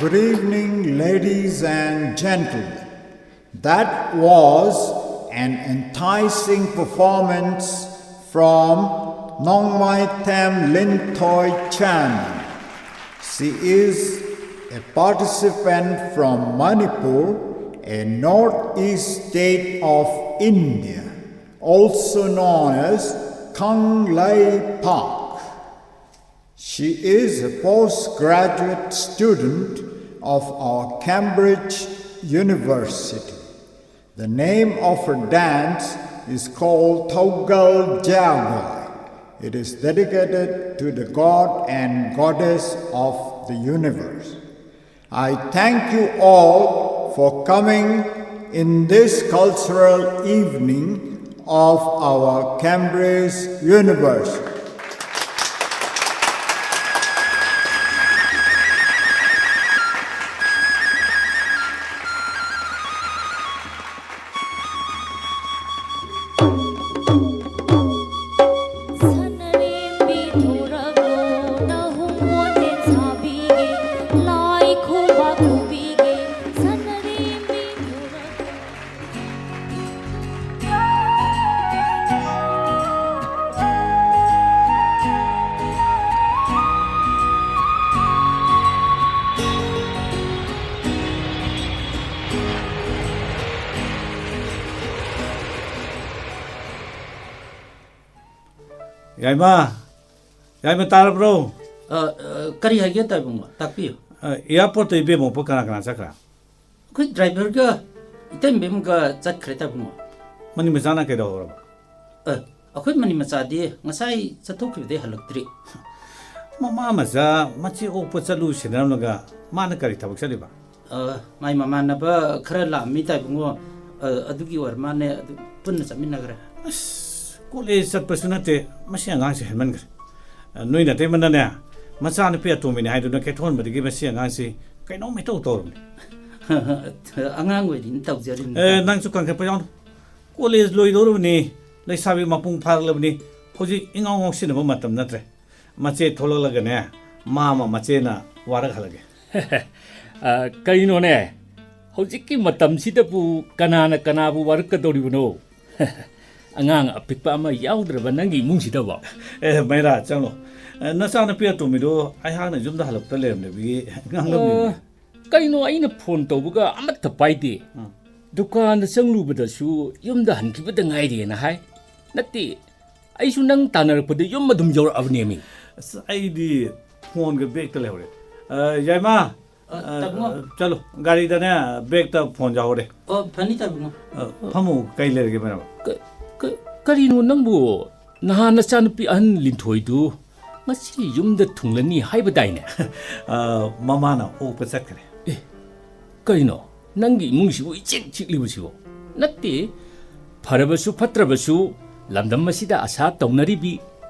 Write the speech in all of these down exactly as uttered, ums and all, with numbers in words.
Good evening, ladies and gentlemen. That was an enticing performance from Nongmai Them Linthoi Chan. She is a participant from Manipur, a northeast state of India, also known as Kangleipak. She is a postgraduate student of our Cambridge University. The name of her dance is called Thogal Jagoi. It is dedicated to the god and goddess of the universe. I thank you all for coming in this cultural evening of our Cambridge University. ꯌꯥꯏꯃ, ꯌꯥꯏꯃ, ꯇꯥꯔꯕ꯭ꯔꯣ? ꯑ, ꯑ, ꯀꯔꯤ ꯍꯥꯏꯒꯦ, ꯇꯥꯏꯕꯪꯕ? ꯇꯥꯛꯄꯤꯌꯨ꯫ ꯑ, ꯑꯦꯌꯥꯔꯄꯣꯔꯠꯇ ꯏꯕꯦꯝꯃ ꯄꯣꯛꯄ ꯀꯅꯥ ꯀꯅꯥ ꯆꯠꯈ꯭ꯔꯥ? ꯑꯩꯈꯣꯏ ꯗ꯭ꯔꯥꯏꯚꯔꯒ ꯏꯇꯩꯃꯕꯦꯝꯒ ꯆꯠꯈ꯭ꯔꯦ, ꯇꯥꯏꯕꯪꯕ꯫ ꯃꯅꯤ ꯃꯆꯥꯅ ꯀꯩꯗꯧꯍꯧꯔꯕ? ꯑ, ꯑꯩꯈꯣꯏ ꯃꯅꯤ ꯃꯆꯥꯗꯤ ꯉꯁꯥꯏ ꯆꯠꯊꯣꯛꯈꯤꯕꯗꯩ ꯍꯜꯂꯛꯇ꯭ꯔꯤ꯫ ꯃꯃꯥ ꯃꯆꯥ ꯃꯆꯦ ꯑꯣꯛꯄ ꯆꯠꯂꯨ ꯁꯤꯟꯅꯔꯝꯂꯒ ꯃꯥꯅ ꯀꯔꯤ ꯊꯕꯛ ꯆꯠꯂꯤꯕ? ꯑ, ꯃꯥꯏ ꯃꯃꯥꯟꯅꯕ ꯈꯔ ꯂꯥꯛꯑꯝꯃꯤ, ꯇꯥꯏꯕꯨꯡꯉꯣ꯫ ꯑ, ꯑꯗꯨꯒꯤ ꯑꯣꯏꯔ ꯃꯥꯅꯦ, ꯑꯗꯨ ꯄꯨꯟꯅ ꯆꯠꯃꯤꯟꯅꯈ꯭ꯔꯦ꯫ ꯑꯁ, ꯀꯣꯂꯦꯖ ꯆꯠꯄꯁꯨ ꯅꯠꯇꯦ, ꯃꯁꯤ ꯑꯉꯥꯡꯁꯦ ꯍꯦꯟꯃꯟꯈ꯭ꯔꯦ꯫ ꯑ, ꯅꯣꯏ ꯅꯇꯩꯃꯅꯅꯦ, ꯃꯆꯥꯅꯨꯄꯤ ꯑꯇꯣꯝꯕꯤꯅꯤ ꯍꯥꯏꯗꯨꯅ ꯀꯦꯊꯣꯛꯍꯟꯕꯗꯒꯤ ꯃꯁꯤ ꯑꯉꯥꯡꯁꯤ ꯀꯩꯅꯣꯝ ꯏꯇꯧ ꯇꯧꯔꯕꯅꯦ꯫ ꯑꯉꯥꯡ ꯑꯣꯏꯔꯤꯅ ꯇꯧꯖꯔꯤꯕꯅꯤ꯫ ꯑꯦ, ꯅꯪꯁꯨ ꯀꯟꯈꯠꯄ ꯌꯥꯎꯅꯨ꯫ ꯀꯣꯂꯦꯖ ꯂꯣꯏꯗꯧꯔꯕꯅꯤ, ꯂꯩꯁꯥꯕꯤ ꯃꯄꯨꯡ ꯐꯥꯔꯛꯂꯕꯅꯤ, ꯍꯧꯖꯤꯛ ꯏꯉꯥꯎ ꯉꯥꯎꯁꯤꯟꯅꯕ ꯃꯇꯝ ꯅꯠꯇ꯭ꯔꯦ꯫ ꯃꯆꯦ ꯊꯣꯛꯂꯛꯂꯒꯅꯦ, ꯃꯥ ꯑꯃ ꯃꯆꯦꯅ ꯋꯥꯔꯛꯍꯜꯂꯒꯦ꯫ ꯑ, ꯀꯩꯅꯣꯅꯦ? ꯍꯧꯖꯤꯛꯀꯤ ꯃꯇꯝꯁꯤꯗꯕꯨ ꯀꯅꯥꯅ ꯀꯅꯥꯕꯨ ꯋꯥꯔꯛꯀꯗꯧꯔꯤꯕꯅꯣ? ꯑꯉꯥꯡ ꯑꯄꯤꯛꯄ ꯑꯃ ꯌꯥꯎꯗ꯭ꯔꯕ ꯅꯪꯒꯤ ꯏꯃꯨꯡꯁꯤꯗꯕꯣ? ꯑꯦ, ꯃꯩꯔꯥ, ꯆꯪꯉꯣ꯫ ꯑꯦ, ꯅꯆꯥꯅꯨꯄꯤ ꯑꯇꯣꯝꯕꯤꯗꯣ ꯑꯩꯍꯥꯛꯅ ꯌꯨꯝꯗ ꯍꯜꯂꯛꯇ ꯂꯩꯔꯝꯗꯕꯒꯤ ꯉꯥꯡꯂꯝꯃꯤꯅꯤ꯫ ꯑ, ꯀꯩꯅꯣ, ꯑꯩꯅ ꯐꯣꯟ ꯇꯧꯕꯒ ꯑꯃꯠꯇ ꯄꯥꯏꯗꯦ꯫ ꯎꯝ꯫ ꯗꯨꯀꯥꯟꯗ ꯆꯪꯂꯨꯕꯗꯁꯨ ꯌꯨꯝꯗ ꯍꯟꯈꯤꯕꯗ ꯉꯥꯏꯔꯤꯅ ꯍꯥꯏ꯫ ꯅꯠꯇꯦ, ꯑꯩꯁꯨ ꯅꯪ ꯇꯥꯟꯅꯔꯛꯄꯗ ꯌꯨꯝ ꯑꯗꯨꯝ ꯌꯧꯔꯛꯑꯕꯅꯦꯃꯤ꯫ ꯑꯁ, ꯑꯩꯗꯤ ꯐꯣꯟꯒ ꯕꯦꯒꯇ ꯂꯩꯍꯧꯔꯦ꯫ ꯑ, ꯌꯥꯏꯃ, ꯑ, ꯑ, ꯇꯥꯃꯣ꯫ ꯆꯠꯂꯣ, ꯒꯥꯔꯤꯗꯅꯦ ꯕꯦꯒꯇ ꯐꯣꯟ ꯌꯥꯎꯍꯧꯔꯦ꯫ ꯑꯣ, ꯐꯅꯤ ꯇꯥꯃꯣ꯫ ꯑ, ꯐꯝꯃꯨ, ꯀꯩ ꯂꯩꯔꯒꯦ ꯃꯦꯗꯥꯝ? ꯀ-, ꯀ-, ꯀꯔꯤꯅꯣ ꯅꯪꯕꯨ? ꯅꯍꯥꯟ ꯅꯆꯥꯅꯨꯄꯤ ꯑꯍꯟ ꯂꯤꯟꯊꯣꯏꯗꯨ ꯉꯁꯤ ꯌꯨꯝꯗ ꯊꯨꯡꯂꯅꯤ ꯍꯥꯏꯕꯗꯥꯏꯅꯦ? ꯑ, ꯃꯃꯥꯅ ꯑꯣꯛꯄ ꯆꯠꯈ꯭ꯔꯦ꯫ ꯑꯦ, ꯀꯩꯅꯣ? ꯅꯪꯒꯤ ꯏꯃꯨꯡꯁꯤꯕꯨ ꯏꯆꯤꯛ ꯆꯤꯛꯂꯤꯕꯁꯤꯕꯨ? ꯅꯠꯇꯦ, ꯐꯔꯕꯁꯨ ꯐꯠꯇ꯭ꯔꯕꯁꯨ ꯂꯝꯗꯝ ꯑꯁꯤꯗ ꯑꯁꯥ ꯇꯧꯅꯔꯤꯕꯤ,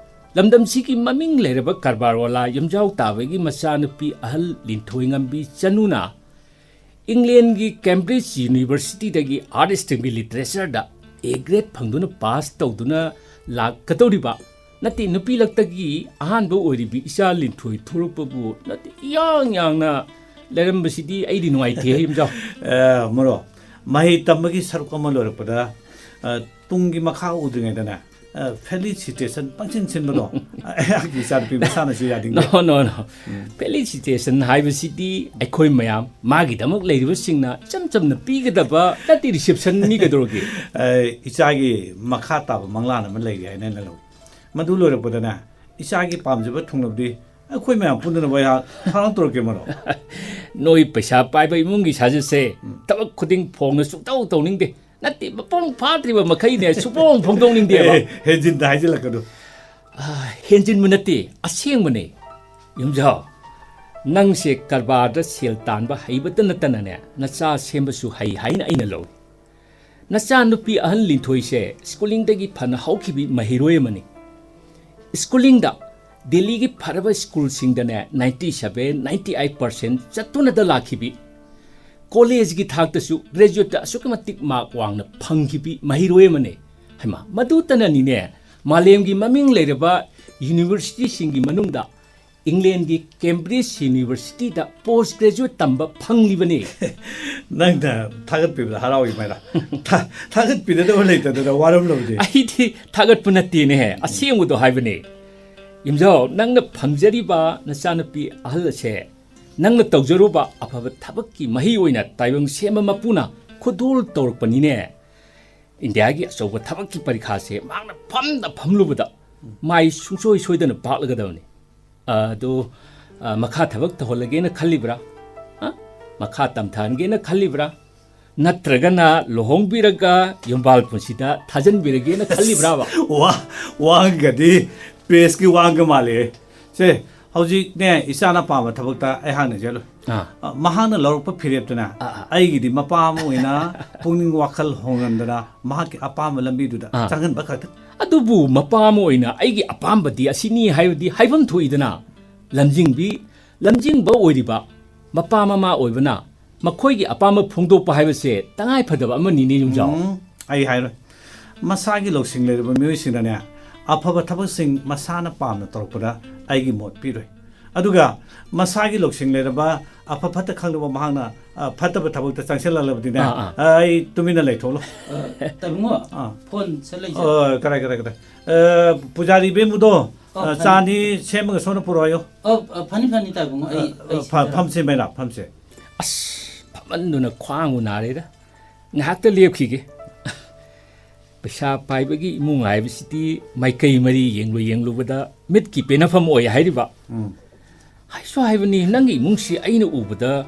ꯂꯝꯗꯝꯁꯤꯒꯤ ꯃꯃꯤꯡ ꯂꯩꯔꯕ ꯀꯔꯕꯥꯔ ꯋꯥꯂꯥ ꯌꯨꯝꯖꯥꯎ ꯇꯥꯕꯒꯤ ꯃꯆꯥꯅꯨꯄꯤ ꯑꯍꯜ ꯂꯤꯟꯊꯣꯏꯉꯝꯕꯤ ꯆꯅꯨꯅ ꯏꯪꯂꯦꯟꯒꯤ ꯀꯦꯝꯕ꯭ꯔꯤꯖ ꯌꯨꯅꯤꯚꯔꯁꯤꯇꯤꯗꯒꯤ ꯑꯥꯔꯠ ꯁ꯭ꯇ꯭ꯔꯤꯝꯒꯤ ꯂꯤꯇꯔꯦꯆꯔꯗ ꯑꯦ ꯒ꯭ꯔꯦꯗ ꯐꯪꯗꯨꯅ ꯄꯥꯁ ꯇꯧꯗꯨꯅ ꯂꯥꯛꯀꯗꯧꯔꯤꯕ, ꯅꯠꯇꯦ, ꯅꯨꯄꯤ ꯂꯛꯇꯒꯤ ꯑꯍꯥꯟꯕ ꯑꯣꯏꯔꯤꯕꯤ ꯏꯆꯥ ꯂꯤꯟꯊꯣꯏ ꯊꯣꯔꯛꯄꯕꯨ, ꯅꯠꯇꯦ, ꯏꯌꯥꯡ ꯌꯥꯡꯅ ꯂꯩꯔꯝꯕꯁꯤꯗꯤ ꯑꯩꯗꯤ ꯅꯨꯡꯉꯥꯏꯇꯦ, ꯌꯨꯝꯖꯥꯎ꯫ ꯑꯦ, ꯃꯔꯣ, ꯃꯍꯩ ꯇꯝꯕꯒꯤ ꯁꯔꯨꯛ ꯑꯃ ꯂꯣꯏꯔꯛꯄꯗ, ꯑ, ꯇꯨꯡꯒꯤ ꯃꯈꯥ ꯎꯗ꯭ꯔꯤꯉꯩꯗꯅꯦ, ꯑ, ꯐꯦꯂꯤꯁꯤꯇꯦꯁꯟ ꯄꯪꯁꯤꯟ ꯁꯤꯟꯕꯗꯣ, ꯑꯩꯍꯥꯛꯀꯤ ꯏꯆꯥꯅꯨꯄꯤ ꯃꯁꯥꯅꯁꯨ ꯌꯥꯅꯤꯡꯗꯦ꯫ No, no, no. ꯎꯝ꯫ ꯐꯦꯂꯤꯁꯤꯇꯦꯁꯟ ꯍꯥꯏꯕꯁꯤꯗꯤ ꯑꯩꯈꯣꯏ ꯃꯌꯥꯝ ꯃꯥꯒꯤꯗꯃꯛ ꯂꯩꯔꯤꯕꯁꯤꯡꯅ ꯏꯆꯝ ꯆꯝꯅ ꯄꯤꯒꯗꯕ ꯅꯠꯇꯦ, ꯔꯤꯁꯦꯞꯁꯟꯅꯤ ꯀꯩꯗꯧꯔꯒꯦ? ꯑ, ꯏꯆꯥꯒꯤ ꯃꯈꯥ ꯇꯥꯕ ꯃꯪꯂꯥꯟ ꯑꯃ ꯂꯩꯔꯤ ꯍꯥꯏꯅ ꯑꯩꯅ ꯂꯧꯏ꯫ ꯃꯗꯨ ꯂꯣꯏꯔꯛꯄꯗꯅꯦ, ꯏꯆꯥꯒꯤ ꯄꯥꯝꯖꯕ ꯊꯨꯡꯂꯕꯗꯤ ꯑꯩꯈꯣꯏ ꯃꯌꯥꯝ ꯄꯨꯟꯗꯨꯅ ꯋꯥ ꯊꯧꯔꯥꯡ ꯇꯧꯔꯛꯀꯦ, ꯃꯔꯣ꯫ ꯅꯣꯏ ꯄꯩꯁꯥ ꯄꯥꯏꯕ ꯏꯃꯨꯡꯒꯤ ꯁꯥꯖꯠꯁꯦ, ꯎꯝ꯫ ꯊꯕꯛ ꯈꯨꯗꯤꯡ ꯐꯣꯡꯅ ꯁꯨꯡꯇꯧ ꯇꯧꯅꯤꯡꯗꯦ꯫ ꯅꯠꯇꯦ, ꯃꯄꯨꯡ ꯐꯥꯗ꯭ꯔꯤꯕ ꯃꯈꯩꯅꯦ ꯁꯨꯡꯐꯣꯡ ꯐꯣꯡꯗꯣꯛꯅꯤꯡꯗꯦꯕ꯫ ꯑꯦ, ꯍꯦꯟꯖꯤꯟꯗ ꯍꯥꯏꯖꯤꯜꯂꯛꯀꯅꯨ꯫ ꯑ, ꯍꯦꯟꯖꯤꯟꯕ ꯅꯠꯇꯦ, ꯑꯁꯦꯡꯕꯅꯦ꯫ ꯌꯨꯝꯖꯥꯎ, ꯅꯪꯁꯦ ꯀꯔꯕꯥꯔꯗ ꯁꯦꯜ ꯇꯥꯟꯕ ꯍꯩꯕꯇ ꯅꯠꯇꯅꯅꯦ, ꯅꯆꯥ ꯁꯦꯝꯕꯁꯨ ꯍꯩ ꯍꯥꯏꯅ ꯑꯩꯅ ꯂꯧꯏ꯫ ꯅꯆꯥꯅꯨꯄꯤ ꯑꯍꯜ ꯂꯤꯟꯊꯣꯏꯁꯦ ꯁ꯭ꯀꯨꯂꯤꯡꯗꯒꯤ ꯐꯅ ꯍꯧꯈꯤꯕꯤ ꯃꯍꯩꯔꯣꯏ ꯑꯃꯅꯤ꯫ ꯁ꯭ꯀꯨꯂꯤꯡꯗ ꯗꯦꯜꯂꯤꯒꯤ ꯐꯔꯕ ꯁ꯭ꯀꯨꯜꯁꯤꯡꯗꯅꯦ ninety seven, ninety eight percent ꯆꯠꯇꯨꯅꯗ ꯂꯥꯛꯈꯤꯕꯤ, ꯀꯣꯂꯦꯖꯒꯤ ꯊꯥꯛꯇꯁꯨ ꯒ꯭ꯔꯦꯖꯨꯌꯦꯠꯇ ꯑꯁꯨꯛꯀꯤ ꯃꯇꯤꯛ ꯃꯥꯔꯛ ꯋꯥꯡꯅ ꯐꯪꯈꯤꯕꯤ ꯃꯍꯩꯔꯣꯏ ꯑꯃꯅꯤ꯫ ꯍꯩꯃꯥ, ꯃꯗꯨꯇꯅꯅꯤꯅꯦ ꯃꯥꯂꯦꯝꯒꯤ ꯃꯃꯤꯡ ꯂꯩꯔꯕ ꯌꯨꯅꯤꯚꯔꯁꯤꯇꯤꯁꯤꯡꯒꯤ ꯃꯅꯨꯡꯗ ꯏꯪꯂꯦꯟꯒꯤ ꯀꯦꯝꯕ꯭ꯔꯤꯖ ꯌꯨꯅꯤꯚꯔꯁꯤꯇꯤꯗ ꯄꯣꯁ ꯒ꯭ꯔꯦꯖꯨꯋꯦꯠ ꯇꯝꯕ ꯐꯪꯂꯤꯕꯅꯤ꯫ ꯅꯪꯅ ꯊꯥꯒꯠꯄꯤꯕꯗ ꯍꯔꯥꯎꯏ ꯃꯥꯏꯔꯥ꯫ ꯊꯥ- ꯊꯥꯒꯠꯄꯤꯅꯗꯕ ꯂꯩꯇꯗꯅ ꯋꯥꯔꯝꯂꯕꯗꯤ꯫ ꯑꯩꯗꯤ ꯊꯥꯒꯠꯄ ꯅꯠꯇꯦꯅꯦ, ꯑꯁꯦꯡꯕꯗꯣ ꯍꯥꯏꯕꯅꯦ꯫ ꯌꯨꯝꯖꯥꯎ, ꯅꯪꯅ ꯐꯪꯖꯔꯤꯕ ꯅꯆꯥꯅꯨꯄꯤ ꯑꯍꯜ ꯑꯁꯦ ꯅꯪꯅ ꯇꯧꯖꯔꯨꯕ ꯑꯐꯕ ꯊꯕꯛꯀꯤ ꯃꯍꯩ ꯑꯣꯏꯅ ꯇꯥꯏꯕꯪ ꯁꯦꯝꯕ ꯃꯄꯨꯅ ꯈꯨꯗꯣꯜ ꯇꯧꯔꯛꯄꯅꯤꯅꯦ꯫ ꯏꯟꯗꯤꯌꯥꯒꯤ ꯑꯆꯧꯕ ꯊꯕꯛꯀꯤ ꯄꯔꯤꯈꯥꯁꯦ ꯃꯍꯥꯛꯅ ꯐꯝꯗ ꯐꯝꯂꯨꯕꯗ ꯃꯥꯏ ꯁꯨꯡꯁꯣꯏ ꯁꯣꯏꯗꯅ ꯄꯥꯛꯂꯒꯗꯕꯅꯤ꯫ ꯑꯗꯨ, ꯑ, ꯃꯈꯥ ꯊꯕꯛ ꯇꯧꯍꯜꯂꯒꯦꯅ ꯈꯜꯂꯤꯕ꯭ꯔꯥ? ꯑ? ꯃꯈꯥ ꯇꯝꯊꯍꯟꯒꯦꯅ ꯈꯜꯂꯤꯕ꯭ꯔꯥ? ꯅꯠꯇ꯭ꯔꯒꯅ ꯂꯨꯍꯣꯡꯕꯤꯔꯒ ꯌꯨꯝꯕꯥꯜ ꯄꯨꯟꯁꯤꯗ ꯊꯥꯖꯤꯟꯕꯤꯔꯒꯦꯅ ꯈꯜꯂꯤꯕ꯭ꯔꯥꯕ? ꯋꯥ- ꯋꯥꯍꯪꯒꯗꯤ ꯄ꯭ꯔꯦꯁꯀꯤ ꯋꯥꯍꯪꯒ ꯃꯥꯜꯂꯦ꯫ ꯁꯦ, ꯍꯧꯖꯤꯛꯅꯦ ꯏꯆꯥꯅ ꯄꯥꯝꯕ ꯊꯕꯛꯇ ꯑꯩꯍꯥꯛꯅ ꯆꯠꯂꯨ꯫ ꯑꯥ꯫ ꯑ, ꯃꯍꯥꯛꯅ ꯂꯧꯔꯛꯄ ꯐꯤꯔꯦꯞꯇꯨꯅ ꯑꯥ, ꯑꯥ꯫ ꯑꯩꯒꯤꯗꯤ ꯃꯄꯥ ꯑꯃ ꯑꯣꯏꯅ ꯄꯨꯛꯅꯤꯡ ꯋꯥꯈꯜ ꯍꯣꯡꯍꯟꯗꯅ ꯃꯍꯥꯛꯀꯤ ꯑꯄꯥꯝꯕ ꯂꯝꯕꯤꯗꯨꯗ ꯑꯥ꯫ ꯆꯪꯍꯟꯕ ꯈꯛꯇ꯫ ꯑꯗꯨꯕꯨ ꯃꯄꯥ ꯑꯃ ꯑꯣꯏꯅ ꯑꯩꯒꯤ ꯑꯄꯥꯝꯕꯗꯤ ꯑꯁꯤꯅꯤ ꯍꯥꯏꯕꯗꯤ ꯍꯥꯏꯐꯝ ꯊꯣꯛꯏꯗꯅ꯫ ꯂꯝꯖꯤꯡꯕꯤ, ꯂꯝꯖꯤꯡꯕ ꯑꯣꯏꯔꯤꯕ ꯃꯄꯥ ꯃꯃꯥ ꯑꯣꯏꯕꯅ ꯃꯈꯣꯏꯒꯤ ꯑꯄꯥꯝꯕ ꯐꯣꯡꯗꯣꯛꯄ ꯍꯥꯏꯕꯁꯦ ꯇꯉꯥꯏ ꯐꯗꯕ ꯑꯃꯅꯤꯅꯦ, ꯌꯨꯝꯖꯥꯎ꯫ ꯎꯝ, ꯑꯩ ꯍꯥꯏꯔꯣꯏ꯫ ꯃꯁꯥꯒꯤ ꯂꯧꯁꯤꯡ ꯂꯩꯔꯕ ꯃꯤꯑꯣꯏꯁꯤꯡꯅꯅꯦ, ꯑꯐꯕ ꯊꯕꯛꯁꯤꯡ ꯃꯁꯥꯅ ꯄꯥꯝꯅ ꯇꯧꯔꯛꯄꯗ ꯑꯩꯒꯤ ꯃꯣꯠ ꯄꯤꯔꯣꯏ꯫ ꯑꯗꯨꯒ ꯃꯁꯥꯒꯤ ꯂꯧꯁꯤꯡ ꯂꯩꯔꯕ ꯑꯐ ꯐꯠꯇ ꯈꯪꯗꯕ ꯃꯍꯥꯛꯅ, ꯑ, ꯐꯠꯇꯕ ꯊꯕꯛꯇ ꯆꯪꯁꯤꯜꯂꯛꯂꯕꯗꯤꯅꯦ, ꯑꯥ, ꯑꯥ꯫ ꯑ, ꯑꯩ ꯇꯨꯃꯤꯟꯅ ꯂꯩꯊꯣꯛꯂꯣ꯫ ꯇꯥꯕꯨꯡꯉꯣ, ꯑꯥ꯫ ꯐꯣꯟ ꯆꯠꯂꯛꯏꯁꯦ꯫ ꯑ, ꯀꯔꯥꯏ, ꯀꯔꯥꯏ, ꯀꯔꯥꯏ? ꯑ, ꯄꯨꯖꯥꯔꯤ ꯕꯦꯝꯕꯨꯗꯣ, ꯑꯣ, ꯑ, ꯐꯅꯤ꯫ ꯆꯥꯅꯤ ꯁꯦꯝꯃꯒ ꯁꯣꯝꯗ ꯄꯨꯔꯛꯑꯣ꯫ ꯑꯣ, ꯑ, ꯐꯅꯤ, ꯐꯅꯤ, ꯇꯥꯕꯨꯡꯉꯣ꯫ ꯑꯩ, ꯑ, ꯑꯩ ꯐ- ꯁꯤꯗ- ꯐꯝꯁꯦ, ꯃꯩꯔꯥ, ꯐꯝꯁꯦ꯫ ꯑꯁ, ꯐꯝꯃꯟꯗꯨꯅ ꯈ꯭ꯋꯥꯡꯕꯨ ꯅꯥꯔꯦꯗ꯫ ꯉꯥꯏꯍꯥꯛꯇ ꯂꯦꯞꯈꯤꯒꯦ꯫ ꯄꯩꯁꯥ ꯄꯥꯏꯕꯒꯤ ꯏꯃꯨꯡ ꯍꯥꯏꯕꯁꯤꯗꯤ ꯃꯥꯏꯀꯩ ꯃꯔꯤ ꯌꯦꯡꯂꯨ ꯌꯦꯡꯂꯨꯕꯗ ꯃꯤꯠꯀꯤ ꯄꯦꯟꯅꯐꯝ ꯑꯣꯏ ꯍꯥꯏꯔꯤꯕ꯫ ꯎꯝ꯫ ꯍꯥꯏꯁꯨ ꯍꯥꯏꯕꯅꯤ, ꯅꯪꯒꯤ ꯏꯃꯨꯡꯁꯤ ꯑꯩꯅ ꯎꯕꯗ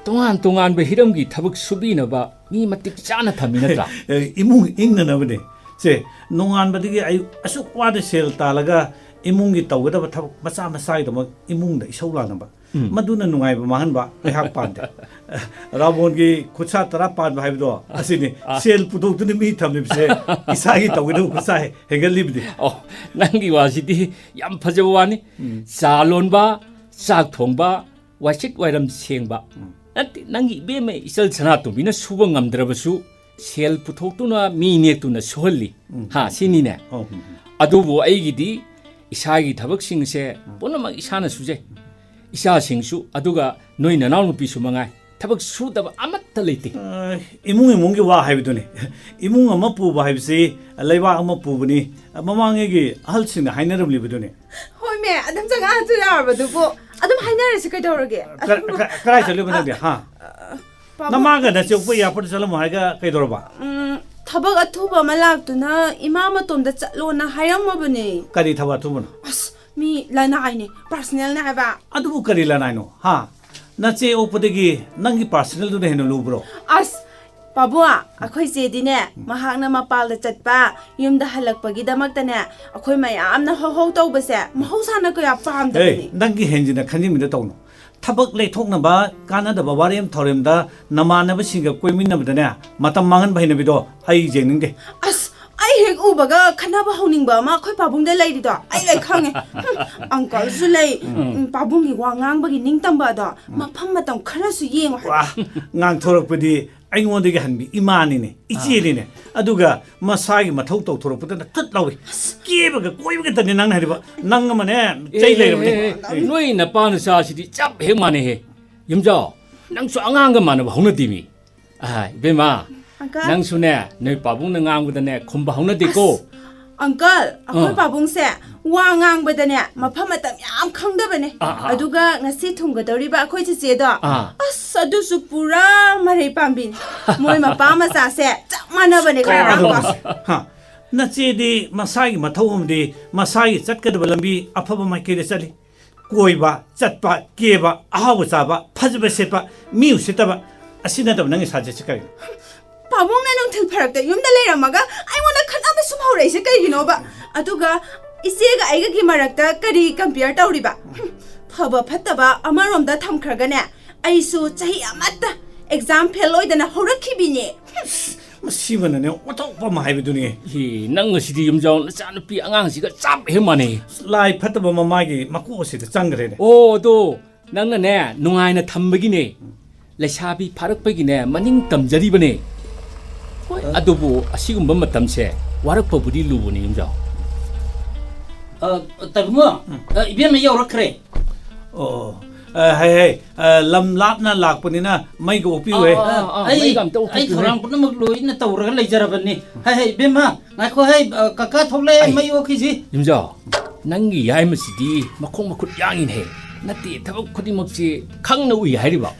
ꯇꯣꯉꯥꯟ ꯇꯣꯉꯥꯟꯕ ꯍꯤꯔꯝꯒꯤ ꯊꯕꯛ ꯁꯨꯕꯤꯅꯕ ꯃꯤ ꯃꯇꯤꯛ ꯆꯥꯅ ꯊꯝꯃꯤ ꯅꯠꯇ꯭ꯔꯥ? ꯑꯦ, ꯏꯃꯨꯡ ꯏꯪꯅꯅꯕꯅꯦ꯫ ꯁꯦ, ꯅꯣꯡꯉꯥꯟꯕꯗꯒꯤ ꯑꯩ ꯑꯁꯨꯛ ꯋꯥꯅ ꯁꯦꯜ ꯇꯥꯜꯂꯒ ꯏꯃꯨꯡꯒꯤ ꯇꯧꯒꯗꯕ ꯊꯕꯛ ꯃꯆꯥ ꯃꯆꯥꯒꯤꯗꯃꯛ ꯏꯃꯨꯡꯗ ꯏꯁꯧ ꯂꯥꯡꯅꯕ꯫ ꯎꯝ꯫ ꯃꯗꯨꯅ ꯅꯨꯡꯉꯥꯏꯕ ꯃꯥꯡꯍꯟꯕ ꯑꯩꯍꯥꯛ ꯄꯥꯝꯗꯦ꯫ ꯔꯥꯕꯣꯟꯒꯤ ꯈꯨꯠꯁꯥ ꯇꯔꯥ ꯄꯥꯟꯕ ꯍꯥꯏꯕꯗꯣ ꯑꯁꯤꯅꯤ꯫ ꯑꯥ꯫ ꯁꯦꯜ ꯄꯨꯊꯣꯛꯇꯨꯅ ꯃꯤ ꯊꯝꯂꯤꯕꯁꯦ ꯏꯁꯥꯒꯤ ꯇꯧꯒꯗꯕ ꯈꯨꯠꯁꯥ ꯍꯦ-, ꯍꯦꯟꯒꯠꯂꯤꯕꯅꯤ꯫ ꯑꯣ, ꯅꯪꯒꯤ ꯋꯥꯁꯤꯗꯤ ꯌꯥꯝ ꯐꯖꯕ ꯋꯥꯅꯤ꯫ ꯎꯝ꯫ ꯆꯥ ꯂꯣꯟꯕ, ꯆꯥꯛ ꯊꯣꯡꯕ, ꯋꯥꯏꯁꯤꯠ ꯋꯥꯏꯔꯝ ꯁꯦꯡꯕ꯫ ꯎꯝ꯫ ꯅꯠꯇꯦ, ꯅꯪꯒꯤ ꯏꯕꯦꯝꯃ ꯏꯆꯜ ꯁꯅꯥꯇꯣꯝꯕꯤꯅ ꯁꯨꯕ ꯉꯝꯗ꯭ꯔꯕꯁꯨ ꯁꯦꯜ ꯄꯨꯊꯣꯛꯇꯨꯅ ꯃꯤ ꯅꯦꯛꯇꯨꯅ ꯁꯨꯍꯜꯂꯤ꯫ ꯎꯝ꯫ ꯍꯥ, ꯁꯤꯅꯤꯅꯦ꯫ ꯑꯣ, ꯎꯝ, ꯎꯝ꯫ ꯑꯗꯨꯕꯨ ꯑꯩꯒꯤꯗꯤ ꯏꯁꯥꯒꯤ ꯊꯕꯛꯁꯤꯡꯁꯦ ꯄꯨꯝꯅꯃꯛ ꯏꯁꯥꯅ ꯁꯨꯖꯩ꯫ ꯏꯆꯥꯁꯤꯡꯁꯨ, ꯑꯗꯨꯒ ꯅꯣꯏ ꯅꯅꯥꯎꯅꯨꯄꯤꯁꯨ ꯃꯉꯥꯏ꯫ ꯊꯕꯛ ꯁꯨꯗꯕ ꯑꯃꯠꯇ ꯂꯩꯇꯦ꯫ ꯑ, ꯏꯃꯨꯡ ꯏꯃꯨꯡꯒꯤ ꯋꯥ ꯍꯥꯏꯕꯗꯨꯅꯤ꯫ ꯏꯃꯨꯡ ꯑꯃ ꯄꯨꯕ ꯍꯥꯏꯕꯁꯤ ꯂꯩꯕꯥꯛ ꯑꯃ ꯄꯨꯕꯅꯤ꯫ ꯃꯃꯥꯡꯉꯩꯒꯤ ꯑꯍꯜꯁꯤꯡꯅ ꯍꯥꯏꯅꯔꯝꯂꯤꯕꯗꯨꯅꯤ꯫ ꯍꯣꯏꯃꯦ, ꯑꯗꯨꯝ ꯆꯪꯉꯛꯑꯁꯨ ꯌꯥꯔꯕꯗꯨꯕꯨ꯫ ꯑꯗꯨꯝ ꯍꯥꯏꯅꯔꯁꯤ ꯀꯩꯗꯧꯔꯒꯦ? ꯀ-, ꯀ-, ꯀꯗꯥꯏ ꯆꯠꯂꯨꯏꯕ ꯅꯪꯗꯤ, ꯍꯥ? ꯄꯥꯕꯨꯡ꯫ ꯅꯃꯥꯒ ꯅꯆꯦ ꯑꯩꯈꯣꯏ ꯑꯦꯌꯥꯔꯄꯣꯔꯠꯇ ꯆꯠꯂꯝꯃꯣ ꯍꯥꯏꯔꯒ ꯀꯩꯗꯧꯔꯕ? ꯎꯝ, ꯊꯕꯛ ꯑꯊꯨꯕ ꯑꯃ ꯂꯥꯛꯇꯨꯅ ꯏꯃꯥ ꯃꯇꯣꯝꯗ ꯆꯠꯂꯣꯅ ꯍꯥꯏꯔꯝꯃꯕꯅꯦ꯫ ꯀꯔꯤ ꯊꯕꯛ ꯑꯊꯨꯕꯅꯣ? ꯑꯁ, ꯃꯤ ꯂꯅꯥꯏꯅꯦ, ꯄꯥꯔꯁꯅꯦꯜꯅꯦ ꯍꯥꯏꯕ꯫ ꯑꯗꯨꯕꯨ ꯀꯔꯤ ꯂꯅꯥꯏꯅꯣ, ꯍꯥ? ꯅꯆꯦ ꯑꯣꯛꯄꯗꯒꯤ ꯅꯪꯒꯤ ꯄꯥꯔꯁꯅꯦꯜꯗꯨꯅ ꯍꯦꯟꯅ ꯂꯨꯕ꯭ꯔꯣ? ꯑꯁ, ꯄꯥꯕꯨꯡ, ꯑꯩꯈꯣꯏ ꯆꯦꯗꯤꯅꯦ, ꯃꯍꯥꯛꯅ ꯃꯄꯥꯜꯗ ꯆꯠꯄ, ꯌꯨꯝꯗ ꯍꯜꯂꯛꯄꯒꯤꯗꯃꯛꯇꯅꯦ, ꯑꯩꯈꯣꯏ ꯃꯌꯥꯝꯅ ꯍꯧ ꯍꯧ ꯇꯧꯕꯁꯦ ꯃꯍꯧꯁꯥꯅ ꯀꯌꯥ ꯄꯥꯝꯗꯕꯅꯤ꯫ ꯍꯦ, ꯅꯪꯒꯤ ꯍꯦꯟꯖꯤꯟꯅ ꯈꯟꯖꯤꯟꯕꯤꯗ ꯇꯧꯅꯨ꯫ ꯊꯕꯛ ꯂꯩꯊꯣꯛꯅꯕ ꯀꯥꯟꯅꯗꯕ ꯋꯥꯔꯦꯝ ꯊꯧꯔꯦꯝꯗ ꯅꯃꯥꯟꯅꯕꯁꯤꯡꯒ ꯀꯣꯏꯃꯤꯟꯅꯕꯗꯅꯦ, ꯃꯇꯝ ꯃꯥꯡꯍꯟꯕ ꯍꯩꯅꯕꯤꯗꯣ ꯑꯩ ꯌꯦꯡꯅꯤꯡꯗꯦ꯫ ꯑꯁ, ꯑꯩ ꯍꯦꯛ ꯎꯕꯒ ꯈꯠꯅꯕ ꯍꯧꯅꯤꯡꯕ ꯑꯃ ꯑꯩꯈꯣꯏ ꯄꯥꯕꯨꯡꯗ ꯂꯩꯔꯤꯗꯣ ꯑꯩ ꯂꯣꯏ ꯈꯪꯉꯦ꯫ ꯍꯨꯝ, ꯑꯪꯀꯜꯁꯨ ꯂꯩ꯫ ꯎꯝ, ꯄꯥꯕꯨꯡꯒꯤ ꯋꯥ ꯉꯥꯡꯕꯒꯤ ꯅꯤꯡꯇꯝꯕ ꯑꯗꯣ ꯃꯐꯝ ꯃꯇꯝ ꯈꯔꯁꯨ ꯌꯦꯡꯉꯣ ꯍꯥꯏꯕ꯫ ꯋꯥ, ꯉꯥꯡꯊꯣꯔꯛꯄꯗꯤ ꯑꯩꯉꯣꯟꯗꯒꯤ ꯍꯟꯕꯤ ꯏꯃꯥꯅꯤꯅꯦ, ꯏꯆꯦꯅꯤꯅꯦ꯫ ꯑꯗꯨꯒ ꯃꯁꯥꯒꯤ ꯃꯊꯧ ꯇꯧꯊꯣꯔꯛꯄꯗꯅ ꯇꯨꯠ ꯂꯥꯎꯏ꯫ ꯀꯦꯕꯒ ꯀꯣꯏꯕꯒꯇꯅꯤ ꯅꯪꯅ ꯍꯥꯏꯔꯤꯕ꯫ ꯅꯪ ꯑꯃꯅꯦ, ꯆꯩ ꯑꯦ, ꯂꯩꯔꯕꯅꯦ꯫ ꯑꯦ, ꯑꯦ, ꯅꯣꯏ ꯅꯄꯥ ꯅꯆꯥꯁꯤꯗꯤ ꯆꯞ ꯍꯦꯛ ꯃꯥꯟꯅꯩꯍꯦ꯫ ꯌꯨꯝꯖꯥꯎ, ꯅꯪꯁꯨ ꯑꯉꯥꯡꯒ ꯃꯥꯟꯅꯕ ꯍꯧꯅꯗꯦꯃꯤ꯫ ꯑꯥ, ꯏꯕꯦꯝꯃ, ꯑꯪꯀꯜ꯫ ꯅꯪꯁꯨꯅꯦ, ꯅꯣꯏ ꯄꯥꯕꯨꯡꯅ ꯉꯥꯡꯕꯗꯅꯦ, ꯈꯨꯝꯕ ꯍꯧꯅꯗꯦꯀꯣ꯫ ꯑꯁ, ꯑꯪꯀꯜ, ꯑꯩꯈꯣꯏ ꯑꯥ꯫ ꯄꯥꯕꯨꯡꯁꯦ ꯋꯥ ꯉꯥꯡꯕꯗꯅꯦ, ꯃꯐꯝ ꯃꯇꯝ ꯌꯥꯝ ꯈꯪꯗꯕꯅꯦ꯫ ꯑꯥ, ꯑꯥ꯫ ꯑꯗꯨꯒ ꯉꯁꯤ ꯊꯨꯡꯒꯗꯧꯔꯤꯕ ꯑꯩꯈꯣꯏ ꯆꯤꯆꯦꯗꯣ, ꯑꯥ꯫ ꯑꯁ, ꯑꯗꯨꯁꯨ ꯄꯨꯔꯥ ꯃꯔꯩ ꯄꯥꯝꯕꯤꯅꯤ꯫ ꯃꯣꯏ ꯃꯄꯥ ꯃꯆꯥꯁꯦ ꯆꯞ ꯃꯥꯟꯅꯕꯅꯦ ꯀꯅꯥꯅꯣ ꯈꯪꯕ꯭ꯔꯥ? ꯍꯥ? ꯅꯆꯦꯗꯤ ꯃꯁꯥꯒꯤ ꯃꯊꯧ ꯑꯃꯗꯤ ꯃꯁꯥꯒꯤ ꯆꯠꯀꯗꯕ ꯂꯝꯕꯤ ꯑꯐꯕ ꯃꯥꯏꯀꯩꯗ ꯆꯠꯂꯤ꯫ ꯀꯣꯏꯕ, ꯆꯠꯄ, ꯀꯦꯕ, ꯑꯍꯥꯎꯕ ꯆꯥꯕ, ꯐꯖꯕ ꯁꯦꯠꯄ, ꯃꯤ ꯎꯁꯤꯠꯇꯕ, ꯑꯁꯤ ꯅꯠꯇꯕ ꯅꯪꯒꯤ ꯁꯥꯖꯠꯁꯦ ꯀꯔꯤꯅꯣ? ꯄꯥꯕꯨꯡꯅ ꯅꯨꯡꯊꯤꯜ ꯐꯔꯛꯇ ꯌꯨꯝꯗ ꯂꯩꯔꯝꯃꯒ ꯑꯩꯉꯣꯟꯗ ꯈꯠꯅꯕ ꯁꯨꯝ ꯍꯧꯔꯛꯏꯁꯦ ꯀꯩꯒꯤꯅꯣꯕ? ꯑꯗꯨꯒ ꯏꯆꯦꯒ ꯑꯩꯒꯒꯤ ꯃꯔꯛꯇ ꯀꯔꯤ ꯀꯝꯄꯤꯌꯔ ꯇꯧꯔꯤꯕ? ꯍꯨꯝ, ꯐꯕ ꯐꯠꯇꯕ ꯑꯃꯔꯣꯝꯗ ꯊꯝꯈ꯭ꯔꯒꯅꯦ, ꯑꯩꯁꯨ ꯆꯍꯤ ꯑꯃꯠꯇ ꯑꯦꯛꯖꯥꯝ ꯐꯦꯜ ꯑꯣꯏꯗꯅ ꯍꯧꯔꯛꯈꯤꯕꯤꯅꯦ꯫ ꯃꯁꯤꯃꯅꯅꯦ ꯑꯣꯟꯊꯣꯛꯄ ꯑꯃ ꯍꯥꯏꯕꯗꯨꯅꯤ꯫ ꯍꯤ, ꯅꯪ ꯑꯁꯤꯗꯤ ꯌꯨꯝꯖꯥꯎ ꯅꯆꯥꯅꯨꯄꯤ ꯑꯉꯥꯡꯁꯤꯒ ꯆꯞ ꯍꯦꯛ ꯃꯥꯟꯅꯩ꯫ ꯂꯥꯏ ꯐꯠꯇꯕ ꯃꯃꯥꯒꯤ ꯃꯀꯣꯛ ꯑꯁꯤꯗ ꯆꯪꯈ꯭ꯔꯦꯅꯦ꯫ ꯑꯣ, ꯑꯗꯣ ꯅꯪꯅꯅꯦ ꯅꯨꯡꯉꯥꯏꯅ ꯊꯝꯕꯒꯤꯅꯦ꯫ ꯂꯩꯁꯥꯕꯤ ꯐꯥꯔꯛꯄꯒꯤꯅꯦ ꯃꯅꯤꯡ ꯇꯝꯖꯔꯤꯕꯅꯦ꯫ ꯍꯣꯏ, ꯑ? ꯑꯗꯨꯕꯨ ꯑꯁꯤꯒꯨꯝꯕ ꯃꯇꯝꯁꯦ ꯋꯥꯔꯛꯄꯕꯨꯗꯤ ꯂꯨꯕꯅꯤ ꯌꯨꯝꯖꯥꯎ꯫ ꯑ, ꯇꯥꯏꯕꯨꯡꯉꯣ, ꯑ, ꯏꯕꯦꯝꯃ ꯌꯧꯔꯛꯈ꯭ꯔꯦ꯫ ꯑꯣ, ꯑ, ꯍꯩ, ꯍꯩ, ꯑ, ꯂꯝ ꯂꯥꯞꯅ ꯂꯥꯛꯄꯅꯤꯅ ꯃꯩꯒ ꯑꯣꯛꯄꯤꯌꯨꯍꯦ꯫ ꯑꯥ, ꯑꯥ, ꯑꯥ, ꯑꯩ, ꯃꯩꯒ ꯑꯝꯇ ꯑꯣꯛꯄꯤꯌꯨꯅꯦ꯫ ꯑꯩ ꯊꯧꯔꯥꯡ ꯄꯨꯝꯅꯃꯛ ꯂꯣꯏꯅ ꯇꯧꯔꯒ ꯂꯩꯖꯔꯕꯅꯤ꯫ ꯍꯩ, ꯍꯩ, ꯏꯕꯦꯝꯃ, ꯉꯥꯏꯈꯣ, ꯍꯩ, ꯑ, ꯀꯀꯥ ꯊꯣꯛꯂꯛꯑꯦ, ꯑꯩ, ꯃꯩ ꯑꯣꯛꯈꯤꯁꯤ꯫ ꯌꯨꯝꯖꯥꯎ, ꯅꯪꯒꯤ ꯌꯥꯏꯃꯁꯤꯗꯤ ꯃꯈꯣꯡ ꯃꯈꯨꯠ ꯌꯥꯡꯉꯤꯅꯦꯍꯦ꯫ ꯅꯠꯇꯦ, ꯊꯕꯛ ꯈꯨꯗꯤꯡꯃꯛꯁꯤ ꯈꯪꯅ ꯎꯏ ꯍꯥꯏꯔꯤꯕ?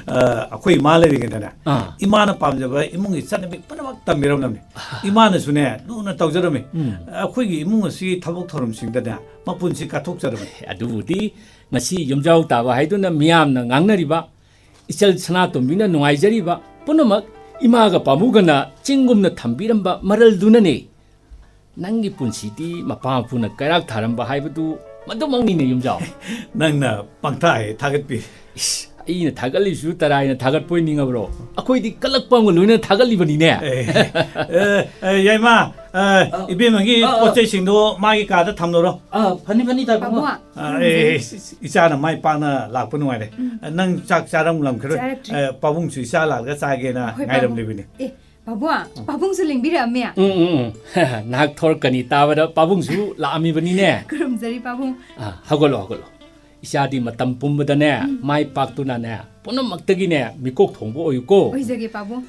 ꯑ, ꯑꯩꯈꯣꯏ ꯏꯃꯥ ꯂꯩꯔꯤꯉꯩꯗꯅꯦ, ꯑꯥ꯫ ꯏꯃꯥꯅ ꯄꯥꯝꯖꯕ ꯏꯃꯨꯡꯒꯤ ꯆꯠꯅꯕꯤ ꯄꯨꯝꯅꯃꯛ ꯇꯝꯕꯤꯔꯝꯂꯕꯅꯤ꯫ ꯏꯃꯥꯅꯁꯨꯅꯦ, ꯂꯨꯅ ꯇꯧꯖꯔꯝꯃꯤ꯫ ꯎꯝ꯫ ꯑꯩꯈꯣꯏꯒꯤ ꯏꯃꯨꯡ ꯑꯁꯤ ꯊꯕꯛ ꯊꯧꯔꯝꯁꯤꯡꯗꯅꯦ, ꯃꯄꯨꯟꯁꯤ ꯀꯠꯊꯣꯛꯆꯔꯝꯃꯤ꯫ ꯑꯗꯨꯕꯨꯗꯤ ꯉꯁꯤ ꯌꯨꯝꯖꯥꯎ ꯇꯥꯕ ꯍꯥꯏꯗꯨꯅ ꯃꯤꯌꯥꯝꯅ ꯉꯥꯡꯅꯔꯤꯕ, ꯏꯆꯜ ꯁꯅꯥꯇꯣꯝꯕꯤꯅ ꯅꯨꯡꯉꯥꯏꯖꯔꯤꯕ ꯄꯨꯝꯅꯃꯛ ꯏꯃꯥꯒ ꯄꯥꯕꯨꯒꯅ ꯆꯤꯡꯒꯨꯝꯅ ꯊꯝꯕꯤꯔꯝꯕ ꯃꯔꯜꯗꯨꯅꯅꯦ꯫ ꯅꯪꯒꯤ ꯄꯨꯟꯁꯤꯗꯤ ꯃꯄꯥ ꯃꯄꯨꯅ ꯀꯩꯔꯥꯛ ꯊꯥꯔꯝꯕ ꯍꯥꯏꯕꯗꯨ ꯃꯗꯨꯃꯛꯅꯤꯅꯦ, ꯌꯨꯝꯖꯥꯎ꯫ ꯅꯪꯅ ꯄꯪꯊꯥ ꯍꯦꯛ ꯊꯥꯒꯠꯄꯤ꯫ ꯏꯁ, ꯑꯩꯅ ꯊꯥꯒꯠꯂꯤꯁꯨ ꯇꯔꯥꯏꯅ ꯊꯥꯒꯠꯄ ꯑꯣꯏ ꯅꯤꯡꯉꯕ꯭ꯔꯣ? ꯑꯩꯈꯣꯏꯗꯤ ꯀꯂꯛꯄ ꯑꯃꯒ ꯂꯣꯏꯅ ꯊꯥꯒꯠꯂꯤꯕꯅꯤꯅꯦ꯫ ꯑꯦ, ꯑꯦ, ꯑꯦ, ꯌꯥꯏꯃ, ꯑ, ꯑ, ꯏꯕꯦꯝꯃꯒꯤ ꯑ, ꯑ꯫ ꯄꯣꯠ ꯆꯩꯁꯤꯡꯗꯣ ꯃꯥꯒꯤ ꯀꯥꯗ ꯊꯝꯂꯨꯔꯣ꯫ ꯑ, ꯐꯅꯤ, ꯐꯅꯤ, ꯇꯥꯏꯕꯨꯡꯉꯣ꯫ ꯄꯥꯕꯨꯡ, ꯑ, ꯎꯝ, ꯑꯦ, ꯑꯦ, ꯏꯆꯥꯅ ꯃꯥꯏ ꯄꯥꯛꯅ ꯂꯥꯛꯄ ꯅꯨꯡꯉꯥꯏꯔꯦ꯫ ꯎꯝ꯫ ꯑ, ꯅꯪ ꯆꯥꯛ ꯆꯥꯔꯝꯂꯝꯈꯤꯔꯣꯏ꯫ ꯆꯥꯔꯛꯇ꯭ꯔꯤ꯫ ꯑ, ꯄꯥꯕꯨꯡꯁꯨ ꯏꯆꯥ ꯂꯥꯛꯂꯒ ꯆꯥꯒꯦꯅ ꯍꯣꯏ, ꯄꯥꯕꯨꯡ꯫ ꯉꯥꯏꯔꯝꯂꯤꯕꯅꯤ꯫ ꯑꯦ, ꯄꯥꯕꯨꯡ, ꯎꯝ꯫ ꯄꯥꯕꯨꯡꯁꯨ ꯂꯦꯡꯕꯤꯔꯛꯑꯝꯃꯦ꯫ ꯎꯝ, ꯎꯝ, ꯎꯝ꯫ ꯅꯍꯥꯛ ꯊꯣꯔꯛꯀꯅꯤ ꯇꯥꯕꯗ ꯄꯥꯕꯨꯡꯁꯨ ꯂꯥꯛꯑꯝꯃꯤꯕꯅꯤꯅꯦ꯫ ꯈꯨꯔꯨꯝꯖꯔꯤ, ꯄꯥꯕꯨꯡ꯫ ꯑ, ꯍꯧꯒꯠꯂꯣ, ꯍꯧꯒꯠꯂꯣ꯫ ꯏꯆꯥꯗꯤ ꯃꯇꯝ ꯄꯨꯝꯕꯗꯅꯦ, ꯎꯝ꯫ ꯃꯥꯏ ꯄꯥꯛꯇꯨꯅꯅꯦ, ꯄꯨꯝꯅꯃꯛꯇꯒꯤꯅꯦ, ꯃꯤꯀꯣꯛ ꯊꯣꯡꯕ ꯑꯣꯏꯌꯨꯀꯣ꯫ ꯑꯣꯏꯖꯒꯦ, ꯄꯥꯕꯨꯡ꯫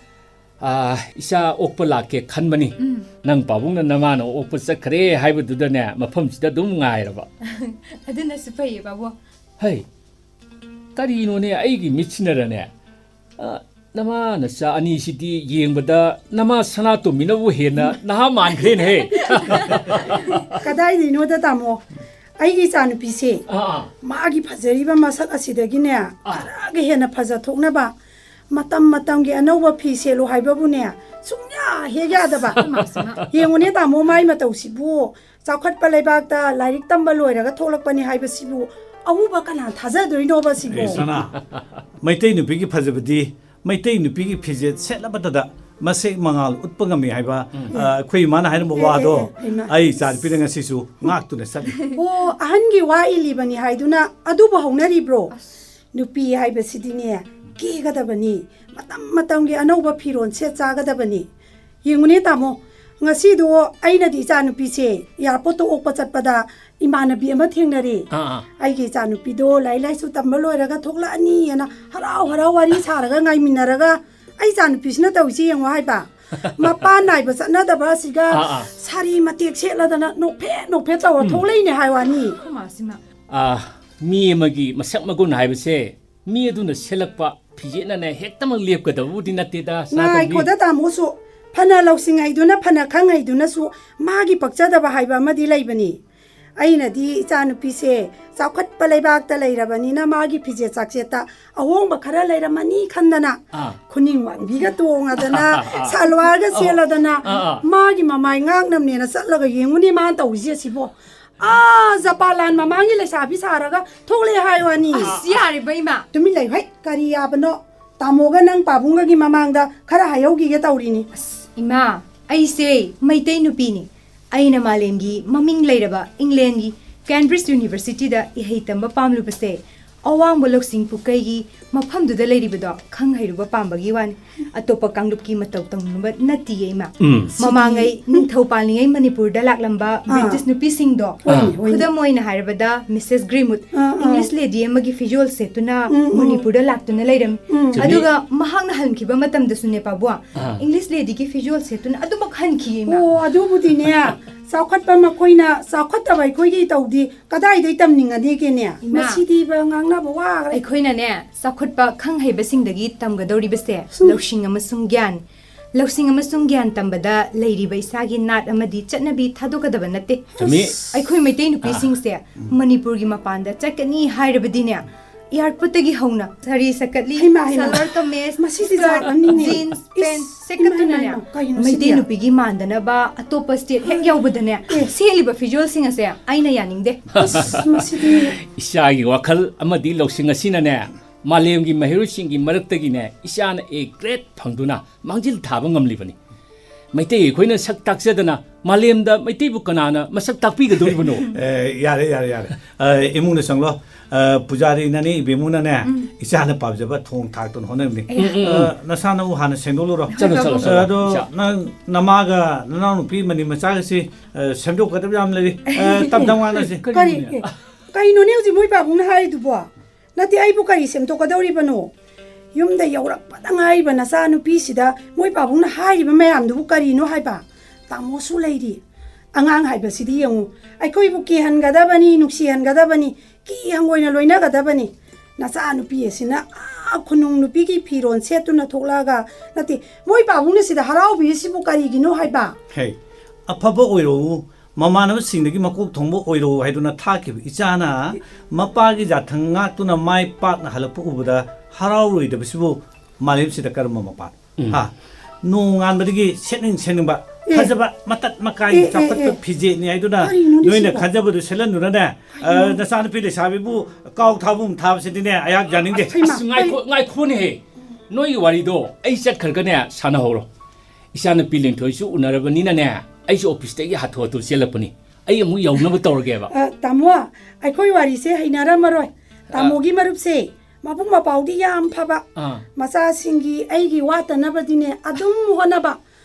ꯑ, ꯏꯆꯥ ꯑꯣꯛꯄ ꯂꯥꯛꯀꯦ ꯈꯟꯕꯅꯤ꯫ ꯎꯝ꯫ ꯅꯪ ꯄꯥꯕꯨꯡꯅ ꯅꯃꯥꯅ ꯑꯣꯛꯄ ꯆꯠꯈ꯭ꯔꯦ ꯍꯥꯏꯕꯗꯨꯗꯅꯦ, ꯃꯐꯝꯁꯤꯗ ꯑꯗꯨꯝ ꯉꯥꯏꯔꯕ꯫ ꯑꯗꯨꯅꯁꯨ ꯐꯩꯌꯦ, ꯄꯥꯕꯨꯡ꯫ ꯍꯩ, ꯀꯔꯤꯅꯣꯅꯦ, ꯑꯩꯒꯤ ꯃꯤꯠꯁꯤꯅꯔꯅꯦ? ꯑ, ꯅꯃꯥ ꯅꯆꯥ ꯑꯅꯤꯁꯤꯗꯤ ꯌꯦꯡꯕꯗ ꯅꯃꯥ ꯁꯅꯥꯇꯣꯝꯕꯤꯅꯕꯨ ꯍꯦꯟꯅ ꯅꯍꯥ ꯃꯥꯟꯈ꯭ꯔꯦꯅꯦꯍꯦ꯫ ꯀꯗꯥꯏꯗꯩꯅꯣꯗ, ꯇꯥꯃꯣ? ꯑꯩꯒꯤ ꯏꯆꯥꯅꯨꯄꯤꯁꯦ, ꯑꯥ, ꯑꯥ꯫ ꯃꯥꯒꯤ ꯐꯖꯔꯤꯕ ꯃꯁꯛ ꯑꯁꯤꯗꯒꯤꯅꯦ, ꯑꯥ꯫ ꯈꯔꯒ ꯍꯦꯟꯅ ꯐꯖꯊꯣꯛꯅꯕ ꯃꯇꯝ ꯃꯇꯝꯒꯤ ꯑꯅꯧꯕ ꯐꯤ ꯁꯦꯠꯂꯨ ꯍꯥꯏꯕꯕꯨꯅꯦ, ꯁꯨꯡꯌꯥ ꯍꯦꯛ ꯌꯥꯗꯕ꯫ ꯏꯃꯥ, ꯏꯃꯥ꯫ ꯌꯦꯡꯉꯨꯅꯦ, ꯇꯥꯃꯣ, ꯃꯥꯏ ꯃꯇꯧꯁꯤꯕꯨ꯫ ꯆꯥꯎꯈꯠꯄ ꯂꯩꯕꯥꯛꯇ ꯂꯥꯏꯔꯤꯛ ꯇꯝꯕ ꯂꯣꯏꯔꯒ ꯊꯣꯛꯂꯛꯄꯅꯤ ꯍꯥꯏꯕꯁꯤꯕꯨ ꯑꯎꯕ ꯀꯅꯥ ꯊꯥꯖꯗꯣꯏꯅꯣꯕ ꯁꯤꯕꯨ? ꯑꯦ, ꯁꯅꯥ, ꯃꯩꯇꯩ ꯅꯨꯄꯤꯒꯤ ꯐꯖꯕꯗꯤ ꯃꯩꯇꯩ ꯅꯨꯄꯤꯒꯤ ꯐꯤꯖꯦꯠ ꯁꯦꯠꯂꯕꯗꯗ ꯃꯁꯦꯛ ꯃꯉꯥꯜ ꯎꯠꯄ ꯉꯝꯃꯤ ꯍꯥꯏꯕ, ꯎꯝ꯫ ꯑ, ꯑꯩꯈꯣꯏ ꯏꯃꯥꯅ ꯍꯥꯏꯔꯝꯕ ꯑꯦ, ꯋꯥꯗꯣ ꯑꯦ, ꯑꯦ, ꯏꯃꯥ꯫ ꯑꯩ ꯏꯆꯥꯅꯨꯄꯤꯅ ꯉꯁꯤꯁꯨ ꯉꯥꯛꯇꯨꯅ ꯆꯠꯂꯤ꯫ ꯑꯣ, ꯑꯍꯟꯒꯤ ꯋꯥ ꯏꯜꯂꯤꯕꯅꯤ ꯍꯥꯏꯗꯨꯅ ꯑꯗꯨꯕꯨ ꯍꯧꯅꯔꯤꯕ꯭ꯔꯣ? ꯑꯁ꯫ ꯅꯨꯄꯤ ꯍꯥꯏꯕꯁꯤꯗꯤꯅꯦ, ꯀꯦꯒꯗꯕꯅꯤ, ꯃꯇꯝ ꯃꯇꯝꯒꯤ ꯑꯅꯧꯕ ꯐꯤꯔꯣꯜ ꯁꯦꯠ ꯆꯥꯒꯗꯕꯅꯤ꯫ ꯌꯦꯡꯉꯨꯅꯦ, ꯇꯥꯃꯣ, ꯉꯁꯤꯗꯣ ꯑꯩꯅꯗꯤ ꯏꯆꯥꯅꯨꯄꯤꯁꯦ ꯑꯦꯌꯥꯔꯄꯣꯔꯠꯇ ꯑꯣꯛꯄ ꯆꯠꯄꯗ ꯏꯃꯥꯟꯅꯕꯤ ꯑꯃ ꯊꯦꯡꯅꯔꯦ꯫ ꯑꯥ, ꯑꯥ꯫ ꯑꯩꯒꯤ ꯏꯆꯥꯅꯨꯄꯤꯗꯣ ꯂꯥꯏꯔꯤꯛ ꯂꯥꯏꯁꯨ ꯇꯝꯕ ꯂꯣꯏꯔꯒ ꯊꯣꯛꯂꯛꯑꯅꯤꯅ ꯍꯔꯥꯎ ꯍꯔꯥꯎ ꯋꯥꯔꯤ ꯁꯥꯔꯒ ꯉꯥꯏꯃꯤꯟꯅꯔꯒ, ꯑꯩ ꯏꯆꯥꯅꯨꯄꯤꯁꯤꯅ ꯇꯧꯔꯤꯁꯤ ꯌꯦꯡꯉꯣ ꯍꯥꯏꯕ꯫ ꯃꯄꯥꯟ ꯅꯥꯏꯕ ꯆꯠꯅꯗꯕ ꯑꯁꯤꯒ ꯑꯥ, ꯑꯥ꯫ ꯁꯥꯔꯤ ꯃꯇꯦꯛ ꯁꯦꯠꯂꯗꯅ ꯅꯣꯛꯐꯦꯠ ꯅꯣꯛꯐꯦꯠ ꯇꯧꯔ ꯎꯝ꯫ ꯊꯣꯛꯂꯛꯏꯅꯦ ꯍꯥꯏ ꯋꯥꯅꯤ꯫ ꯑꯩꯈꯣꯏ ꯃꯥꯁꯤꯅ꯫ ꯑꯥ, ꯃꯤ ꯑꯃꯒꯤ ꯃꯁꯛ ꯃꯒꯨꯟ ꯍꯥꯏꯕꯁꯦ ꯃꯤ ꯑꯗꯨꯅ ꯁꯦꯠꯂꯛꯄ ꯐꯤꯖꯦꯠꯅꯅꯦ ꯍꯦꯛꯇꯃꯛ ꯂꯦꯞꯀꯗꯕꯕꯨꯗꯤ ꯅꯠꯇꯦꯗ, ꯁꯅꯥꯇꯣꯝꯕꯤ꯫ ꯉꯥꯏꯈꯣꯗ ꯇꯥꯃꯣꯁꯨ, ꯐꯅ ꯂꯧꯁꯤꯡ ꯍꯩꯗꯨꯅ, ꯐꯅ ꯈꯪ ꯍꯩꯗꯨꯅꯁꯨ ꯃꯥꯒꯤ ꯄꯛꯆꯗꯕ ꯍꯥꯏꯕ ꯑꯃꯗꯤ ꯂꯩꯕꯅꯤ꯫ ꯑꯩꯅꯗꯤ ꯏꯆꯥꯅꯨꯄꯤꯁꯦ ꯆꯥꯎꯈꯠꯄ ꯂꯩꯕꯥꯛꯇ ꯂꯩꯔꯕꯅꯤꯅ ꯃꯥꯒꯤ ꯐꯤꯖꯦꯠ ꯆꯥꯛꯁꯦꯠꯇ ꯑꯍꯣꯡꯕ ꯈꯔ ꯂꯩꯔꯝꯃꯅꯤ ꯈꯟꯗꯅ ꯑꯥ꯫ ꯈꯨꯅꯤꯡ ꯋꯥꯡꯕꯤꯒ ꯇꯣꯡꯉꯗꯅ, ꯁꯥꯜꯋꯥꯔꯒ ꯑꯥ꯫ ꯁꯦꯠꯂꯗꯅ, ꯑꯥ, ꯑꯥ꯫ ꯃꯥꯒꯤ ꯃꯃꯥꯏ ꯉꯥꯛꯅꯕꯅꯦꯅ ꯆꯠꯂꯒ ꯌꯦꯡꯉꯨꯅꯦ ꯃꯥꯅ ꯇꯧꯔꯤꯁꯦ ꯑꯁꯤꯕꯣ꯫ ꯑꯥ, ꯖꯄꯥꯟ ꯂꯥꯟ ꯃꯃꯥꯡꯒꯤ ꯂꯩꯁꯥꯕꯤ ꯁꯥꯔꯒ ꯊꯣꯛꯂꯛꯑꯦ ꯍꯥꯏ ꯋꯥꯅꯤ꯫ ꯑꯁ, ꯌꯥꯔꯦꯕ, ꯏꯃꯥ꯫ ꯇꯨꯃꯤꯟ ꯂꯩꯌꯨ ꯍꯩ, ꯀꯔꯤ ꯌꯥꯕꯅꯣ? ꯇꯥꯃꯣꯒ ꯅꯪ ꯄꯥꯕꯨꯡꯒꯒꯤ ꯃꯃꯥꯡꯗ ꯈꯔ ꯍꯥꯏꯍꯧꯈꯤꯒꯦ ꯇꯧꯔꯤꯅꯤ꯫ ꯑꯁ, ꯏꯃꯥ, ꯑꯩꯁꯦ ꯃꯩꯇꯩ ꯅꯨꯄꯤꯅꯤ꯫ ꯑꯩꯅ ꯃꯥꯂꯦꯝꯒꯤ ꯃꯃꯤꯡ ꯂꯩꯔꯕ ꯏꯪꯂꯦꯟꯒꯤ ꯀꯦꯝꯕ꯭ꯔꯤꯖ ꯌꯨꯅꯤꯚꯔꯁꯤꯇꯤꯗ ꯏꯍꯩ ꯇꯝꯕ ꯄꯥꯝꯂꯨꯕꯁꯦ ꯑꯋꯥꯡꯕ ꯂꯧꯁꯤꯡ ꯄꯨꯀꯩꯒꯤ ꯃꯐꯝꯗꯨꯗ ꯂꯩꯔꯤꯕꯗꯣ ꯈꯪ ꯍꯩꯔꯨꯕ ꯄꯥꯝꯕꯒꯤ ꯋꯥꯅꯤ꯫ ꯑꯇꯣꯞꯄ ꯀꯥꯡꯂꯨꯞꯀꯤ ꯃꯇꯧ ꯇꯧꯅꯤꯡꯕ ꯅꯠꯇꯤꯌꯦ, ꯏꯃꯥ꯫ ꯎꯝ꯫ ꯃꯃꯥꯡꯉꯩ ꯅꯤꯡꯊꯧ ꯄꯥꯜꯂꯤꯉꯩ ꯃꯅꯤꯄꯨꯔꯗ ꯂꯥꯛꯂꯝꯕ ꯑꯥ꯫ ꯕ꯭ꯔꯤꯇꯤꯁ ꯅꯨꯄꯤꯁꯤꯡꯗꯣ, ꯍꯣꯏꯅꯦ, ꯍꯣꯏꯅꯦ꯫ ꯈꯨꯗꯝ ꯑꯣꯏꯅ ꯍꯥꯏꯔꯕꯗ ꯃꯤꯁꯦꯁ ꯒ꯭ꯔꯤꯟꯋꯨꯗ, ꯑꯥ, ꯑꯥ꯫ ꯏꯪꯂꯤꯁ ꯂꯦꯗꯤ ꯑꯃꯒꯤ ꯐꯤꯖꯣꯜ ꯁꯦꯠꯇꯨꯅ ꯎꯝ, ꯎꯝ꯫ ꯃꯅꯤꯄꯨꯔꯗ ꯂꯥꯛꯇꯨꯅ ꯂꯩꯔꯝꯃꯤ꯫ ꯎꯝ꯫ ꯆꯨꯝꯃꯤ꯫ ꯑꯗꯨꯒ ꯃꯍꯥꯛꯅ ꯍꯟꯈꯤꯕ ꯃꯇꯝꯗꯁꯨꯅꯦ, ꯄꯥꯕꯨꯡ, ꯑꯥ꯫ ꯏꯪꯂꯤꯁ ꯂꯦꯗꯤꯒꯤ ꯐꯤꯖꯣꯜ ꯁꯦꯠꯇꯨꯅ ꯑꯗꯨꯃꯛ ꯍꯟꯈꯤꯌꯦ, ꯏꯃꯥ꯫ ꯑꯣ, ꯑꯗꯨꯕꯨꯗꯤꯅꯦ, ꯆꯥꯎꯈꯠꯄ ꯃꯈꯣꯏꯅ ꯆꯥꯎꯈꯠꯇꯕ ꯑꯩꯈꯣꯏꯒꯤ ꯇꯧꯗꯤ ꯀꯗꯥꯏꯗꯩ ꯇꯝꯅꯤꯡꯉꯅꯤꯒꯦꯅꯦ? ꯏꯃꯥ꯫ ꯃꯁꯤꯗꯤꯕ ꯉꯥꯡꯅꯕ ꯋꯥꯈ꯭ꯔꯦ꯫ ꯑꯩꯈꯣꯏꯅꯅꯦ, ꯆꯥꯎꯈꯠꯄ ꯈꯪ ꯍꯩꯕꯁꯤꯡꯗꯒꯤ ꯇꯝꯒꯗꯧꯔꯤꯕꯁꯦ ꯁꯨꯝ꯫ ꯂꯧꯁꯤꯡ ꯑꯃꯁꯨꯡ ꯒ꯭ꯌꯥꯟ꯫ ꯂꯧꯁꯤꯡ ꯑꯃꯁꯨꯡ ꯒ꯭ꯌꯥꯟ ꯇꯝꯕꯗ ꯂꯩꯔꯤꯕ ꯏꯁꯥꯒꯤ ꯅꯥꯠ ꯑꯃꯗꯤ ꯆꯠꯅꯕꯤ ꯊꯥꯗꯣꯛꯀꯗꯕ ꯅꯠꯇꯦ꯫ ꯆꯨꯝꯃꯤ꯫ ꯑꯩꯈꯣꯏ ꯃꯩꯇꯩ ꯅꯨꯄꯤꯁꯤꯡꯁꯦ ꯑꯥ꯫ ꯎꯝ꯫ ꯃꯅꯤꯄꯨꯔꯒꯤ ꯃꯄꯥꯟꯗ ꯆꯠꯀꯅꯤ ꯍꯥꯏꯔꯕꯗꯤꯅꯦ, ꯑꯦꯌꯥꯔꯄꯣꯔꯠꯇꯒꯤ ꯍꯧꯅ ꯁꯥꯔꯤ ꯁꯀꯠꯂꯤ, ꯍꯩꯃꯥ, ꯍꯩꯃꯥ꯫ ꯁꯥꯜꯋꯥꯔ ꯀꯃꯦꯖ, ꯃꯁꯤꯗꯤ ꯁ꯭ꯀꯔꯠ, ꯖꯥꯠ ꯑꯃꯅꯤꯅꯦ꯫ ꯖꯤꯟꯁ, ꯏꯁ, ꯄꯦꯟꯠ ꯏꯃꯥ, ꯁꯦꯠꯀꯠꯇꯨꯅꯅꯦ, ꯏꯃꯥ, ꯀꯩꯅꯣ ꯃꯩꯇꯩ ꯁꯤꯗꯤ? ꯅꯨꯄꯤꯒꯤ ꯃꯥꯟꯗꯅꯕ ꯑꯇꯣꯞꯄ ꯁ꯭ꯇꯦꯠ ꯍꯦꯛ ꯌꯧꯕꯗꯅꯦ, ꯑꯦ꯫ ꯁꯦꯠꯂꯤꯕ ꯐꯤꯖꯣꯜꯁꯤꯡ ꯑꯁꯦ ꯑꯩꯅ ꯌꯥꯅꯤꯡꯗꯦ꯫ ꯑꯁ, ꯃꯁꯤꯗꯤ꯫ ꯏꯆꯥꯒꯤ ꯋꯥꯈꯜ ꯑꯃꯗꯤ ꯂꯧꯁꯤꯡ ꯑꯁꯤꯅꯅꯦ, ꯃꯥꯂꯦꯝꯒꯤ ꯃꯍꯩꯔꯣꯏꯁꯤꯡꯒꯤ ꯃꯔꯛꯇꯒꯤꯅꯦ ꯏꯆꯥꯅ ꯑꯦ ꯒ꯭ꯔꯦꯗ ꯐꯪꯗꯨꯅ ꯃꯥꯡꯖꯤꯜ ꯊꯥꯕ ꯉꯝꯂꯤꯕꯅꯤ꯫ ꯃꯩꯇꯩ ꯑꯩꯈꯣꯏꯅ ꯁꯛ ꯇꯥꯛꯆꯗꯅ ꯃꯥꯂꯦꯝꯗ ꯃꯩꯇꯩꯕꯨ ꯀꯅꯥꯅ ꯃꯁꯛ ꯇꯥꯛꯄꯤꯒꯗꯧꯔꯤꯕꯅꯣ? ꯑꯦ, ꯌꯥꯔꯦ, ꯌꯥꯔꯦ, ꯌꯥꯔꯦ꯫ ꯑ, ꯏꯃꯨꯡꯗ ꯆꯪꯂꯣ꯫ ꯑ, ꯄꯨꯖꯥꯔꯤꯅꯅꯦ, ꯏꯕꯦꯝꯃꯨꯅꯅꯦ, ꯎꯝ꯫ ꯏꯆꯥꯅ ꯄꯥꯝꯖꯕ ꯊꯣꯡ ꯊꯥꯛꯇꯨꯅ ꯍꯣꯠꯅꯕꯅꯤ꯫ ꯎꯝ, ꯎꯝ, ꯎꯝ꯫ ꯑ, ꯅꯁꯥꯅꯧ ꯍꯥꯟꯅ ꯁꯦꯡꯗꯣꯛꯂꯨꯔꯣ꯫ ꯆꯠꯂꯣ, ꯆꯠꯂꯣ, ꯑ, ꯆꯠꯂꯣ꯫ ꯑꯗꯣ ꯏꯆꯥ꯫ ꯅꯪ ꯅꯃꯥꯒ ꯅꯅꯥꯎꯅꯨꯄꯤ ꯃꯅꯤ ꯃꯆꯥꯒꯁꯤ, ꯑ, ꯁꯦꯝꯗꯣꯛꯀꯗꯕ ꯌꯥꯝ ꯂꯩꯔꯤ꯫ ꯑ, ꯇꯞ ꯇꯞ ꯉꯥꯡꯅꯁꯤ꯫ ꯀꯔꯤ? ꯀꯔꯤꯅꯣꯅꯦ? ꯀꯩꯅꯣꯅꯦ ꯍꯧꯖꯤꯛ ꯃꯣꯏ ꯄꯥꯕꯨꯡꯅ ꯍꯥꯏꯔꯤꯗꯨꯕꯣ? ꯅꯠꯇꯦ, ꯑꯩꯕꯨ ꯀꯔꯤ ꯁꯦꯝꯗꯣꯛꯀꯗꯧꯔꯤꯕꯅꯣ? ꯌꯨꯝꯗ ꯌꯧꯔꯛꯄꯗ ꯉꯥꯏꯔꯤꯕ ꯅꯆꯥꯅꯨꯄꯤꯁꯤꯗ ꯃꯣꯏ ꯄꯥꯕꯨꯡꯅ ꯍꯥꯏꯔꯤꯕ ꯃꯌꯥꯝꯗꯨꯕꯨ ꯀꯔꯤꯅꯣ ꯍꯥꯏꯕ? ꯇꯥꯃꯣꯁꯨ ꯂꯩꯔꯤ꯫ ꯑꯉꯥꯡ ꯍꯥꯏꯕꯁꯤꯗꯤ ꯌꯦꯡꯉꯨ, ꯑꯩꯈꯣꯏꯕꯨ ꯀꯤꯍꯟꯒꯗꯕꯅꯤ, ꯅꯨꯡꯁꯤꯍꯟꯒꯗꯕꯅꯤ, ꯀꯤ ꯍꯪꯒꯣꯏꯅ ꯂꯣꯏꯅꯒꯗꯕꯅꯤ꯫ ꯅꯆꯥꯅꯨꯄꯤ ꯑꯁꯤꯅ ꯑꯥ ꯈꯨꯅꯨꯡ ꯅꯨꯄꯤꯒꯤ ꯐꯤꯔꯣꯜ ꯁꯦꯠꯇꯨꯅ ꯊꯣꯛꯂꯛꯑꯒ, ꯅꯠꯇꯦ, ꯃꯣꯏ ꯄꯥꯕꯨꯡꯅ ꯁꯤꯗ ꯍꯔꯥꯎꯕꯤꯔꯤꯁꯤꯕꯨ ꯀꯔꯤꯒꯤꯅꯣ ꯍꯥꯏꯕ? ꯍꯦ, ꯑꯐꯕ ꯑꯣꯏꯔꯛꯎ, ꯃꯃꯥꯟꯅꯕꯁꯤꯡꯗꯒꯤ ꯃꯀꯣꯛ ꯊꯣꯡꯕ ꯑꯣꯏꯔꯛꯎ ꯍꯥꯏꯗꯨꯅ ꯊꯥꯈꯤꯕ ꯏꯆꯥꯅ ꯃꯄꯥꯒꯤ ꯌꯥꯊꯪ ꯉꯥꯛꯇꯨꯅ ꯃꯥꯏ ꯄꯥꯛꯅ ꯍꯜꯂꯛꯄ ꯎꯕꯗ ꯍꯔꯥꯎꯔꯣꯏꯗꯕꯁꯤꯕꯨ ꯃꯥꯂꯦꯝꯁꯤꯗ ꯀꯔꯝꯕ ꯃꯄꯥꯅꯣ? ꯎꯝ꯫ ꯍꯥ? ꯅꯣꯡꯉꯥꯟꯕꯗꯒꯤ ꯁꯦꯠꯅꯤꯡ ꯁꯦꯠꯅꯤꯡꯕ, ꯑꯦ꯫ ꯐꯖꯕ ꯃꯇꯠ ꯃꯀꯥꯏ ꯑꯦ, ꯑꯦ, ꯆꯥꯎꯈꯠꯄ ꯑꯦ꯫ ꯐꯤꯖꯦꯠꯅꯤ ꯍꯥꯏꯗꯨꯅ ꯀꯔꯤꯅꯣꯅꯦ ꯅꯣꯏꯅ ꯁꯤꯕꯣ? ꯈꯟꯖꯕꯗꯨ ꯁꯦꯠꯍꯟꯗꯨꯅꯅꯦ, ꯑ, ꯀꯔꯤꯅꯣ? ꯅꯆꯥꯅꯨꯄꯤ ꯂꯩꯁꯥꯕꯤꯕꯨ ꯀꯥꯎ ꯊꯥꯕꯨꯝ ꯊꯥꯕꯁꯤꯗꯤꯅꯦ ꯑꯩꯍꯥꯛ ꯌꯥꯅꯤꯡꯗꯦ꯫ ꯍꯩꯃꯥ, ꯑꯁ, ꯉꯥꯏꯈꯣ, ꯑꯩ ꯉꯥꯏꯈꯣꯅꯦꯍꯦ꯫ ꯅꯣꯏꯒꯤ ꯋꯥꯔꯤꯗꯣ ꯑꯩ ꯆꯠꯈ꯭ꯔꯒꯅꯦ ꯁꯥꯟꯅꯍꯧꯔꯣ꯫ ꯏꯆꯥꯅꯨꯄꯤ ꯂꯤꯟꯊꯣꯏꯁꯨ ꯎꯅꯔꯕꯅꯤꯅꯅꯦ, ꯑꯩꯁꯨ ꯑꯣꯐꯤꯁꯇꯒꯤ ꯍꯥꯊꯨ ꯍꯥꯊꯨ ꯆꯦꯜꯂꯛꯄꯅꯤ꯫ ꯑꯩ ꯑꯃꯨꯛ ꯌꯧꯅꯕ ꯇꯧꯔꯒꯦꯕ꯫ ꯑ, ꯇꯥꯃꯣ, ꯑꯩꯈꯣꯏ ꯋꯥꯔꯤꯁꯦ ꯍꯩꯅꯔꯝꯃꯔꯣꯏ꯫ ꯑ꯫ ꯇꯥꯃꯣꯒꯤ ꯃꯔꯨꯞꯁꯦ ꯃꯕꯨꯡ ꯃꯄꯥꯎꯗꯤ ꯌꯥꯝ ꯐꯕ꯫ ꯑꯥ꯫ ꯃꯆꯥꯁꯤꯡꯒꯤ ꯑꯩꯒꯤ ꯋꯥꯠꯇꯅꯕꯗꯤꯅꯦ ꯑꯗꯨꯝ ꯍꯣꯠꯅꯕ꯫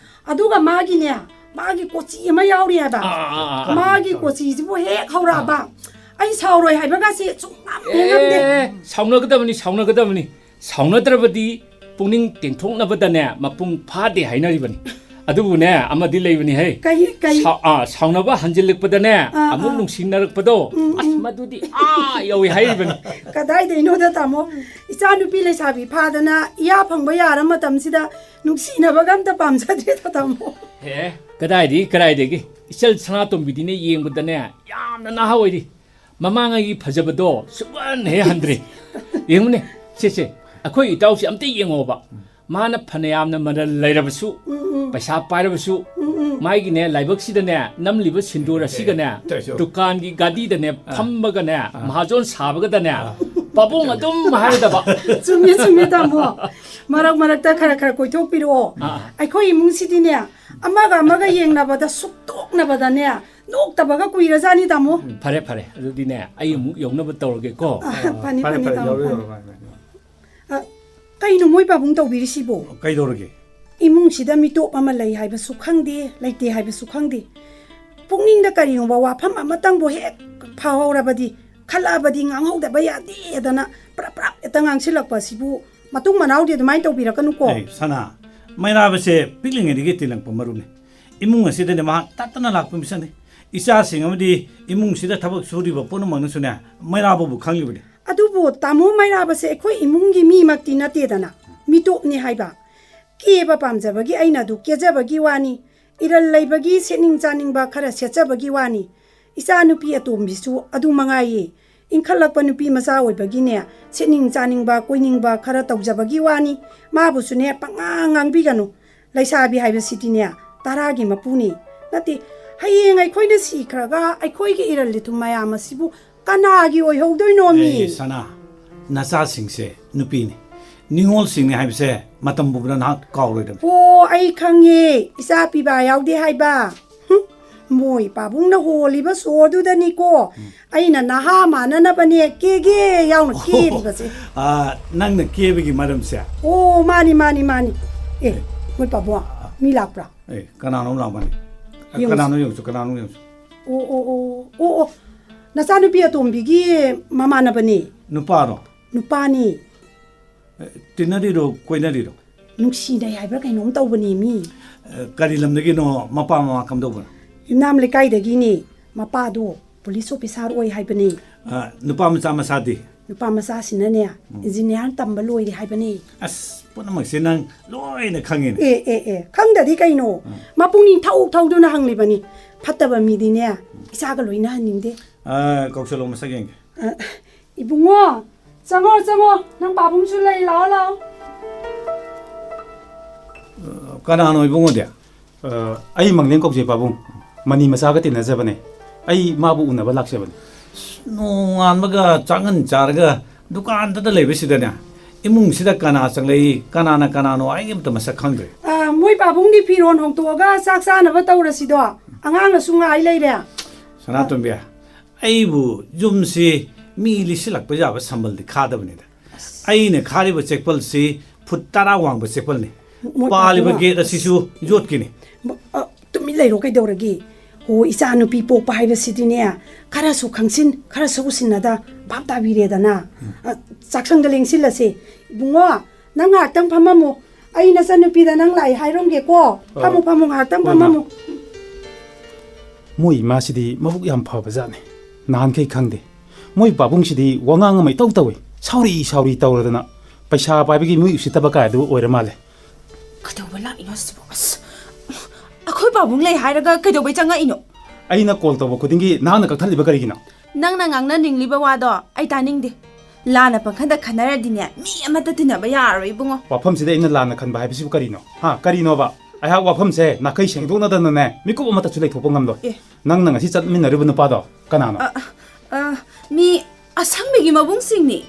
ꯑꯗꯨꯒ ꯃꯥꯒꯤꯅꯦ, ꯃꯥꯒꯤ ꯀꯣꯆꯤ ꯑꯃ ꯌꯥꯎꯔꯤ ꯍꯥꯏꯕ꯫ ꯑꯥ, ꯑꯥ, ꯑꯥ, ꯑꯥ꯫ ꯃꯥꯒꯤ ꯀꯣꯆꯤꯁꯤꯕꯨ ꯍꯦꯛ ꯍꯧꯔꯛꯑꯕ, ꯑꯥ꯫ ꯑꯩ ꯁꯥꯎꯔꯣꯏ ꯍꯥꯏꯕꯒꯁꯦ ꯁꯨꯡꯉꯝ ꯍꯦꯛ ꯉꯝꯗꯦ꯫ ꯑꯦ, ꯁꯥꯎꯅꯒꯗꯕꯅꯤ, ꯁꯥꯎꯅꯒꯗꯕꯅꯤ꯫ ꯁꯥꯎꯅꯗ꯭ꯔꯕꯗꯤ ꯄꯨꯛꯅꯤꯡ ꯇꯦꯡꯊꯣꯛꯅꯕꯗꯅꯦ ꯃꯄꯨꯡ ꯐꯥꯗꯦ ꯍꯥꯏꯅꯔꯤꯕꯅꯤ꯫ ꯑꯗꯨꯕꯨꯅꯦ, ꯑꯃꯗꯤ ꯂꯩꯕꯅꯤꯍꯦ꯫ ꯀꯩ, ꯀꯩ? ꯁꯥꯎ-, ꯑꯥ, ꯁꯥꯎꯅꯕ ꯍꯟꯖꯤꯜꯂꯛꯄꯗꯅꯦ, ꯑꯥ, ꯑꯃꯨꯛ ꯑꯥ꯫ ꯅꯨꯡꯁꯤꯅꯔꯛꯄꯗꯣ, ꯎꯝ, ꯑꯁ, ꯎꯝ꯫ ꯃꯗꯨꯗꯤ ꯑꯥ ꯌꯧꯏ ꯍꯥꯏꯔꯤꯕꯅꯤ꯫ ꯀꯗꯥꯏꯗꯩꯅꯣꯗ, ꯇꯥꯃꯣ? ꯏꯆꯥ ꯅꯨꯄꯤ ꯂꯩꯁꯥꯕꯤ ꯐꯥꯗꯅ ꯏꯌꯥ ꯐꯪꯕ ꯌꯥꯔ ꯃꯇꯝꯁꯤꯗ ꯅꯨꯡꯁꯤꯅꯕꯒ ꯑꯝꯇ ꯄꯥꯝꯖꯗ꯭ꯔꯦꯗ, ꯇꯥꯃꯣ꯫ ꯍꯦ, ꯀꯗꯥꯏꯗꯒꯤ, ꯀꯗꯥꯏꯗꯒꯤ? ꯏꯆꯜ ꯁꯅꯥꯇꯣꯝꯕꯤꯗꯤꯅꯦ, ꯌꯦꯡꯕꯗꯅꯦ ꯌꯥꯝꯅ ꯅꯍꯥ ꯑꯣꯏꯔꯤ꯫ ꯃꯃꯥꯡꯉꯩꯒꯤ ꯐꯖꯕꯗꯣ ꯁꯨꯛꯍꯟ ꯍꯦꯛ ꯍꯟꯗ꯭ꯔꯦ꯫ ꯌꯦꯡꯉꯨꯅꯦ, ꯁꯦ, ꯁꯦ, ꯑꯩꯈꯣꯏ ꯏꯇꯥꯎꯁꯦ ꯑꯝꯇ ꯌꯦꯡꯉꯣꯕ꯫ ꯃꯥꯅ ꯐꯅꯌꯥꯝꯅ ꯃꯔꯜ ꯂꯩꯔꯕꯁꯨ, ꯎꯝ, ꯎꯝ꯫ ꯄꯩꯁꯥ ꯄꯥꯏꯔꯕꯁꯨ, ꯎꯝ, ꯎꯝ꯫ ꯃꯥꯒꯤꯅꯦ, ꯂꯥꯏꯕꯛꯁꯤꯗꯅꯦ, ꯅꯝꯂꯤꯕ ꯁꯤꯟꯗꯨꯔ ꯑꯁꯤꯒꯅꯦ, ꯇꯧꯔꯤꯁꯦ꯫ ꯗꯨꯀꯥꯟꯒꯤ ꯒꯥꯗꯤꯗꯅꯦ, ꯑꯥ꯫ ꯐꯝꯃꯒꯅꯦ, ꯑꯥ꯫ ꯃꯍꯥꯖꯣꯟ ꯁꯥꯕꯒꯗꯅꯦ, ꯑꯥ꯫ ꯄꯥꯕꯨꯡ ꯑꯗꯨꯝ ꯍꯥꯏꯔꯗꯕ꯫ ꯆꯨꯝꯃꯤ, ꯆꯨꯝꯃꯤ, ꯇꯥꯃꯣ꯫ ꯃꯔꯛ ꯃꯔꯛꯇ ꯈꯔ ꯈꯔ ꯀꯣꯏꯊꯣꯛꯄꯤꯔꯛꯑꯣ꯫ ꯑꯥ꯫ ꯑꯩꯈꯣꯏ ꯏꯃꯨꯡꯁꯤꯗꯤꯅꯦ, ꯑꯃꯒ ꯑꯃꯒ ꯌꯦꯡꯅꯕꯗ ꯁꯨꯛꯇꯣꯛꯅꯕꯗꯅꯦ, ꯅꯣꯛꯇꯕꯒ ꯀꯨꯏꯔꯖꯥꯠꯅꯤ, ꯇꯥꯃꯣ꯫ ꯐꯔꯦ, ꯐꯔꯦ꯫ ꯑꯗꯨꯗꯤꯅꯦ, ꯑꯩ ꯑꯃꯨꯛ ꯌꯧꯅꯕ ꯇꯧꯔꯒꯦꯀꯣ꯫ ꯑ, ꯐꯅꯤ, ꯐꯔꯦ, ꯐꯅꯤ, ꯐꯔꯦ, ꯇꯥꯃꯣ, ꯌꯧꯔꯣ, ꯐꯅꯤ꯫ ꯌꯧꯔꯣ, ꯃꯥꯅꯤ, ꯃꯥꯅꯤ꯫ ꯑ, ꯀꯩꯅꯣ ꯃꯣꯏ ꯄꯥꯕꯨꯡ ꯇꯧꯕꯤꯔꯤꯁꯤꯕꯣ? ꯀꯩꯗꯧꯔꯒꯦ? ꯏꯃꯨꯡꯁꯤꯗ ꯃꯤꯇꯣꯞ ꯑꯃ ꯂꯩ ꯍꯥꯏꯕꯁꯨ ꯈꯪꯗꯦ, ꯂꯩꯇꯦ ꯍꯥꯏꯕꯁꯨ ꯈꯪꯗꯦ꯫ ꯄꯨꯛꯅꯤꯡꯗ ꯀꯔꯤꯒꯨꯝꯕ ꯋꯥꯐꯝ ꯑꯃꯇꯪꯕꯨ ꯍꯦꯛ ꯐꯥꯎꯍꯧꯔꯕꯗꯤ, ꯈꯜꯂꯛꯑꯕꯗꯤ ꯉꯥꯡꯍꯧꯗꯕ ꯌꯥꯗꯦꯗꯅ ꯄ꯭ꯔꯞ ꯄ꯭ꯔꯞ ꯍꯦꯛꯇ ꯉꯥꯡꯁꯤꯜꯂꯛꯄ ꯑꯁꯤꯕꯨ ꯃꯇꯨꯡ ꯃꯅꯥꯎꯗꯤ ꯑꯗꯨꯃꯥꯏꯅ ꯇꯧꯕꯤꯔꯛꯀꯅꯨꯀꯣ꯫ ꯑꯦ, ꯁꯅꯥ, ꯃꯩꯔꯥꯕꯁꯦ ꯄꯤꯛꯂꯤꯉꯩꯗꯒꯤ ꯇꯤꯜꯂꯛꯄ ꯃꯔꯨꯞꯅꯤ꯫ ꯏꯃꯨꯡ ꯑꯁꯤꯗꯅꯦ ꯃꯍꯥꯛ ꯇꯠꯇꯅ ꯂꯥꯛꯄ ꯃꯤꯁꯛꯅꯤ꯫ ꯏꯆꯥꯁꯤꯡ ꯑꯃꯗꯤ ꯏꯃꯨꯡꯁꯤꯗ ꯊꯕꯛ ꯁꯨꯔꯤꯕ ꯄꯨꯝꯅꯃꯛꯅꯁꯨꯅꯦ ꯃꯩꯔꯥꯕꯕꯨ ꯈꯪꯂꯤꯕꯅꯤ꯫ ꯑꯗꯨꯕꯨ ꯇꯥꯃꯣ, ꯃꯩꯔꯥꯕꯁꯦ ꯑꯩꯈꯣꯏ ꯏꯃꯨꯡꯒꯤ ꯃꯤꯃꯛꯇꯤ ꯅꯠꯇꯦꯗꯅ, ꯃꯤꯇꯣꯞꯅꯤ ꯍꯥꯏꯕ꯫ ꯀꯦꯕ ꯄꯥꯝꯖꯕꯒꯤ ꯑꯩꯅ ꯑꯗꯨ ꯀꯦꯖꯕꯒꯤ ꯋꯥꯅꯤ, ꯏꯔꯜ ꯂꯩꯕꯒꯤ ꯁꯦꯠꯅꯤꯡ ꯆꯥꯅꯤꯡꯕ ꯈꯔ ꯁꯦꯠꯆꯕꯒꯤ ꯋꯥꯅꯤ꯫ ꯏꯆꯥꯅꯨꯄꯤ ꯑꯇꯣꯝꯕꯤꯁꯨ ꯑꯗꯨ ꯃꯉꯥꯏꯌꯦ꯫ ꯏꯟꯈꯠꯂꯛꯄ ꯅꯨꯄꯤ ꯃꯆꯥ ꯑꯣꯏꯕꯒꯤꯅꯦ, ꯁꯦꯠꯅꯤꯡ ꯆꯥꯅꯤꯡꯕ ꯀꯣꯏꯅꯤꯡꯕ ꯈꯔ ꯇꯧꯖꯕꯒꯤ ꯋꯥꯅꯤ꯫ ꯃꯥꯕꯨꯁꯨꯅꯦ ꯄꯉꯥꯡ ꯉꯥꯡꯕꯤꯒꯅꯨ꯫ ꯂꯩꯁꯥꯕꯤ ꯍꯥꯏꯕꯁꯤꯗꯤꯅꯦ, ꯇꯔꯥꯒꯤ ꯃꯄꯨꯅꯤ꯫ ꯅꯠꯇꯦ, ꯍꯌꯦꯡ ꯑꯩꯈꯣꯏꯅ ꯁꯤꯈ꯭ꯔꯒ ꯑꯩꯈꯣꯏꯒꯤ ꯏꯔꯜ ꯏꯊꯨꯝ ꯃꯌꯥꯝ ꯑꯁꯤꯕꯨ ꯀꯅꯥꯒꯤ ꯑꯣꯏꯍꯧꯗꯣꯏꯅꯣꯃꯤ? ꯑꯦ, ꯁꯅꯥ, ꯅꯆꯥꯁꯤꯡꯁꯦ ꯅꯨꯄꯤꯅꯤ, ꯅꯤꯉꯣꯜꯁꯤꯡꯅꯤ ꯍꯥꯏꯕꯁꯦ ꯃꯇꯝ ꯄꯨꯝꯕꯗ ꯅꯍꯥꯛ ꯀꯥꯎꯔꯣꯏꯗꯕꯅꯤ꯫ ꯑꯣ, ꯑꯩ ꯈꯪꯉꯦ, ꯏꯆꯥ ꯄꯤꯕ ꯌꯥꯎꯗꯦ ꯍꯥꯏꯕ꯫ ꯍꯨꯝ, ꯃꯣꯏ ꯄꯥꯕꯨꯡꯅ ꯍꯣꯜꯂꯤꯕ ꯁꯣꯔꯗꯨꯗꯅꯤꯀꯣ, ꯎꯝ꯫ ꯑꯩꯅ ꯅꯍꯥ ꯃꯥꯟꯅꯅꯕꯅꯦ ꯀꯦꯒꯦ ꯌꯥꯎꯅ ꯀꯦꯔꯤꯕꯁꯦ꯫ ꯑꯥ, ꯅꯪꯅ ꯀꯦꯕꯒꯤ ꯃꯔꯝꯁꯦ? ꯑꯣ, ꯃꯥꯅꯤ, ꯃꯥꯅꯤ, ꯃꯥꯅꯤ꯫ ꯑꯦ, ꯃꯣꯏ ꯄꯥꯕꯨꯡ, ꯃꯤ ꯂꯥꯛꯄ꯭ꯔꯥ? ꯑꯦ, ꯀꯅꯥꯅꯣꯝ ꯂꯥꯛꯄꯅꯤ꯫ ꯌꯦꯡꯉꯨꯁꯤ꯫ ꯀꯅꯥꯅꯣ ꯌꯦꯡꯉꯨꯁꯤ, ꯀꯅꯥꯅꯣ ꯌꯦꯡꯉꯨꯁꯤ꯫ ꯑꯣ, ꯑꯣ, ꯑꯣ, ꯑꯣ, ꯑꯣ꯫ ꯅꯆꯥꯅꯨꯄꯤ ꯑꯇꯣꯝꯕꯤꯒꯤ ꯃꯃꯥꯟꯅꯕꯅꯤ꯫ ꯅꯨꯄꯥꯔꯣ? ꯅꯨꯄꯥꯅꯤ꯫ ꯑꯦ, ꯇꯤꯟꯅꯔꯤꯔꯣ, ꯀꯣꯏꯅꯔꯤꯔꯣ? ꯅꯨꯡꯁꯤꯅꯩ ꯍꯥꯏꯕ꯭ꯔꯥ ꯀꯩꯅꯣꯝ ꯇꯧꯕꯅꯦ ꯃꯤ꯫ ꯑꯦ, ꯀꯔꯤ ꯂꯝꯗꯒꯤꯅꯣ? ꯃꯄꯥ ꯃꯃꯥ ꯀꯝꯗꯧꯕꯅꯣ? ꯌꯨꯝꯅꯥꯝ ꯂꯩꯀꯥꯏꯗꯒꯤꯅꯦ꯫ ꯃꯄꯥꯗꯣ ꯄꯨꯂꯤꯁ ꯑꯣꯐꯤꯁꯥꯔ ꯑꯣꯏ ꯍꯥꯏꯕꯅꯦ꯫ ꯑ, ꯅꯨꯄꯥ ꯃꯆꯥ ꯃꯆꯥꯗꯤ? ꯅꯨꯄꯥ ꯃꯆꯥꯁꯤꯅꯅꯦ, ꯎꯝ꯫ ꯏꯟꯖꯤꯅꯤꯌꯥꯔ ꯇꯝꯕ ꯂꯣꯏꯔꯦ ꯍꯥꯏꯕꯅꯦ꯫ ꯑꯁ, ꯄꯨꯝꯅꯃꯛꯁꯦ ꯅꯪ ꯂꯣꯏꯅ ꯈꯪꯉꯤꯅꯦ꯫ ꯑꯦ, ꯑꯦ, ꯑꯦ, ꯈꯪꯗꯗꯤ ꯀꯩꯅꯣ? ꯎꯝ꯫ ꯃꯄꯨꯛꯅꯤꯡ ꯊꯧ ꯊꯧꯗꯨꯅ ꯍꯪꯂꯤꯕꯅꯤ꯫ ꯐꯠꯇꯕ ꯃꯤꯗꯤꯅꯦ, ꯏꯆꯥꯒ ꯂꯣꯏꯅꯍꯟꯅꯤꯡꯗꯦ꯫ ꯑ, ꯀꯧꯁꯜꯂꯣ, ꯃꯁꯛ ꯌꯦꯡꯒꯦ꯫ ꯑ, ꯏꯕꯨꯡꯉꯣ, ꯆꯪꯉꯣ, ꯆꯪꯉꯣ, ꯅꯪ ꯄꯥꯕꯨꯡꯁꯨ ꯂꯩ, ꯂꯥꯛꯑꯣ, ꯂꯥꯛꯑꯣ꯫ ꯑ, ꯀꯅꯥꯅꯣ ꯏꯕꯨꯡꯉꯣꯗꯤ? ꯑ, ꯑꯩ ꯃꯪꯂꯦꯝ ꯀꯧꯖꯩ ꯄꯥꯕꯨꯡ꯫ ꯃꯅꯤ ꯃꯆꯥꯒ ꯇꯤꯟꯅꯖꯕꯅꯦ꯫ ꯑꯩ ꯃꯥꯕꯨ ꯎꯅꯕ ꯂꯥꯛꯆꯕꯅꯦ꯫ ꯅꯣꯡꯉꯥꯟꯕꯒ ꯆꯥꯛꯉꯟ ꯆꯥꯔꯒ ꯗꯨꯀꯥꯟꯗꯇ ꯂꯩꯕꯁꯤꯗꯅꯦ, ꯏꯃꯨꯡꯁꯤꯗ ꯀꯅꯥ ꯆꯪꯂꯛꯏ, ꯀꯅꯥꯅ ꯀꯅꯥꯅꯣ ꯑꯩ ꯑꯝꯇ ꯃꯁꯛ ꯈꯪꯗ꯭ꯔꯦ꯫ ꯑ, ꯃꯣꯏ ꯄꯥꯕꯨꯡꯗꯤ ꯐꯤꯔꯣꯟ ꯍꯣꯡꯇꯣꯛꯑꯒ ꯆꯥꯛ ꯆꯥꯅꯕ ꯇꯧꯔꯁꯤꯗꯣ꯫ ꯑꯉꯥꯡꯅꯁꯨ ꯉꯥꯏ ꯂꯩꯔꯦ꯫ ꯁꯅꯥꯇꯣꯝꯕꯤ, ꯑꯩꯕꯨ ꯌꯨꯝꯁꯤ ꯃꯤ ꯂꯤꯁꯤꯜꯂꯛꯄ ꯌꯥꯕ ꯁꯝꯕꯜꯗꯤ ꯈꯥꯗꯕꯅꯤꯗ꯫ ꯑꯩꯅ ꯈꯥꯔꯤꯕ ꯆꯦꯛꯄꯜꯁꯤ ꯐꯨꯠ ꯇꯔꯥ ꯋꯥꯡꯕ ꯆꯦꯛꯄꯜꯅꯤ꯫ ꯃꯣꯏ ꯄꯥꯜꯂꯤꯕ ꯄꯥꯕꯨꯡ, ꯒꯦꯠ ꯑꯁꯤꯁꯨ ꯌꯣꯠꯀꯤꯅꯤ꯫ ꯃ-, ꯑ, ꯇꯨꯃꯤꯟ ꯂꯩꯔꯣ ꯀꯩꯗꯧꯔꯒꯦ? ꯍꯣ, ꯏꯆꯥ ꯅꯨꯄꯤ ꯄꯣꯛꯄ ꯍꯥꯏꯕꯁꯤꯗꯤꯅꯦ, ꯈꯔꯁꯨ ꯈꯪꯁꯤꯟ, ꯈꯔꯁꯨ ꯎꯁꯤꯟꯅꯗ ꯚꯥꯞ ꯇꯥꯕꯤꯔꯦꯗꯅ꯫ ꯎꯝ꯫ ꯑ, ꯆꯥꯛꯁꯪꯗ ꯂꯦꯡꯁꯤꯜꯂꯁꯦ꯫ ꯏꯕꯨꯡꯉꯣ, ꯅꯪ ꯉꯥꯏꯍꯥꯛꯇꯪ ꯐꯝꯃꯝꯃꯣ꯫ ꯑꯩ ꯅꯆꯟꯅꯨꯄꯤꯗ ꯅꯪ ꯂꯥꯛꯏ ꯍꯥꯏꯔꯝꯒꯦꯀꯣ꯫ ꯑ, ꯐꯝꯃꯨ, ꯐꯝꯃꯨ, ꯉꯥꯏꯍꯥꯛꯇꯪ ꯍꯣꯏ, ꯏꯃꯥ꯫ ꯐꯝꯃꯝꯃꯨ꯫ ꯃꯣꯏ ꯏꯃꯥꯁꯤꯗꯤ ꯃꯕꯨꯛ ꯌꯥꯝ ꯐꯕ ꯖꯥꯠꯅꯤ꯫ ꯅꯍꯥꯟꯈꯩ ꯈꯪꯗꯦ꯫ ꯃꯣꯏ ꯄꯥꯕꯨꯡꯁꯤꯗꯤ ꯋꯥꯉꯥꯡ ꯑꯃ ꯏꯇꯧ ꯇꯧꯏ꯫ ꯁꯥꯎꯔꯤ ꯁꯥꯎꯔꯤ ꯇꯧꯔꯗꯅ ꯄꯩꯁꯥ ꯄꯥꯏꯕꯒꯤ ꯃꯤ ꯎꯁꯤꯠꯇꯕ ꯀꯥꯏꯗꯨ ꯑꯣꯏꯔ ꯃꯥꯜꯂꯦ꯫ ꯀꯩꯗꯧꯕ ꯂꯥꯛꯏꯅꯣ ꯁꯤꯕꯣ? ꯑꯁ, ꯑꯩꯈꯣꯏ ꯄꯥꯕꯨꯡ ꯂꯩ ꯍꯥꯏꯔꯒ ꯀꯩꯗꯧꯕꯩ ꯆꯪꯉꯛꯏꯅꯣ? ꯑꯩꯅ ꯀꯣꯜ ꯇꯧꯕ ꯈꯨꯗꯤꯡꯒꯤ ꯅꯍꯥꯛꯅ ꯀꯛꯊꯠꯂꯤꯕ ꯀꯔꯤꯒꯤꯅꯣ? ꯅꯪꯅ ꯉꯥꯡꯅꯅꯤꯡꯂꯤꯕ ꯋꯥꯗꯣ ꯑꯩ ꯇꯥꯅꯤꯡꯗꯦ꯫ ꯂꯥꯟꯅ ꯄꯪꯈꯟꯗ ꯈꯟꯅꯔꯗꯤꯅꯦ, ꯃꯤ ꯑꯃꯠꯇ ꯇꯤꯟꯅꯕ ꯌꯥꯔꯔꯣꯏ, ꯏꯕꯨꯡꯉꯣ꯫ ꯋꯥꯐꯝꯁꯤꯗ ꯑꯩꯅ ꯂꯥꯟꯅ ꯈꯟꯕ ꯍꯥꯏꯕꯁꯤꯕꯨ ꯀꯔꯤꯅꯣ? ꯍꯥ, ꯀꯔꯤꯅꯣꯕ? ꯑꯩꯍꯥꯛ ꯋꯥꯐꯝꯁꯦ ꯅꯥꯈꯩ ꯁꯦꯡꯗꯣꯛꯅꯗꯅꯅꯦ, ꯃꯤꯀꯨꯞ ꯑꯃꯠꯇꯁꯨ ꯂꯩꯊꯣꯛꯄ ꯉꯝꯂꯣꯏ꯫ ꯑꯦ꯫ ꯅꯪꯅ ꯉꯁꯤ ꯆꯠꯃꯤꯟꯅꯔꯤꯕ ꯅꯨꯄꯥꯗꯣ ꯀꯅꯥꯅꯣ? ꯑ, ꯑ, ꯃꯤ ꯑꯁꯪꯕꯒꯤ ꯃꯕꯨꯡꯁꯤꯡꯅꯤ꯫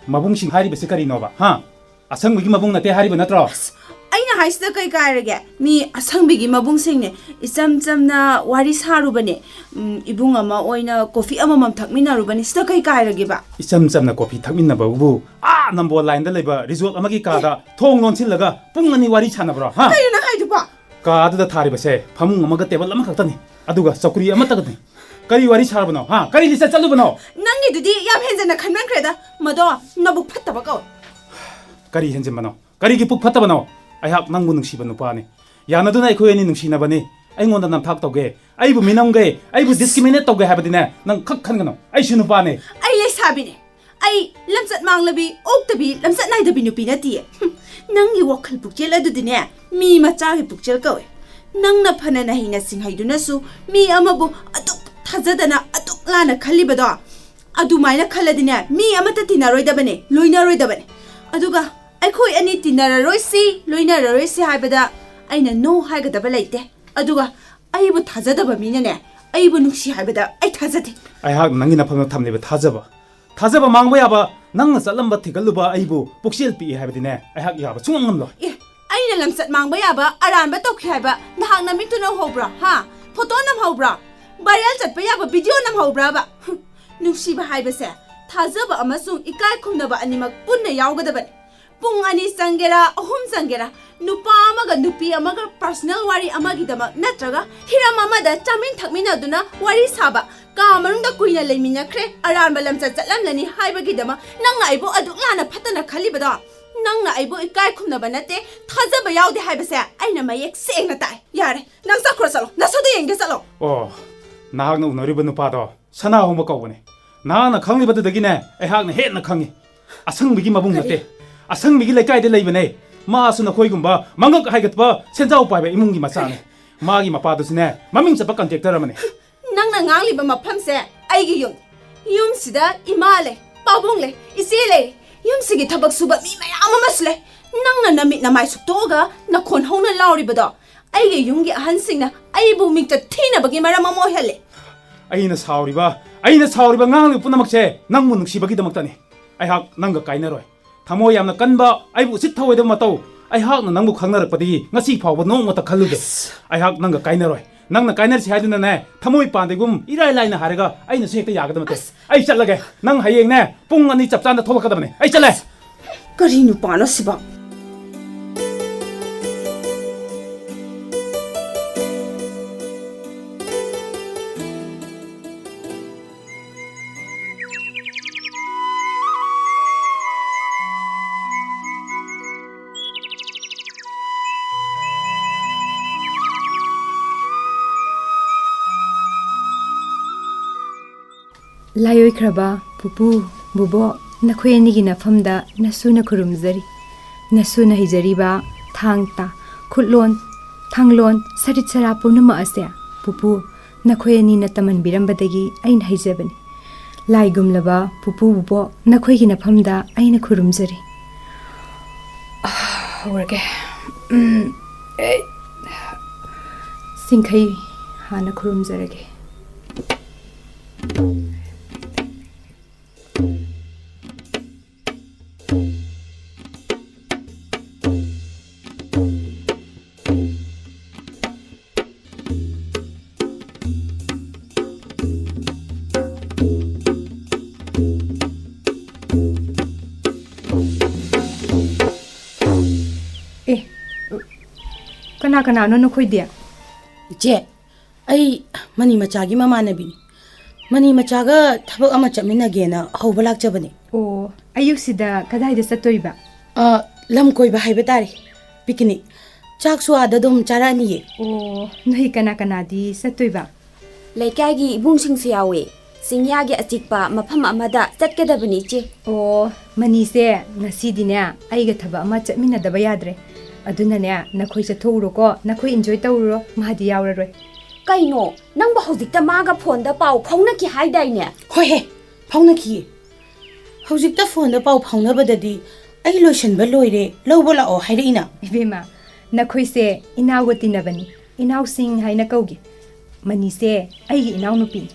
ꯃꯕꯨꯡꯁꯤꯡ ꯍꯥꯏꯔꯤꯕꯁꯤ ꯀꯔꯤꯅꯣꯕ? ꯍꯥ? ꯑꯁꯪꯕꯒꯤ ꯃꯕꯨꯡ ꯅꯠꯇꯦ ꯍꯥꯏꯔꯤꯕ ꯅꯠꯇ꯭ꯔꯣ? ꯑꯁ, ꯑꯩꯅ ꯍꯥꯏꯁꯤꯗ ꯀꯩ ꯀꯥꯏꯔꯒꯦ? ꯃꯤ ꯑꯁꯪꯕꯒꯤ ꯃꯕꯨꯡꯁꯤꯡꯅꯦ꯫ ꯏꯆꯝ ꯆꯝꯅ ꯋꯥꯔꯤ ꯁꯥꯔꯨꯕꯅꯦ꯫ ꯎꯝ, ꯏꯕꯨꯡ ꯑꯃ ꯑꯣꯏꯅ ꯀꯣꯐꯤ ꯑꯃꯃꯝ ꯊꯛꯃꯤꯟꯅꯔꯨꯕꯅꯤ꯫ ꯁꯤꯗ ꯀꯩ ꯀꯥꯏꯔꯒꯦꯕ? ꯏꯆꯝ ꯆꯝꯅ ꯀꯣꯐꯤ ꯊꯛꯃꯤꯟꯅꯕꯕꯨ ꯑꯥ ꯅꯝꯕꯣꯜ ꯂꯥꯏꯟꯗ ꯂꯩꯕ ꯔꯤꯖꯣꯔꯠ ꯑꯃꯒꯤ ꯀꯥꯗ ꯊꯣꯡ ꯂꯣꯟꯁꯤꯜꯂꯒ ꯄꯨꯡ ꯑꯅꯤ ꯋꯥꯔꯤ ꯁꯥꯟꯅꯕ꯭ꯔꯣ? ꯍꯥ? ꯀꯩꯅꯣ ꯅꯪ ꯍꯥꯏꯗꯨꯕꯣ? ꯀꯥ ꯑꯗꯨꯗ ꯊꯥꯔꯤꯕꯁꯦ ꯐꯃꯨꯡ ꯑꯃꯒ ꯇꯦꯕꯜ ꯑꯃꯈꯛꯇꯅꯤ, ꯑꯗꯨꯒ ꯆꯧꯀ꯭ꯔꯤ ꯑꯃꯠꯇꯒꯅꯤ꯫ ꯀꯔꯤ ꯋꯥꯔꯤ ꯁꯥꯔꯕꯅꯣ? ꯍꯥ? ꯀꯔꯤ ꯂꯤꯆꯠ ꯆꯠꯂꯨꯕꯅꯣ? ꯅꯪꯒꯤꯗꯨꯗꯤ ꯌꯥꯝ ꯍꯦꯟꯖꯟꯅ ꯈꯟꯃꯟꯈ꯭ꯔꯦꯗ꯫ ꯃꯗꯣ ꯅꯕꯨꯛ ꯐꯠꯇꯕ ꯀꯧ꯫ ꯀꯔꯤ ꯍꯦꯟꯖꯟꯕꯅꯣ? ꯀꯔꯤꯒꯤ ꯄꯨꯛ ꯐꯠꯇꯕꯅꯣ? ꯑꯩꯍꯥꯛ ꯅꯪꯕꯨ ꯅꯨꯡꯁꯤꯕ ꯅꯨꯄꯥꯅꯤ꯫ ꯌꯥꯅꯗꯨꯅ ꯑꯩꯈꯣꯏ ꯑꯅꯤ ꯅꯨꯡꯁꯤꯅꯕꯅꯤ꯫ ꯑꯩꯉꯣꯟꯗ ꯅꯝꯊꯥꯛ ꯇꯧꯒꯦ, ꯑꯩꯕꯨ ꯃꯤꯅꯝꯒꯦ, ꯑꯩꯕꯨ ꯗꯤꯁꯀ꯭ꯔꯤꯃꯤꯅꯦꯠ ꯇꯧꯒꯦ ꯍꯥꯏꯕꯗꯤꯅꯦ, ꯅꯪ ꯈꯛ ꯈꯟꯒꯅꯨ꯫ ꯑꯩꯁꯨ ꯅꯨꯄꯥꯅꯦ꯫ ꯑꯩ ꯂꯩꯁꯥꯕꯤꯅꯦ꯫ ꯑꯩ ꯂꯝꯆꯠ ꯃꯥꯡꯂꯕꯤ, ꯑꯣꯛꯇꯕꯤ, ꯂꯝꯆꯠ ꯅꯥꯏꯗꯕꯤ ꯅꯨꯄꯤ ꯅꯠꯇꯤꯌꯦ꯫ ꯍꯨꯝ, ꯅꯪꯒꯤ ꯋꯥꯈꯜ ꯄꯨꯛꯆꯦꯜ ꯑꯗꯨꯗꯤꯅꯦ, ꯃꯤ ꯃꯆꯥꯒꯤ ꯄꯨꯛꯆꯦꯜ ꯀꯧꯋꯦ꯫ ꯅꯪꯅ ꯐꯅ ꯅꯍꯩꯅ ꯁꯤꯡꯍꯩꯗꯨꯅꯁꯨ ꯃꯤ ꯑꯃꯕꯨ ꯑꯗꯨꯛ ꯊꯥꯖꯗꯅ, ꯑꯗꯨꯛ ꯂꯥꯟꯅ ꯈꯜꯂꯤꯕꯗꯣ, ꯑꯗꯨꯃꯥꯏꯅ ꯈꯜꯂꯗꯤꯅꯦ, ꯃꯤ ꯑꯃꯠꯇ ꯇꯤꯟꯅꯔꯣꯏꯗꯕꯅꯦ, ꯂꯣꯏꯅꯔꯣꯏꯗꯕꯅꯦ꯫ ꯑꯗꯨꯒ ꯑꯩꯈꯣꯏ ꯑꯅꯤ ꯇꯤꯟꯅꯔꯔꯣꯏꯁꯤ, ꯂꯣꯏꯅꯔꯔꯣꯏꯁꯤ ꯍꯥꯏꯕꯗ ꯑꯩꯅ no ꯍꯥꯏꯒꯗꯕ ꯂꯩꯇꯦ꯫ ꯑꯗꯨꯒ ꯑꯩꯕꯨ ꯊꯥꯖꯗꯕ ꯃꯤꯅꯅꯦ, ꯑꯩꯕꯨ ꯅꯨꯡꯁꯤ ꯍꯥꯏꯕꯗ ꯑꯩ ꯊꯥꯖꯗꯦ꯫ ꯑꯩꯍꯥꯛ ꯅꯪꯒꯤ ꯅꯐꯝꯗ ꯊꯝꯂꯤꯕ ꯊꯥꯖꯕ, ꯊꯥꯖꯕ ꯃꯥꯡꯕ ꯌꯥꯕ ꯅꯪꯅ ꯆꯠꯂꯝꯕ ꯊꯤꯒꯠꯂꯨꯕ ꯑꯩꯕꯨ ꯄꯨꯛꯆꯦꯜ ꯄꯤꯛꯏ ꯍꯥꯏꯕꯗꯤꯅꯦ, ꯑꯩꯍꯥꯛ ꯌꯥꯕ ꯁꯨꯡꯉꯝ ꯉꯝꯂꯣꯏ꯫ ꯑꯦ, ꯑꯩꯅ ꯂꯝꯆꯠ ꯃꯥꯡꯕ ꯌꯥꯕ ꯑꯔꯥꯟꯕ ꯇꯧꯈꯤ ꯍꯥꯏꯕ ꯅꯍꯥꯛ ꯅꯃꯤꯠꯇꯨꯅ ꯎꯍꯧꯕ꯭ꯔꯥ? ꯍꯥ? ꯐꯣꯇꯣ ꯅꯝꯍꯧꯕ꯭ꯔꯥ? ꯚꯥꯏꯔꯦꯜ ꯆꯠꯄ ꯌꯥꯕ ꯚꯤꯗꯤꯑꯣ ꯅꯝꯍꯧꯕ꯭ꯔꯕ? ꯍꯨꯝ, ꯅꯨꯡꯁꯤꯕ ꯍꯥꯏꯕꯁꯦ ꯊꯥꯖꯕ ꯑꯃꯁꯨꯡ ꯏꯀꯥꯏ ꯈꯨꯝꯅꯕ ꯑꯅꯤꯃꯛ ꯄꯨꯟꯅ ꯌꯥꯎꯒꯗꯕꯅꯤ꯫ ꯄꯨꯡ ꯑꯅꯤ ꯆꯪꯒꯦꯔꯥ, ꯑꯍꯨꯝ ꯆꯪꯒꯦꯔꯥ, ꯅꯨꯄꯥ ꯑꯃꯒ ꯅꯨꯄꯤ ꯑꯃꯒ ꯄꯔꯁꯅꯦꯜ ꯋꯥꯔꯤ ꯑꯃꯒꯤꯗꯃꯛ ꯅꯠꯇ꯭ꯔꯒ ꯍꯤꯔꯝ ꯑꯃꯗ ꯆꯥꯃꯤꯟ ꯊꯛꯃꯤꯟꯅꯗꯨꯅ ꯋꯥꯔꯤ ꯁꯥꯕ, ꯀꯥ ꯃꯅꯨꯡꯗ ꯀꯨꯏꯅ ꯂꯩꯃꯤꯟꯅꯈ꯭ꯔꯦ, ꯑꯔꯥꯟꯕ ꯂꯝꯆꯠ ꯆꯠꯂꯝꯂꯅꯤ ꯍꯥꯏꯕꯒꯤꯗꯃꯛ ꯅꯪꯅ ꯑꯩꯕꯨ ꯑꯗꯨꯛ ꯂꯥꯟꯅ ꯐꯠꯇꯅ ꯈꯜꯂꯤꯕꯗꯣ? ꯅꯪꯅ ꯑꯩꯕꯨ ꯏꯀꯥꯏ ꯈꯨꯝꯅꯕ ꯅꯠꯇꯦ, ꯊꯥꯖꯕ ꯌꯥꯎꯗꯦ ꯍꯥꯏꯕꯁꯦ ꯑꯩꯅ ꯃꯌꯦꯛ ꯁꯦꯡꯅ ꯇꯥꯏ꯫ ꯌꯥꯔꯦ, ꯅꯪ ꯆꯠꯈ꯭ꯔꯣ, ꯆꯠꯂꯣ, ꯅꯁꯛꯗꯣ ꯌꯦꯡꯒꯦ ꯆꯠꯂꯣ꯫ ꯑꯣ, ꯅꯍꯥꯛꯅ ꯎꯅꯔꯤꯕ ꯅꯨꯄꯥꯗꯣ ꯁꯅꯥꯍꯣꯡꯕ ꯀꯧꯕꯅꯦ꯫ ꯅꯍꯥꯛꯅ ꯈꯪꯂꯤꯕꯗꯨꯗꯒꯤꯅꯦ ꯑꯩꯍꯥꯛꯅ ꯍꯦꯟꯅ ꯈꯪꯉꯤ꯫ ꯑꯁꯪꯕꯤꯒꯤ ꯃꯕꯨꯡ ꯀꯔꯤ? ꯅꯠꯇꯦ, ꯑꯁꯪꯕꯤꯒꯤ ꯂꯩꯀꯥꯏꯗ ꯂꯩꯕꯅꯦ꯫ ꯃꯥꯁꯨ ꯅꯈꯣꯏꯒꯨꯝꯕ ꯃꯉꯛ ꯍꯥꯏꯒꯠꯄ ꯁꯦꯟꯖꯥꯎ ꯄꯥꯏꯕ ꯏꯃꯨꯡꯒꯤ ꯃꯆꯥꯅꯦ꯫ ꯃꯥꯒꯤ ꯃꯄꯥꯗꯨꯁꯨꯅꯦ ꯃꯃꯤꯡ ꯆꯠꯄ ꯀꯟꯇ꯭ꯔꯦꯛꯇꯔ ꯑꯃꯅꯦ꯫ ꯅꯪꯅ ꯉꯥꯡꯂꯤꯕ ꯃꯐꯝꯁꯦ ꯑꯩꯒꯤ ꯌꯨꯝ꯫ ꯌꯨꯝꯁꯤꯗ ꯏꯃꯥ ꯂꯩ, ꯄꯥꯕꯨꯡ ꯂꯩ, ꯏꯆꯦ ꯂꯩ꯫ ꯌꯨꯝꯁꯤꯒꯤ ꯊꯕꯛ ꯁꯨꯕ ꯃꯤ ꯃꯌꯥꯝ ꯑꯃꯁꯨ ꯂꯩ꯫ ꯅꯪꯅ ꯅꯃꯤꯠ ꯅꯃꯥꯏ ꯁꯨꯛꯇꯣꯛꯑꯒ ꯅꯈꯣꯟ ꯍꯧꯅ ꯂꯥꯎꯔꯤꯕꯗꯣ ꯑꯩꯒꯤ ꯌꯨꯝꯒꯤ ꯑꯍꯟꯁꯤꯡꯅ ꯑꯩꯕꯨ ꯃꯤꯡꯆꯠ ꯊꯤꯅꯕꯒꯤ ꯃꯔꯝ ꯑꯃ ꯑꯣꯏꯍꯜꯂꯤ꯫ ꯑꯩꯅ ꯁꯥꯎꯔꯤꯕ, ꯑꯩꯅ ꯁꯥꯎꯔꯤꯕ ꯉꯥꯡꯂꯤꯕ ꯄꯨꯝꯅꯃꯛꯁꯦ ꯅꯪꯕꯨ ꯅꯨꯡꯁꯤꯕꯒꯤꯗꯃꯛꯇꯅꯤ꯫ ꯑꯩꯍꯥꯛ ꯅꯪꯒ ꯀꯥꯏꯅꯔꯣꯏ꯫ ꯊꯃꯣꯏ ꯌꯥꯝꯅ ꯀꯟꯕ, ꯑꯩꯕꯨ ꯎꯁꯤꯠ ꯊꯑꯣꯏꯗꯕ ꯃꯇꯧ꯫ ꯑꯩꯍꯥꯛꯅ ꯅꯪꯕꯨ ꯈꯪꯅꯔꯛꯄꯗꯒꯤ ꯉꯁꯤ ꯐꯥꯎꯕ ꯅꯣꯡꯃꯇ ꯈꯜꯂꯨꯗꯦ꯫ ꯑꯁ꯫ ꯑꯩꯍꯥꯛ ꯅꯪꯒ ꯀꯥꯏꯅꯔꯣꯏ꯫ ꯅꯪꯅ ꯀꯥꯏꯅꯔꯁꯤ ꯍꯥꯏꯗꯨꯅꯅꯦ, ꯊꯃꯣꯏ ꯄꯥꯟꯗꯦꯒꯨꯝ ꯏꯔꯥꯏ ꯂꯥꯏꯅ ꯍꯥꯏꯔꯒ ꯑꯩꯅꯁꯨ ꯍꯦꯛꯇ ꯌꯥꯒꯗꯕ ꯅꯠꯇꯦ꯫ ꯑꯁ꯫ ꯑꯩ ꯆꯠꯂꯒꯦ꯫ ꯅꯪ ꯍꯌꯦꯡꯅꯦ ꯄꯨꯡ ꯑꯅꯤ ꯆꯞ ꯆꯥꯅ ꯊꯣꯛꯂꯛꯀꯗꯕꯅꯦ꯫ ꯑꯩ ꯆꯠꯂꯦ꯫ ꯀꯔꯤ ꯅꯨꯄꯥꯅꯣ ꯁꯤꯕꯣ? ꯂꯥꯏꯑꯣꯏꯈ꯭ꯔꯕ ꯄꯨꯄꯨ, ꯕꯨꯕꯣꯛ, ꯅꯈꯣꯏ ꯑꯅꯤꯒꯤ ꯅꯐꯝꯗ ꯅꯁꯨꯅ ꯈꯨꯔꯨꯝꯖꯔꯤ꯫ ꯅꯁꯨꯅ ꯍꯩꯖꯔꯤꯕ ꯊꯥꯡ ꯇꯥ, ꯈꯨꯠꯂꯣꯟ, ꯊꯥꯡꯂꯣꯟ, ꯁꯔꯤꯠ ꯁꯔꯥ ꯄꯨꯝꯅꯃꯛ ꯑꯁꯦ ꯄꯨꯄꯨ, ꯅꯈꯣꯏ ꯑꯅꯤꯅ ꯇꯝꯍꯟꯕꯤꯔꯝꯕꯗꯒꯤ ꯑꯩꯅ ꯍꯩꯖꯕꯅꯤ꯫ ꯂꯥꯏꯒꯨꯝꯂꯕ ꯄꯨꯄꯨ, ꯕꯨꯕꯣꯛ, ꯅꯈꯣꯏꯒꯤ ꯅꯐꯝꯗ ꯑꯩꯅ ꯈꯨꯔꯨꯝꯖꯔꯤ꯫ ꯑꯥ, ꯍꯧꯔꯒꯦ꯫ ꯎꯝ, ꯑꯦ, ꯁꯤꯡꯈꯩ ꯍꯥꯟꯅ ꯈꯨꯔꯨꯝꯖꯔꯒꯦ꯫ ꯀꯅꯥ ꯀꯅꯥꯅꯣ ꯅꯈꯣꯏꯗꯤ? ꯏꯆꯦ, ꯑꯩ ꯃꯅꯤ ꯃꯆꯥꯒꯤ ꯃꯃꯥꯟꯅꯕꯤꯅꯤ꯫ ꯃꯅꯤ ꯃꯆꯥꯒ ꯊꯕꯛ ꯑꯃ ꯆꯠꯃꯤꯟꯅꯒꯦꯅ ꯍꯧꯕ ꯂꯥꯛꯆꯕꯅꯤ꯫ ꯑꯣ, ꯑꯌꯨꯛꯁꯤꯗ ꯀꯗꯥꯏꯗ ꯆꯠꯇꯣꯏꯕ? ꯑ, ꯂꯝ ꯀꯣꯏꯕ ꯍꯥꯏꯕ ꯇꯥꯔꯦ꯫ ꯄꯤꯛꯅꯤꯛ꯫ ꯆꯥꯛꯁꯨ ꯑꯥꯗ ꯑꯗꯨꯝ ꯆꯥꯔꯛꯑꯅꯤꯌꯦ꯫ ꯑꯣ, ꯅꯣꯏ ꯀꯅꯥ ꯀꯅꯥꯗꯤ ꯆꯠꯇꯣꯏꯕ? ꯂꯩꯀꯥꯏꯒꯤ ꯏꯕꯨꯡꯁꯤꯡꯁꯨ ꯌꯥꯎꯋꯦ꯫ ꯆꯤꯡꯌꯥꯒꯤ ꯑꯆꯤꯛꯄ ꯃꯐꯝ ꯑꯃꯗ ꯆꯠꯀꯗꯕꯅꯤ, ꯏꯆꯦ꯫ ꯑꯣ, ꯃꯅꯤꯁꯦ ꯉꯁꯤꯗꯤꯅꯦ ꯑꯩꯒ ꯊꯕꯛ ꯑꯃ ꯆꯠꯃꯤꯟꯅꯗꯕ ꯌꯥꯗ꯭ꯔꯦ꯫ ꯑꯗꯨꯅꯅꯦ ꯅꯈꯣꯏ ꯆꯠꯊꯣꯛꯎꯔꯣꯀꯣ, ꯅꯈꯣꯏ enjoy ꯇꯧꯔꯨꯔꯣ, ꯃꯥꯗꯤ ꯌꯥꯎꯔꯔꯣꯏ꯫ ꯀꯩꯅꯣ, ꯅꯪꯕꯨ ꯍꯧꯖꯤꯛꯇ ꯃꯥꯒ ꯐꯣꯟꯗ ꯄꯥꯎ ꯐꯥꯎꯅꯈꯤ ꯍꯥꯏꯗꯥꯏꯅꯦ? ꯍꯣꯏꯍꯦ, ꯐꯥꯎꯅꯈꯤꯌꯦ꯫ ꯍꯧꯖꯤꯛꯇ ꯐꯣꯟꯗ ꯄꯥꯎ ꯐꯥꯎꯅꯕꯗꯗꯤ ꯑꯩ ꯂꯣꯏꯁꯤꯟꯕ ꯂꯣꯏꯔꯦ, ꯂꯧꯕ ꯂꯥꯛꯑꯣ ꯍꯥꯏꯔꯛꯏꯅ꯫ ꯏꯕꯦꯝꯃ, ꯅꯈꯣꯏꯁꯦ ꯏꯅꯥꯎꯒ ꯇꯤꯟꯅꯕꯅꯤ, ꯏꯅꯥꯎꯁꯤꯡ ꯍꯥꯏꯅ ꯀꯧꯒꯦ꯫ ꯃꯅꯤꯁꯦ ꯑꯩꯒꯤ ꯏꯅꯥꯎꯅꯨꯄꯤꯅꯤ꯫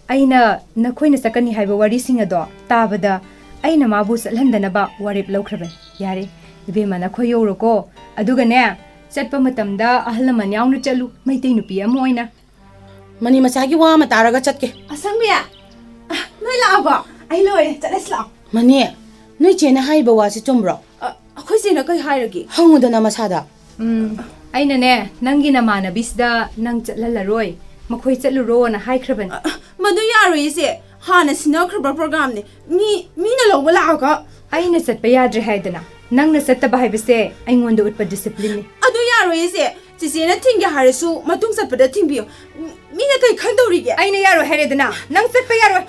ꯑꯩꯅ ꯅꯈꯣꯏꯅ ꯆꯠꯀꯅꯤ ꯍꯥꯏꯕ ꯋꯥꯔꯤꯁꯤꯡ ꯑꯗꯣ ꯇꯥꯕꯗ ꯑꯩꯅ ꯃꯥꯕꯨ ꯆꯠꯍꯟꯗꯅꯕ ꯋꯥꯔꯦꯞ ꯂꯧꯈ꯭ꯔꯕꯅꯤ꯫ ꯌꯥꯔꯦ, ꯏꯕꯦꯝꯃ, ꯅꯈꯣꯏ ꯌꯧꯔꯣꯀꯣ꯫ ꯑꯗꯨꯒꯅꯦ, ꯆꯠꯄ ꯃꯇꯝꯗ ꯑꯍꯜ ꯂꯃꯟ ꯌꯥꯎꯅ ꯆꯠꯂꯨ, ꯃꯩꯇꯩ ꯅꯨꯄꯤ ꯑꯃ ꯑꯣꯏꯅ꯫ ꯃꯅꯤ ꯃꯆꯥꯒꯤ ꯋꯥ ꯑꯃ ꯇꯥꯔꯒ ꯆꯠꯀꯦ꯫ ꯑꯁꯪꯕꯤ, ꯑ, ꯅꯣꯏ ꯂꯥꯛꯑꯕꯣ? ꯑꯩ ꯂꯣꯏꯔꯦ, ꯆꯠꯂꯁꯤ ꯂꯥꯛꯑꯣ꯫ ꯃꯅꯤ, ꯅꯣꯏ ꯆꯦꯅ ꯍꯥꯏꯔꯤꯕ ꯋꯥꯁꯤ ꯆꯨꯝꯕ꯭ꯔꯣ? ꯑ, ꯑꯩꯈꯣꯏ ꯆꯦꯅ ꯀꯩ ꯍꯥꯏꯔꯒꯦ? ꯍꯪꯉꯨꯗꯅ ꯃꯁꯥꯗ꯫ ꯎꯝ, ꯑꯩꯅꯅꯦ, ꯅꯪꯒꯤ ꯅꯃꯥꯟꯅꯕꯤꯁꯤꯗ ꯅꯪ ꯆꯠꯍꯜꯂꯔꯣꯏ, ꯃꯈꯣꯏ ꯆꯠꯂꯨꯔꯣꯅ ꯍꯥꯏꯈ꯭ꯔꯕꯅꯤ꯫ ꯑ, ꯑ, ꯃꯗꯨ ꯌꯥꯔꯣꯏ, ꯏꯆꯦ꯫ ꯍꯥꯟꯅ ꯁꯤꯟꯅꯈ꯭ꯔꯕ programꯅꯤ꯫ ꯃꯤ, ꯃꯤꯅ ꯂꯧꯕ ꯂꯥꯛꯑꯒ꯫ ꯑꯩꯅ ꯆꯠꯄ ꯌꯥꯗ꯭ꯔꯦ ꯍꯥꯏꯗꯅ ꯅꯪꯅ ꯆꯠꯇꯕ ꯍꯥꯏꯕꯁꯦ ꯑꯩꯉꯣꯟꯗ ꯎꯠꯄ disciplineꯅꯤ꯫ ꯑꯗꯨ ꯌꯥꯔꯣꯏ, ꯏꯆꯦ꯫ ꯆꯤꯆꯦꯅ ꯊꯤꯡꯒꯦ ꯍꯥꯏꯔꯁꯨ ꯃꯇꯨꯡ ꯆꯠꯄꯗ ꯊꯤꯡꯕꯤꯌꯨ꯫ ꯃꯤꯅ ꯀꯩ ꯈꯟꯗꯧꯔꯤꯒꯦ? ꯑꯩꯅ ꯌꯥꯔꯣꯏ ꯍꯥꯏꯔꯦꯗꯅ, ꯅꯪ ꯆꯠꯄ ꯌꯥꯔꯣꯏ꯫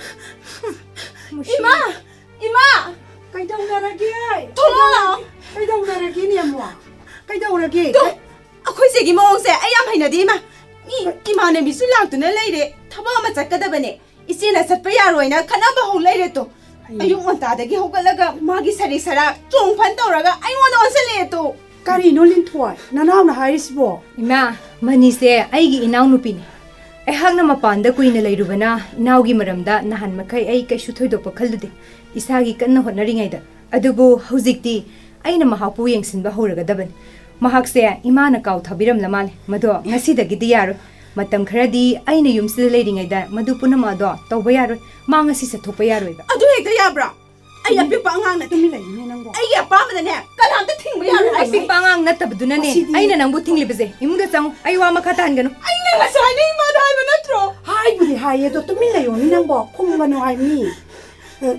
ꯏꯃꯥ! ꯏꯃꯥ! ꯀꯩꯗꯧꯅꯔꯒꯦ? ꯊꯣꯛꯂꯛꯑꯣ ꯂꯥꯛꯑꯣ꯫ ꯀꯩꯗꯧꯅꯔꯒꯦꯅꯦ ꯑꯃꯨꯛ? ꯀꯩꯗꯧꯔꯒꯦ? ꯇꯨ, ꯑꯩꯈꯣꯏ ꯆꯦꯒꯤ ꯃꯑꯣꯡꯁꯦ ꯑꯩ ꯌꯥꯝ ꯍꯩꯅꯗꯦ, ꯏꯃꯥ꯫ ꯃꯤ ꯏꯃꯥꯟꯅꯕꯤꯁꯨ ꯂꯥꯛꯇꯨꯅ ꯂꯩꯔꯦ, ꯊꯕꯛ ꯑꯃ ꯆꯠꯀꯗꯕꯅꯦ꯫ ꯏꯆꯦꯅ ꯆꯠꯄ ꯌꯥꯔꯣꯏꯅ ꯈꯠꯅꯕ ꯍꯧ ꯂꯩꯔꯦ ꯇꯨ꯫ ꯑꯩ ꯑꯌꯨꯛ ꯉꯟꯇꯥꯗꯒꯤ ꯍꯧꯒꯠꯂꯒ ꯃꯥꯒꯤ ꯁꯔꯤꯛ ꯁꯔꯥꯛ ꯆꯣꯡ ꯐꯟ ꯇꯧꯔꯒ ꯑꯩꯉꯣꯟꯗ ꯑꯣꯟꯁꯤꯜꯂꯛꯑꯦ ꯇꯨ꯫ ꯀꯔꯤꯅꯣ ꯂꯤꯟꯊꯣꯏ, ꯅꯅꯥꯎꯅ ꯍꯥꯏꯔꯤꯁꯤꯕꯣ? ꯏꯃꯥ, ꯃꯅꯤꯁꯦ ꯑꯩꯒꯤ ꯏꯅꯥꯎꯅꯨꯄꯤꯅꯤ꯫ ꯑꯩꯍꯥꯛꯅ ꯃꯄꯥꯟꯗ ꯀꯨꯏꯅ ꯂꯩꯔꯨꯕꯅ ꯏꯅꯥꯎꯒꯤ ꯃꯔꯝꯗ ꯅꯍꯥꯟ ꯃꯈꯩ ꯑꯩ ꯀꯩꯁꯨ ꯊꯣꯏꯗꯣꯛꯄ ꯈꯜꯂꯨꯗꯦ꯫ ꯏꯁꯥꯒꯤ ꯀꯟꯅ ꯍꯣꯠꯅꯔꯤꯉꯩꯗ꯫ ꯑꯗꯨꯕꯨ ꯍꯧꯖꯤꯛꯇꯤ ꯑꯩꯅ ꯃꯍꯥꯛꯄꯨ ꯌꯦꯡꯁꯤꯟꯕ ꯍꯧꯔꯒꯗꯕꯅꯤ꯫ ꯃꯍꯥꯛꯁꯦ ꯏꯃꯥꯅ ꯀꯥꯎ ꯊꯥꯕꯤꯔꯝꯂ ꯃꯥꯜꯂꯦ꯫ ꯃꯗꯣ ꯉꯁꯤꯗꯒꯤꯗꯤ ꯌꯥꯔꯣꯏ꯫ ꯃꯇꯝ ꯈꯔꯗꯤ ꯑꯩꯅ ꯌꯨꯝꯁꯤꯗ ꯂꯩꯔꯤꯉꯩꯗ ꯃꯗꯨ ꯄꯨꯝꯅꯃꯛ ꯑꯗꯣ ꯇꯧꯕ ꯌꯥꯔꯣꯏ꯫ ꯃꯥ ꯉꯁꯤ ꯆꯠꯊꯣꯛꯄ ꯌꯥꯔꯣꯏꯕ꯫ ꯑꯗꯨ ꯍꯦꯛꯇ ꯌꯥꯕ꯭ꯔꯥ? ꯑꯩ ꯑꯄꯤꯛꯄ ꯑꯉꯥꯡ ꯅꯠꯇꯦ꯫ ꯇꯨꯃꯤꯟ ꯂꯩꯌꯨꯅꯦ ꯅꯪꯕꯣ꯫ ꯑꯩꯒꯤ ꯑꯄꯥꯝꯕꯗꯅꯦ ꯀꯅꯥꯝꯇ ꯊꯤꯡꯕ ꯌꯥꯔꯣꯏ꯫ ꯑꯩ ꯑꯄꯤꯛꯄ ꯑꯉꯥꯡ ꯅꯠꯇꯕꯗꯨꯅꯅꯦ ꯑꯁꯤꯗꯤ ꯑꯩꯅ ꯅꯪꯕꯨ ꯊꯤꯡꯂꯤꯕꯁꯦ꯫ ꯏꯃꯨꯡꯗ ꯆꯪꯉꯨ, ꯑꯩ ꯋꯥ ꯃꯈꯥ ꯇꯥꯍꯟꯒꯅꯨ꯫ ꯑꯩꯅ ꯉꯁꯥꯏꯅ ꯏꯃꯥꯗ ꯍꯥꯏꯕ ꯅꯠꯇ꯭ꯔꯣ? ꯍꯥꯏꯕꯨꯗꯤ ꯍꯥꯏꯌꯦ, ꯑꯗꯣ ꯇꯨꯃꯤꯟ ꯂꯩꯌꯣꯅꯦ ꯅꯪꯕꯣ, ꯈꯨꯝꯒꯅꯨ ꯍꯥꯏꯕꯅꯤ꯫ ꯑ,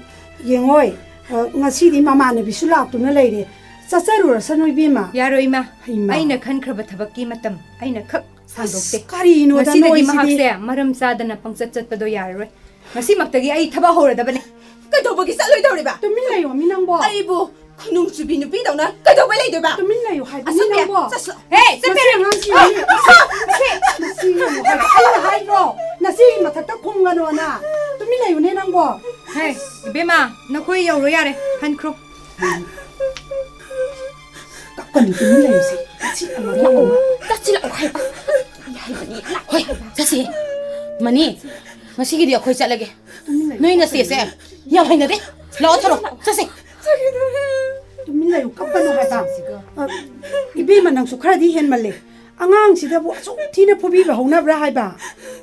ꯌꯦꯡꯉꯣꯏ, ꯑ, ꯉꯁꯤꯗꯤ ꯃꯃꯥꯟꯅꯕꯤꯁꯨ ꯂꯥꯛꯇꯨꯅ ꯂꯩꯔꯦ, ꯆꯠꯆꯔꯨꯔꯁꯅꯨ ꯏꯕꯦꯝꯃ꯫ ꯌꯥꯔꯣꯏ ꯏꯃꯥ, ꯍꯩꯃꯥ꯫ ꯑꯩꯅ ꯈꯟꯈ꯭ꯔꯕ ꯊꯕꯛꯀꯤ ꯃꯇꯝ ꯑꯩꯅ ꯈꯛ ꯁꯥꯡꯗꯣꯛꯇꯦ꯫ ꯑꯁ, ꯀꯔꯤꯅꯣꯗ ꯉꯁꯤꯗꯒꯤ ꯅꯣꯏꯁꯤꯗꯤ꯫ ꯃꯍꯥꯛꯁꯦ ꯃꯔꯝ ꯆꯥꯗꯅ ꯄꯪꯆꯠ ꯆꯠꯄꯗꯣ ꯌꯥꯔꯔꯣꯏ꯫ ꯉꯁꯤꯃꯛꯇꯒꯤ ꯑꯩ ꯊꯕꯛ ꯍꯧꯔꯗꯕꯅꯦ꯫ ꯀꯩꯗꯧꯕꯒꯤ ꯆꯠꯂꯣꯏꯗꯧꯔꯤꯕ? ꯇꯨꯃꯤꯟ ꯂꯩꯌꯣ ꯃꯤ ꯅꯪꯕꯣ꯫ ꯑꯩꯕꯨ ꯈꯨꯅꯨꯡ ꯆꯨꯕꯤ ꯅꯨꯄꯤꯗꯧꯅ ꯀꯩꯗꯧꯕꯩ ꯂꯩꯗꯣꯏꯕ? ꯇꯨꯃꯤꯟ ꯂꯩꯌꯨ ꯍꯥꯏꯕꯅꯤ ꯑꯁꯣꯝꯗ ꯅꯪꯕꯣ꯫ ꯆꯠꯁꯤꯜꯂꯣ꯫ ꯍꯦ, ꯆꯠꯄꯤꯔꯣ꯫ ꯃꯁꯤ ꯑꯉꯥꯡꯁꯤ, ꯃꯁꯤ, ꯃꯁꯤ, ꯃꯁꯤ ꯌꯦꯡꯉꯨ ꯍꯥꯏꯕ꯫ ꯑꯩꯅ ꯍꯥꯏꯗ꯭ꯔꯣ? ꯅꯆꯦꯒꯤ ꯃꯊꯛꯇ ꯈꯨꯝꯒꯅꯣꯅ꯫ ꯇꯨꯃꯤꯟ ꯂꯩꯌꯨꯅꯦ ꯅꯪꯕꯣ꯫ ꯍꯦ, ꯏꯕꯦꯝꯃ, ꯅꯈꯣꯏ ꯌꯧꯔꯣ ꯌꯥꯔꯦ, ꯍꯟꯈ꯭ꯔꯣ꯫ ꯀꯞꯀꯅꯨ, ꯇꯨꯃꯤꯟ ꯂꯩꯌꯨꯁꯦ꯫ ꯃꯁꯤ ꯑꯃ ꯂꯥꯛꯑꯣ꯫ ꯆꯠꯁꯤꯜꯂꯛꯑꯣ ꯍꯥꯏꯕ꯫ ꯍꯣꯏ, ꯆꯠꯁꯤ꯫ ꯃꯅꯤ, ꯉꯁꯤꯒꯤꯗꯤ ꯑꯩꯈꯣꯏ ꯆꯠꯂꯒꯦ꯫ ꯇꯨꯃꯤꯟ ꯂꯩꯌꯨ꯫ ꯅꯣꯏ ꯅꯆꯦꯁꯦ ꯌꯥꯝ ꯍꯩꯅꯗꯦ꯫ ꯂꯥꯛꯑꯣ, ꯊꯣꯔꯛꯑꯣ, ꯆꯠꯁꯤ꯫ ꯇꯨꯃꯤꯟ ꯂꯩꯌꯨ, ꯀꯞꯀꯅꯨ ꯍꯥꯏꯕ꯫ ꯑ, ꯏꯕꯦꯝꯃ, ꯅꯪꯁꯨ ꯈꯔꯗꯤ ꯍꯦꯟꯃꯜꯂꯦ꯫ ꯑꯉꯥꯡꯁꯤꯗꯕꯨ ꯑꯁꯨꯛ ꯊꯤꯅ ꯐꯨꯕꯤꯕ ꯍꯧꯅꯕ꯭ꯔꯥ ꯍꯥꯏꯕ?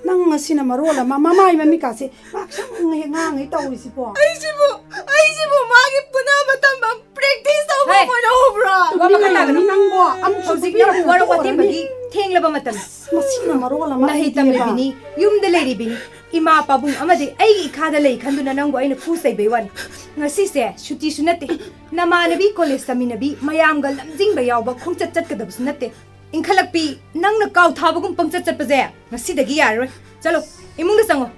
ꯅꯪ ꯉꯁꯤꯅ ꯃꯔꯣꯜ ꯑꯃ ꯃꯃꯥꯏ ꯃꯃꯤꯠꯀꯥꯁꯦ ꯉꯥꯛꯁꯪ ꯍꯦꯛ ꯉꯥꯡꯉꯩ ꯇꯧꯔꯤꯁꯤꯕꯣ꯫ ꯑꯩꯁꯤꯕꯨ, ꯑꯩꯁꯤꯕꯨ ꯃꯥꯒꯤ ꯐꯨꯅꯕ ꯇꯝꯐꯝ practice ꯇꯧꯕ ꯍꯦ! ꯑꯣꯏꯅ ꯎꯕ꯭ꯔꯥ? ꯋꯥ ꯃꯈꯥ ꯇꯨꯃꯤꯟ ꯇꯥꯒꯅꯨ꯫ ꯂꯩꯌꯨ ꯅꯪꯕꯣ, ꯑꯃꯨꯛꯁꯨ ꯍꯧꯖꯤꯛ ꯐꯨꯕꯤꯔꯛꯄ ꯅꯪꯕꯨ ꯋꯥꯔꯧ ꯇꯣꯛꯑꯔꯅꯤ꯫ ꯋꯥꯇꯦꯝꯕꯒꯤ ꯊꯦꯡꯂꯕ ꯃꯇꯝꯅꯤ꯫ ꯃꯁꯤꯅ ꯃꯔꯣꯜ ꯑꯃ ꯅꯍꯩ ꯑꯩꯗꯤꯕ꯫ ꯇꯝꯂꯤꯕꯤꯅꯤ, ꯌꯨꯝꯗ ꯂꯩꯔꯤꯕꯤꯅꯤ, ꯏꯃꯥ ꯄꯥꯕꯨꯡ ꯑꯃꯗꯤ ꯑꯩꯒꯤ ꯏꯈꯥꯗ ꯂꯩ ꯈꯟꯗꯨꯅ ꯅꯪꯕꯨ ꯑꯩꯅ ꯐꯨ ꯆꯩꯕꯩ ꯋꯥꯅꯤ꯫ ꯉꯁꯤꯁꯦ ꯁꯨꯇꯤꯁꯨ ꯅꯠꯇꯦ, ꯅꯃꯥꯟꯅꯕꯤ ꯀꯣꯂꯦꯖ ꯇꯝꯃꯤꯟꯅꯕꯤ ꯃꯌꯥꯝꯒ ꯂꯝꯖꯤꯡꯕ ꯌꯥꯎꯕ ꯈꯣꯡꯆꯠ ꯆꯠꯀꯗꯕꯁꯨ ꯅꯠꯇꯦ꯫ ꯏꯟꯈꯠꯂꯛꯄꯤ, ꯅꯪꯅ ꯀꯥꯎ ꯊꯥꯕꯒꯨꯝ ꯄꯪꯆꯠ ꯆꯠꯄꯁꯦ ꯉꯁꯤꯗꯒꯤ ꯌꯥꯔꯔꯣꯏ꯫ ꯆꯠꯂꯣ, ꯏꯃꯨꯡꯗ ꯆꯪꯉꯣ꯫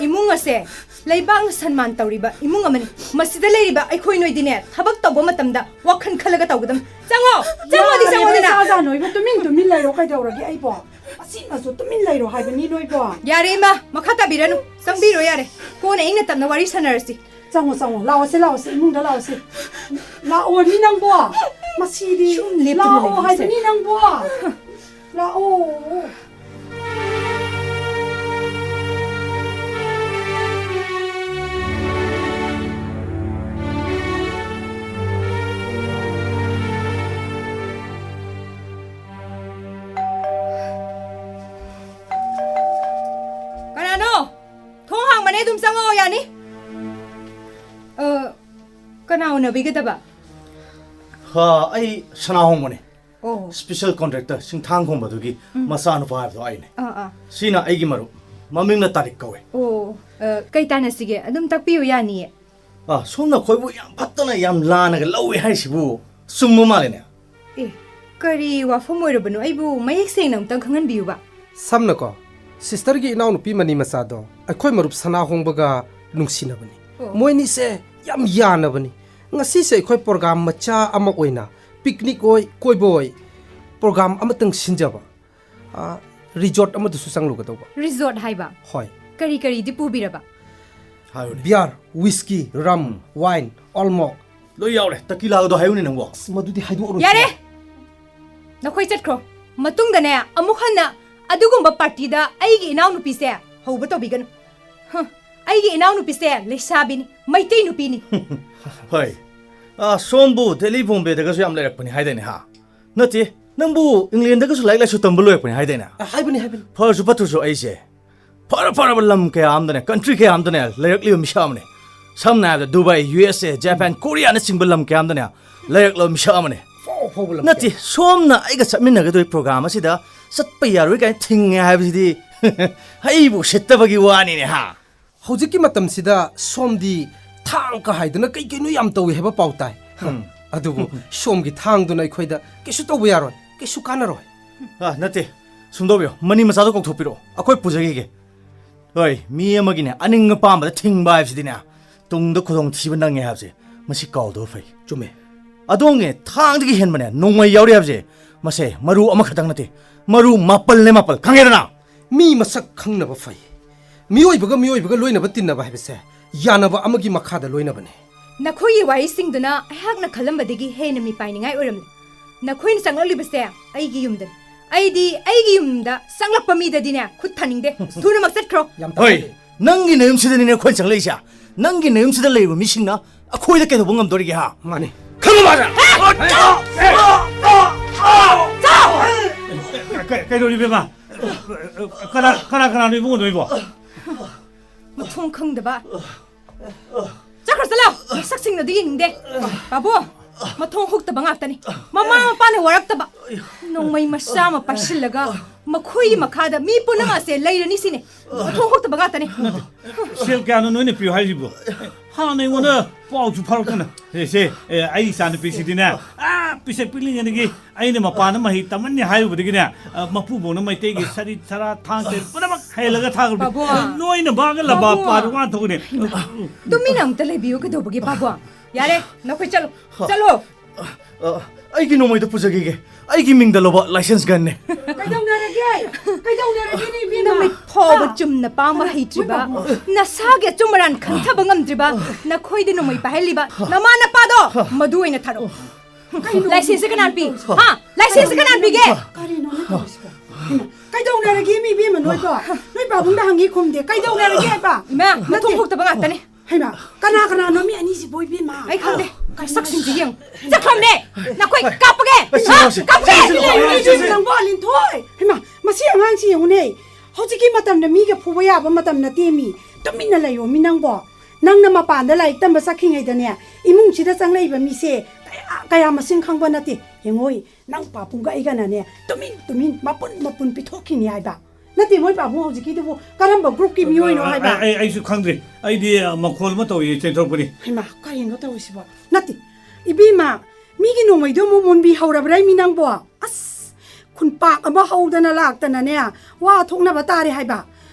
ꯏꯃꯨꯡ ꯑꯁꯦ ꯂꯩꯕꯥꯛꯅ ꯁꯟꯃꯥꯟ ꯇꯧꯔꯤꯕ ꯏꯃꯨꯡ ꯑꯃꯅꯤ꯫ ꯃꯁꯤꯗ ꯂꯩꯔꯤꯕ ꯑꯩꯈꯣꯏ ꯅꯣꯏꯗꯤꯅꯦ, ꯊꯕꯛ ꯇꯧꯕ ꯃꯇꯝꯗ ꯋꯥꯈꯜ ꯈꯜꯂꯒ ꯇꯧꯒꯗꯕꯅꯤ꯫ ꯆꯪꯉꯣ! ꯆꯪꯉꯣꯗꯤ ꯌꯥꯔꯦ, ꯆꯪꯉꯣꯗꯅ! ꯅꯣꯏ ꯆꯥꯖꯥ ꯅꯣꯏꯕ ꯇꯨꯃꯤꯟ ꯇꯨꯃꯤꯟ ꯂꯩꯔꯣ, ꯀꯩꯗꯧꯔꯒꯦ ꯑꯩꯕꯣ? ꯑꯁꯤꯃꯁꯨ ꯇꯨꯃꯤꯟ ꯂꯩꯔꯣ ꯍꯥꯏꯕꯅꯤ ꯅꯣꯏꯕꯣ꯫ ꯌꯥꯔꯦ ꯏꯃꯥ, ꯃꯈꯥ ꯇꯥꯕꯤꯔꯅꯨ꯫ ꯆꯪꯕꯤꯔꯣ ꯌꯥꯔꯦ꯫ ꯀꯣꯟꯅ ꯏꯪꯅ ꯇꯞꯅ ꯋꯥꯔꯤ ꯁꯥꯟꯅꯔꯁꯤ꯫ ꯆꯪꯉꯣ, ꯆꯪꯉꯣ꯫ ꯂꯥꯛꯑꯣꯁꯦ, ꯂꯥꯛꯑꯣꯁꯦ꯫ ꯏꯃꯨꯡꯗ ꯂꯥꯛꯑꯣꯁꯦ꯫ ꯂꯥꯛꯑꯣ ꯃꯤ ꯅꯪꯕꯣ꯫ ꯃꯁꯤꯗꯤ ꯁꯨꯝ ꯂꯦꯞꯇꯨꯅ ꯂꯥꯛꯑꯣ ꯂꯩꯕꯁꯦ꯫ ꯍꯥꯏꯕꯅꯤ ꯅꯪꯕꯣ꯫ ꯂꯥꯛꯑꯣ꯫ ꯀꯅꯥꯅꯣ? ꯊꯣꯡ ꯍꯥꯡꯕꯅꯦ, ꯑꯗꯨꯝ ꯆꯪꯉꯛꯑꯣ, ꯌꯥꯅꯤ꯫ ꯑ, ꯀꯅꯥ ꯎꯅꯕꯤꯒꯗꯕ? ꯍꯥ, ꯑꯩ ꯁꯅꯥꯍꯣꯡꯕꯅꯦ꯫ ꯑꯣ꯫ ꯁ꯭ꯄꯤꯁꯦꯜ ꯀꯣꯟꯇ꯭ꯔꯦꯛꯇꯔ ꯁꯤꯡꯊꯥꯡꯈꯣꯡꯕꯗꯨꯒꯤ ꯃꯆꯥꯅꯨꯄꯥ ꯍꯥꯏꯕꯗꯣ ꯑꯩꯅꯦ꯫ ꯑꯥ ꯑꯥ꯫ ꯁꯤꯅ ꯑꯩꯒꯤ ꯃꯔꯨꯞ, ꯃꯃꯤꯡꯅ ꯇꯥꯔꯤꯛ ꯀꯧꯋꯦ꯫ ꯑꯣ꯫ ꯑ, ꯀꯩ ꯇꯥꯟꯅꯁꯤꯒꯦ? ꯑꯗꯨꯝ ꯇꯥꯛꯄꯤꯌꯨ, ꯌꯥꯅꯤꯌꯦ꯫ ꯑꯥ, ꯁꯣꯝꯅ ꯑꯩꯈꯣꯏꯕꯨ ꯌꯥꯝ ꯐꯠꯇꯅ, ꯌꯥꯝ ꯂꯥꯟꯅꯒ ꯂꯧꯋꯦ ꯍꯥꯏꯔꯤꯁꯤꯕꯨ ꯆꯨꯝꯕ ꯃꯥꯜꯂꯦꯅꯦ꯫ ꯑꯦ, ꯀꯔꯤ ꯋꯥꯐꯝ ꯑꯣꯏꯔꯕꯅꯣ? ꯑꯩꯕꯨ ꯃꯌꯦꯛ ꯁꯦꯡꯅ ꯑꯃꯨꯛꯇꯪ ꯈꯪꯍꯟꯕꯤꯌꯨꯕ꯫ ꯁꯝꯅꯀꯣ, ꯁꯤꯁꯇꯔꯒꯤ ꯏꯅꯥꯎꯅꯨꯄꯤ ꯃꯅꯤ ꯃꯆꯥꯗꯣ ꯑꯩꯈꯣꯏ ꯃꯔꯨꯞ ꯁꯅꯥꯍꯣꯡꯕꯒ ꯅꯨꯡꯁꯤꯅꯕꯅꯤ꯫ ꯑꯣ꯫ ꯃꯣꯏꯅꯤꯁꯦ ꯌꯥꯝ ꯌꯥꯅꯕꯅꯤ꯫ ꯉꯁꯤꯁꯦ ꯑꯩꯈꯣꯏ ꯄ꯭ꯔꯣꯒ꯭ꯔꯥꯝ ꯃꯆꯥ ꯑꯃ ꯑꯣꯏꯅ, ꯄꯤꯛꯅꯤꯛ ꯑꯣꯏ, ꯀꯣꯏꯕ ꯑꯣꯏ, ꯄ꯭ꯔꯣꯒ꯭ꯔꯥꯝ ꯑꯃꯇꯪ ꯁꯤꯟꯖꯕ꯫ ꯑ, ꯔꯤꯖꯣꯔꯠ ꯑꯃꯗꯁꯨ ꯆꯪꯂꯨꯒꯗꯧꯕ꯫ ꯔꯤꯖꯣꯔꯠ ꯍꯥꯏꯕ? ꯍꯣꯏ꯫ ꯀꯔꯤ ꯀꯔꯤꯗꯤ ꯄꯨꯕꯤꯔꯕ? ꯍꯥꯏꯌꯨꯅꯦ꯫ ꯕꯤꯌꯥꯔ, ꯋꯤꯁꯀꯤ, ꯔꯝ, ꯋꯥꯏꯟ, ꯑꯣꯜꯃꯣꯛ꯫ ꯂꯣꯏ ꯌꯥꯎꯔꯦ꯫ ꯇꯀꯤꯂꯥꯒꯗꯣ ꯍꯥꯏꯌꯨꯅꯦ ꯅꯪꯕꯣ꯫ ꯑꯁ, ꯃꯗꯨꯗꯤ ꯍꯥꯏꯗꯣꯛꯑꯔꯣꯏ꯫ ꯌꯥꯔꯦ! ꯅꯈꯣꯏ ꯆꯠꯈ꯭ꯔꯣ꯫ ꯃꯇꯨꯡꯗꯅꯦ, ꯑꯃꯨꯛ ꯍꯟꯅ ꯑꯗꯨꯒꯨꯝꯕ ꯄꯥꯔꯇꯤꯗ ꯑꯩꯒꯤ ꯏꯅꯥꯎꯅꯨꯄꯤꯁꯦ ꯍꯧꯕ ꯇꯧꯕꯤꯒꯅꯨ꯫ ꯍ, ꯑꯩꯒꯤ ꯏꯅꯥꯎꯅꯨꯄꯤꯁꯦ ꯂꯩꯁꯥꯕꯤꯅꯤ, ꯃꯩꯇꯩ ꯅꯨꯄꯤꯅꯤ꯫ ꯍꯣꯏ꯫ ꯑꯥ, ꯁꯣꯝꯕꯨ ꯗꯦꯜꯂꯤ ꯕꯣꯝꯕꯦꯗꯒꯁꯨ ꯌꯥꯝ ꯂꯩꯔꯛꯄꯅꯤ ꯍꯥꯏꯗꯥꯏꯅꯦ, ꯍꯥ? ꯅꯠꯇꯦ, ꯅꯪꯕꯨ ꯏꯪꯂꯦꯟꯗꯒꯁꯨ ꯂꯥꯏꯔꯤꯛ ꯂꯥꯏꯁꯨ ꯇꯝꯕ ꯂꯣꯏꯔꯛꯄꯅꯤ ꯍꯥꯏꯗꯥꯏꯅꯦ? ꯑ, ꯍꯥꯏꯕꯅꯤ, ꯍꯥꯏꯕꯅꯤ꯫ ꯐꯔꯁꯨ ꯐꯠꯇ꯭ꯔꯁꯨ ꯑꯩꯁꯦ ꯐꯔ ꯐꯔꯕ ꯂꯝ ꯀꯌꯥ ꯑꯃꯗꯅꯦ, ꯀꯟꯇ꯭ꯔꯤ ꯀꯌꯥ ꯑꯃꯗꯅꯦ ꯂꯩꯔꯛꯂꯤꯕ ꯃꯤꯁꯛ ꯑꯃꯅꯤ꯫ ꯁꯝꯅ ꯍꯥꯏꯔꯕꯗ ꯗꯨꯕꯥꯏ, ꯌꯨ ꯑꯦꯁ ꯑꯦ, ꯖꯄꯥꯟ, ꯀꯣꯔꯤꯌꯥꯅꯆꯤꯡꯕ ꯂꯝ ꯀꯌꯥ ꯑꯃꯗꯅꯦ ꯂꯩꯔꯛꯂꯕ ꯃꯤꯁꯛ ꯑꯃꯅꯤ꯫ ꯑꯐꯥꯎ ꯑꯐꯥꯎꯕ ꯂꯝ ꯅꯠꯇꯦ, ꯀꯌꯥ꯫ ꯁꯣꯝꯅ ꯑꯩꯒ ꯆꯠꯃꯤꯟꯅꯒꯗꯣꯏ ꯄ꯭ꯔꯣꯒ꯭ꯔꯥꯝ ꯑꯁꯤꯗ ꯆꯠꯄ ꯌꯥꯔꯣꯏ ꯀꯥꯏꯅ ꯊꯤꯡꯉꯦ ꯍꯥꯏꯕꯁꯤꯗꯤ ꯑꯩꯕꯨ ꯎꯁꯤꯠꯇꯕꯒꯤ ꯋꯥꯅꯤꯅꯦ, ꯍꯥ? ꯍꯧꯖꯤꯛꯀꯤ ꯃꯇꯝꯁꯤꯗ ꯁꯣꯝꯗꯤ ꯊꯥꯡ ꯀ ꯍꯥꯏꯗꯅ ꯀꯩ ꯀꯩꯅꯣ ꯌꯥꯝ ꯇꯧꯏ ꯍꯥꯏꯕ ꯄꯥꯎ ꯇꯥꯏ꯫ ꯎꯝ꯫ ꯑꯗꯨꯕꯨ ꯁꯣꯝꯒꯤ ꯊꯥꯡꯗꯨꯅ ꯑꯩꯈꯣꯏꯗ ꯀꯩꯁꯨ ꯇꯧꯕ ꯌꯥꯔꯣꯏ, ꯀꯩꯁꯨ ꯀꯥꯟꯅꯔꯣꯏ꯫ ꯑ, ꯅꯠꯇꯦ, ꯁꯨꯝꯗꯧꯕꯤꯌꯣ, ꯃꯅꯤ ꯃꯆꯥꯗꯣ ꯀꯧꯊꯣꯛꯄꯤꯔꯛꯑꯣ, ꯑꯩꯈꯣꯏ ꯄꯨꯖꯈꯤꯒꯦ꯫ ꯍꯣꯏ, ꯃꯤ ꯑꯃꯒꯤꯅꯦ ꯑꯅꯤꯡ ꯑꯄꯥꯝꯕꯗ ꯊꯤꯡꯕ ꯍꯥꯏꯕꯁꯤꯗꯤꯅꯦ, ꯇꯨꯡꯗ ꯈꯨꯗꯣꯡꯊꯤꯕ ꯅꯪꯉꯦ ꯍꯥꯏꯕꯁꯦ ꯃꯁꯤ ꯀꯥꯎꯗꯕ ꯐꯩ꯫ ꯆꯨꯝꯃꯦ꯫ ꯑꯗꯣꯝꯒꯤ ꯊꯥꯡꯗꯒꯤ ꯍꯦꯟꯕꯅꯦ ꯅꯣꯡꯃꯩ ꯌꯥꯎꯔꯤ ꯍꯥꯏꯕꯁꯦ ꯃꯁꯦ ꯃꯔꯨ ꯑꯃꯈꯛꯇꯪ ꯅꯠꯇꯦ, ꯃꯔꯨ ꯃꯥꯄꯜꯅꯦ, ꯃꯥꯄꯜ, ꯈꯪꯉꯦꯗꯅ? ꯃꯤ ꯃꯁꯛ ꯈꯪꯅꯕ ꯐꯩ꯫ ꯃꯤꯑꯣꯏꯕꯒ ꯃꯤꯑꯣꯏꯕꯒ ꯂꯣꯏꯅꯕ ꯇꯤꯟꯅꯕ ꯍꯥꯏꯕꯁꯦ ꯌꯥꯅꯕ ꯑꯃꯒꯤ ꯃꯈꯥꯗ ꯂꯣꯏꯅꯕꯅꯦ꯫ ꯅꯈꯣꯏꯒꯤ ꯋꯥꯍꯩꯁꯤꯡꯗꯨꯅ ꯑꯩꯍꯥꯛꯅ ꯈꯜꯂꯝꯕꯗꯒꯤ ꯍꯦꯟꯅ ꯃꯤꯄꯥꯏꯅꯤꯡꯉꯥꯏ ꯑꯣꯏꯔꯝꯂꯦ꯫ ꯅꯈꯣꯏꯅ ꯆꯪꯂꯛꯂꯤꯕꯁꯦ ꯑꯩꯒꯤ ꯌꯨꯝꯗꯅꯤ꯫ ꯑꯩꯗꯤ ꯑꯩꯒꯤ ꯌꯨꯝꯗ ꯆꯪꯂꯛꯄ ꯃꯤꯗꯗꯤꯅꯦ ꯈꯨꯠ ꯊꯥꯅꯤꯡꯗꯦ꯫ ꯊꯨꯅꯃꯛ ꯆꯠꯈ꯭ꯔꯣ꯫ ꯌꯥꯝ ꯍꯣꯏ, ꯇꯥꯍꯜꯂꯦ꯫ ꯅꯪꯒꯤ ꯅꯌꯨꯝꯁꯤꯗꯅꯤꯅꯦ ꯑꯩꯈꯣꯏꯅ ꯆꯪꯂꯛꯏꯁꯦ꯫ ꯅꯪꯒꯤ ꯅꯌꯨꯝꯁꯤꯗ ꯂꯩꯔꯤꯕ ꯃꯤꯁꯤꯡꯅ ꯑꯩꯈꯣꯏꯗ ꯀꯩꯗꯧꯕ ꯉꯝꯗꯣꯔꯤꯒꯦ, ꯍꯥ? ꯃꯥꯅꯤ꯫ ꯈꯪꯉꯕ ꯅꯪ? ꯀꯩ- ꯀꯩꯗꯧꯔꯤꯕ ꯏꯕꯦꯝꯃ? ꯀꯅꯥ ꯀꯅꯥ ꯀꯅꯥꯅꯣ ꯏꯕꯨꯡꯉꯣꯗꯣ ꯏꯕꯣ? ꯃꯊꯣꯡ ꯈꯪꯗꯕ꯫ ꯆꯠꯈ꯭ꯔꯣ ꯆꯠꯂꯣ꯫ ꯃꯁꯛꯁꯤꯡ ꯑꯗꯨ ꯌꯦꯡꯅꯤꯡꯗꯦ꯫ ꯄꯥꯕꯨꯡ, ꯃꯊꯣꯡ ꯍꯨꯛꯇꯕ ꯉꯥꯛꯇꯅꯤ꯫ ꯃꯃꯥ ꯃꯄꯥꯅ ꯋꯥꯔꯛꯇꯕ꯫ ꯅꯣꯡꯃꯩ ꯃꯆꯥ ꯑꯃ ꯄꯥꯏꯁꯤꯜꯂꯒ ꯃꯈꯣꯏꯒꯤ ꯃꯈꯥꯗ ꯃꯤ ꯄꯨꯝꯅꯃꯛꯁꯦ ꯂꯩꯔꯅꯤ ꯁꯤꯅꯦ꯫ ꯃꯊꯣꯡ ꯍꯨꯛꯇꯕ ꯉꯥꯛꯇꯅꯤ꯫ ꯁꯦꯜ ꯀꯌꯥꯅꯣ ꯅꯣꯏꯅ ꯄꯤꯌꯨ ꯍꯥꯏꯁꯤꯕꯣ? ꯍꯥꯟꯅ ꯑꯩꯉꯣꯟꯗ ꯄꯥꯎꯁꯨ ꯐꯥꯎꯔꯛꯇꯅ꯫ ꯑꯦ, ꯁꯦ, ꯑꯦ, ꯑꯩ ꯏꯆꯥꯅꯨꯄꯤꯁꯤꯗꯤꯅꯦ, ꯑꯥ, ꯄꯤꯁꯛ ꯄꯤꯛꯂꯤꯉꯩꯗꯒꯤ ꯑꯩꯅ ꯃꯄꯥꯟꯗ ꯃꯍꯩ ꯇꯝꯍꯟꯅꯤ ꯍꯥꯏꯔꯨꯕꯗꯒꯤꯅꯦ, ꯑ, ꯃꯄꯨꯕꯣꯛꯅ ꯃꯩꯇꯩꯒꯤ ꯁꯔꯤꯠ ꯁꯔꯥ ꯊꯥꯡ ꯇꯔꯦꯠ ꯄꯨꯝꯅꯃꯛ ꯍꯩꯍꯜꯂꯒ ꯊꯥꯈ꯭ꯔꯕꯅꯤ꯫ ꯄꯥꯕꯨꯡ꯫ ꯂꯣꯏꯅ ꯃꯥꯒ ꯂꯝꯕꯥ ꯄꯥꯕꯨꯡ꯫ ꯄꯥꯔꯨ ꯋꯥꯟ ꯊꯣꯛꯈ꯭ꯔꯦ꯫ ꯇꯨꯃꯤꯟꯅ ꯑꯝꯇ ꯂꯩꯕꯤꯌꯨ ꯀꯩꯗꯧꯕꯒꯤ, ꯄꯥꯕꯨꯡ? ꯌꯥꯔꯦ, ꯅꯈꯣꯏ ꯆꯠꯂꯣ꯫ ꯆꯠꯂꯣ꯫ ꯑ, ꯑꯩꯒꯤ ꯅꯣꯡꯃꯩꯗꯣ ꯄꯨꯖꯒꯤꯒꯦ꯫ ꯑꯩꯒꯤ ꯃꯤꯡꯗ ꯂꯧꯕ license gunꯅꯦ꯫ ꯀꯩꯗꯧꯅꯔꯒꯦ? ꯀꯩꯗꯧꯅꯔꯒꯦꯅꯦ, ꯏꯕꯦꯝꯃ? ꯅꯃꯤꯠ ꯐꯥꯎꯕ ꯆꯨꯝꯅ ꯄꯥꯡꯕ ꯍꯩꯇ꯭ꯔꯤꯕ, ꯅꯁꯥꯒꯤ ꯑꯆꯨꯝ ꯑꯔꯥꯟ ꯈꯟꯊꯕ ꯉꯝꯗ꯭ꯔꯤꯕ, ꯅꯈꯣꯏꯗ ꯅꯣꯡꯃꯩ ꯄꯥꯏꯍꯜꯂꯤꯕ ꯅꯃꯥ ꯅꯄꯥꯗꯣ ꯃꯗꯨ ꯑꯣꯏꯅ ꯊꯥꯔꯛꯑꯣ꯫ ꯀꯩꯅꯣ? Licenceꯁꯦ ꯀꯅꯥꯅ ꯄꯤ? ꯍꯥ? Licenceꯁꯦ ꯀꯅꯥꯅ ꯄꯤꯒꯦ? ꯀꯔꯤꯅꯣ ꯅꯪ ꯇꯧꯔꯤꯁꯤꯕꯣ? ꯏꯃꯥ, ꯀꯩꯗꯧꯅꯔꯒꯦ ꯃꯤ, ꯏꯕꯦꯝꯃ, ꯅꯣꯏꯕꯣ? ꯅꯣꯏ ꯄꯥꯕꯨꯡꯗ ꯍꯪꯉꯤ ꯈꯨꯝꯗꯦ꯫ ꯀꯩꯗꯧꯅꯔꯒꯦ ꯍꯥꯏꯕ? ꯏꯃꯥ, ꯅꯠꯇꯦ꯫ ꯃꯊꯣꯡ ꯍꯨꯛꯇꯕ ꯉꯥꯛꯇꯅꯤ꯫ ꯍꯩꯃꯥ, ꯀꯅꯥ ꯀꯅꯥꯅꯣ ꯃꯤ ꯑꯅꯤꯁꯤꯕꯣ, ꯏꯕꯦꯝꯃ? ꯑꯩ ꯈꯪꯗꯦ꯫ ꯀꯩꯅꯣ? ꯃꯁꯛꯁꯤꯡꯁꯦ ꯌꯦꯡꯉꯨ꯫ ꯆꯠꯈ꯭ꯔꯕꯅꯦ꯫ ꯅꯈꯣꯏ ꯀꯥꯞꯄꯒꯦ꯫ ꯑꯩ ꯁꯤ ꯍꯥ? ꯑꯉꯥꯡꯁꯦ, ꯀꯥꯞꯄꯒꯦ꯫ ꯁꯤ ꯑꯉꯥꯡꯁꯦ, ꯁꯤ ꯑꯉꯥꯡꯁꯦ꯫ ꯅꯪꯕꯣ, ꯂꯤꯟꯊꯣꯏ꯫ ꯍꯩꯃꯥ, ꯃꯁꯤ ꯑꯉꯥꯡꯁꯤ ꯌꯦꯡꯉꯨꯅꯦ꯫ ꯍꯧꯖꯤꯛꯀꯤ ꯃꯇꯝꯗ ꯃꯤꯒ ꯐꯨꯕ ꯌꯥꯕ ꯃꯇꯝ ꯅꯠꯇꯦ ꯃꯤ꯫ ꯇꯨꯃꯤꯟꯅ ꯂꯩꯌꯣ ꯃꯤ ꯅꯪꯕꯣ꯫ ꯅꯪꯅ ꯃꯄꯥꯟꯗ ꯂꯥꯏꯔꯤꯛ ꯇꯝꯕ ꯆꯠꯈ꯭ꯔꯤꯉꯩꯗꯅꯦ, ꯏꯃꯨꯡꯁꯤꯗ ꯆꯪꯂꯛꯏꯕ ꯃꯤꯁꯦ ꯀꯌꯥ, ꯀꯌꯥ ꯃꯁꯤꯡ ꯈꯪꯕ ꯅꯠꯇꯦ꯫ ꯌꯦꯡꯉꯣꯏ, ꯅꯪ ꯄꯥꯕꯨꯡꯒ ꯑꯩꯒꯅꯅꯦ, ꯇꯨꯃꯤꯟ ꯇꯨꯃꯤꯟ ꯃꯄꯨꯟ ꯃꯄꯨꯟ ꯄꯤꯊꯣꯛꯈꯤꯅꯤ ꯍꯥꯏꯕ꯫ ꯅꯠꯇꯦ, ꯃꯣꯏ ꯄꯥꯕꯨꯡ ꯍꯧꯖꯤꯛꯀꯤꯗꯨꯕꯨ ꯀꯔꯝꯕ groupꯀꯤ ꯃꯤꯑꯣꯏꯅꯣ ꯍꯥꯏꯕ? ꯑꯩ, ꯑꯩꯁꯨ ꯈꯪꯗ꯭ꯔꯤ꯫ ꯑꯩꯗꯤ, ꯑ, ꯃꯈꯣꯜ ꯑꯃ ꯇꯧꯏ, ꯆꯦꯟꯊꯣꯔꯛꯄꯅꯤ꯫ ꯍꯩꯃꯥ, ꯀꯔꯤꯅꯣ ꯇꯧꯔꯤꯁꯤꯕꯣ? ꯅꯠꯇꯦ, ꯏꯕꯦꯝꯃ, ꯃꯤꯒꯤ ꯅꯣꯡꯃꯩꯗꯣ ꯑꯃꯨꯛ ꯃꯨꯟꯕꯤ ꯍꯧꯔꯕ꯭ꯔꯥ ꯃꯤ ꯅꯪꯕꯣ? ꯑꯁ, ꯈꯨꯟꯄꯥꯛ ꯑꯃ ꯍꯧꯗꯅ ꯂꯥꯛꯇꯅꯅꯦ, ꯋꯥ ꯊꯣꯛꯅꯕ ꯇꯥꯔꯦ ꯍꯥꯏꯕ꯫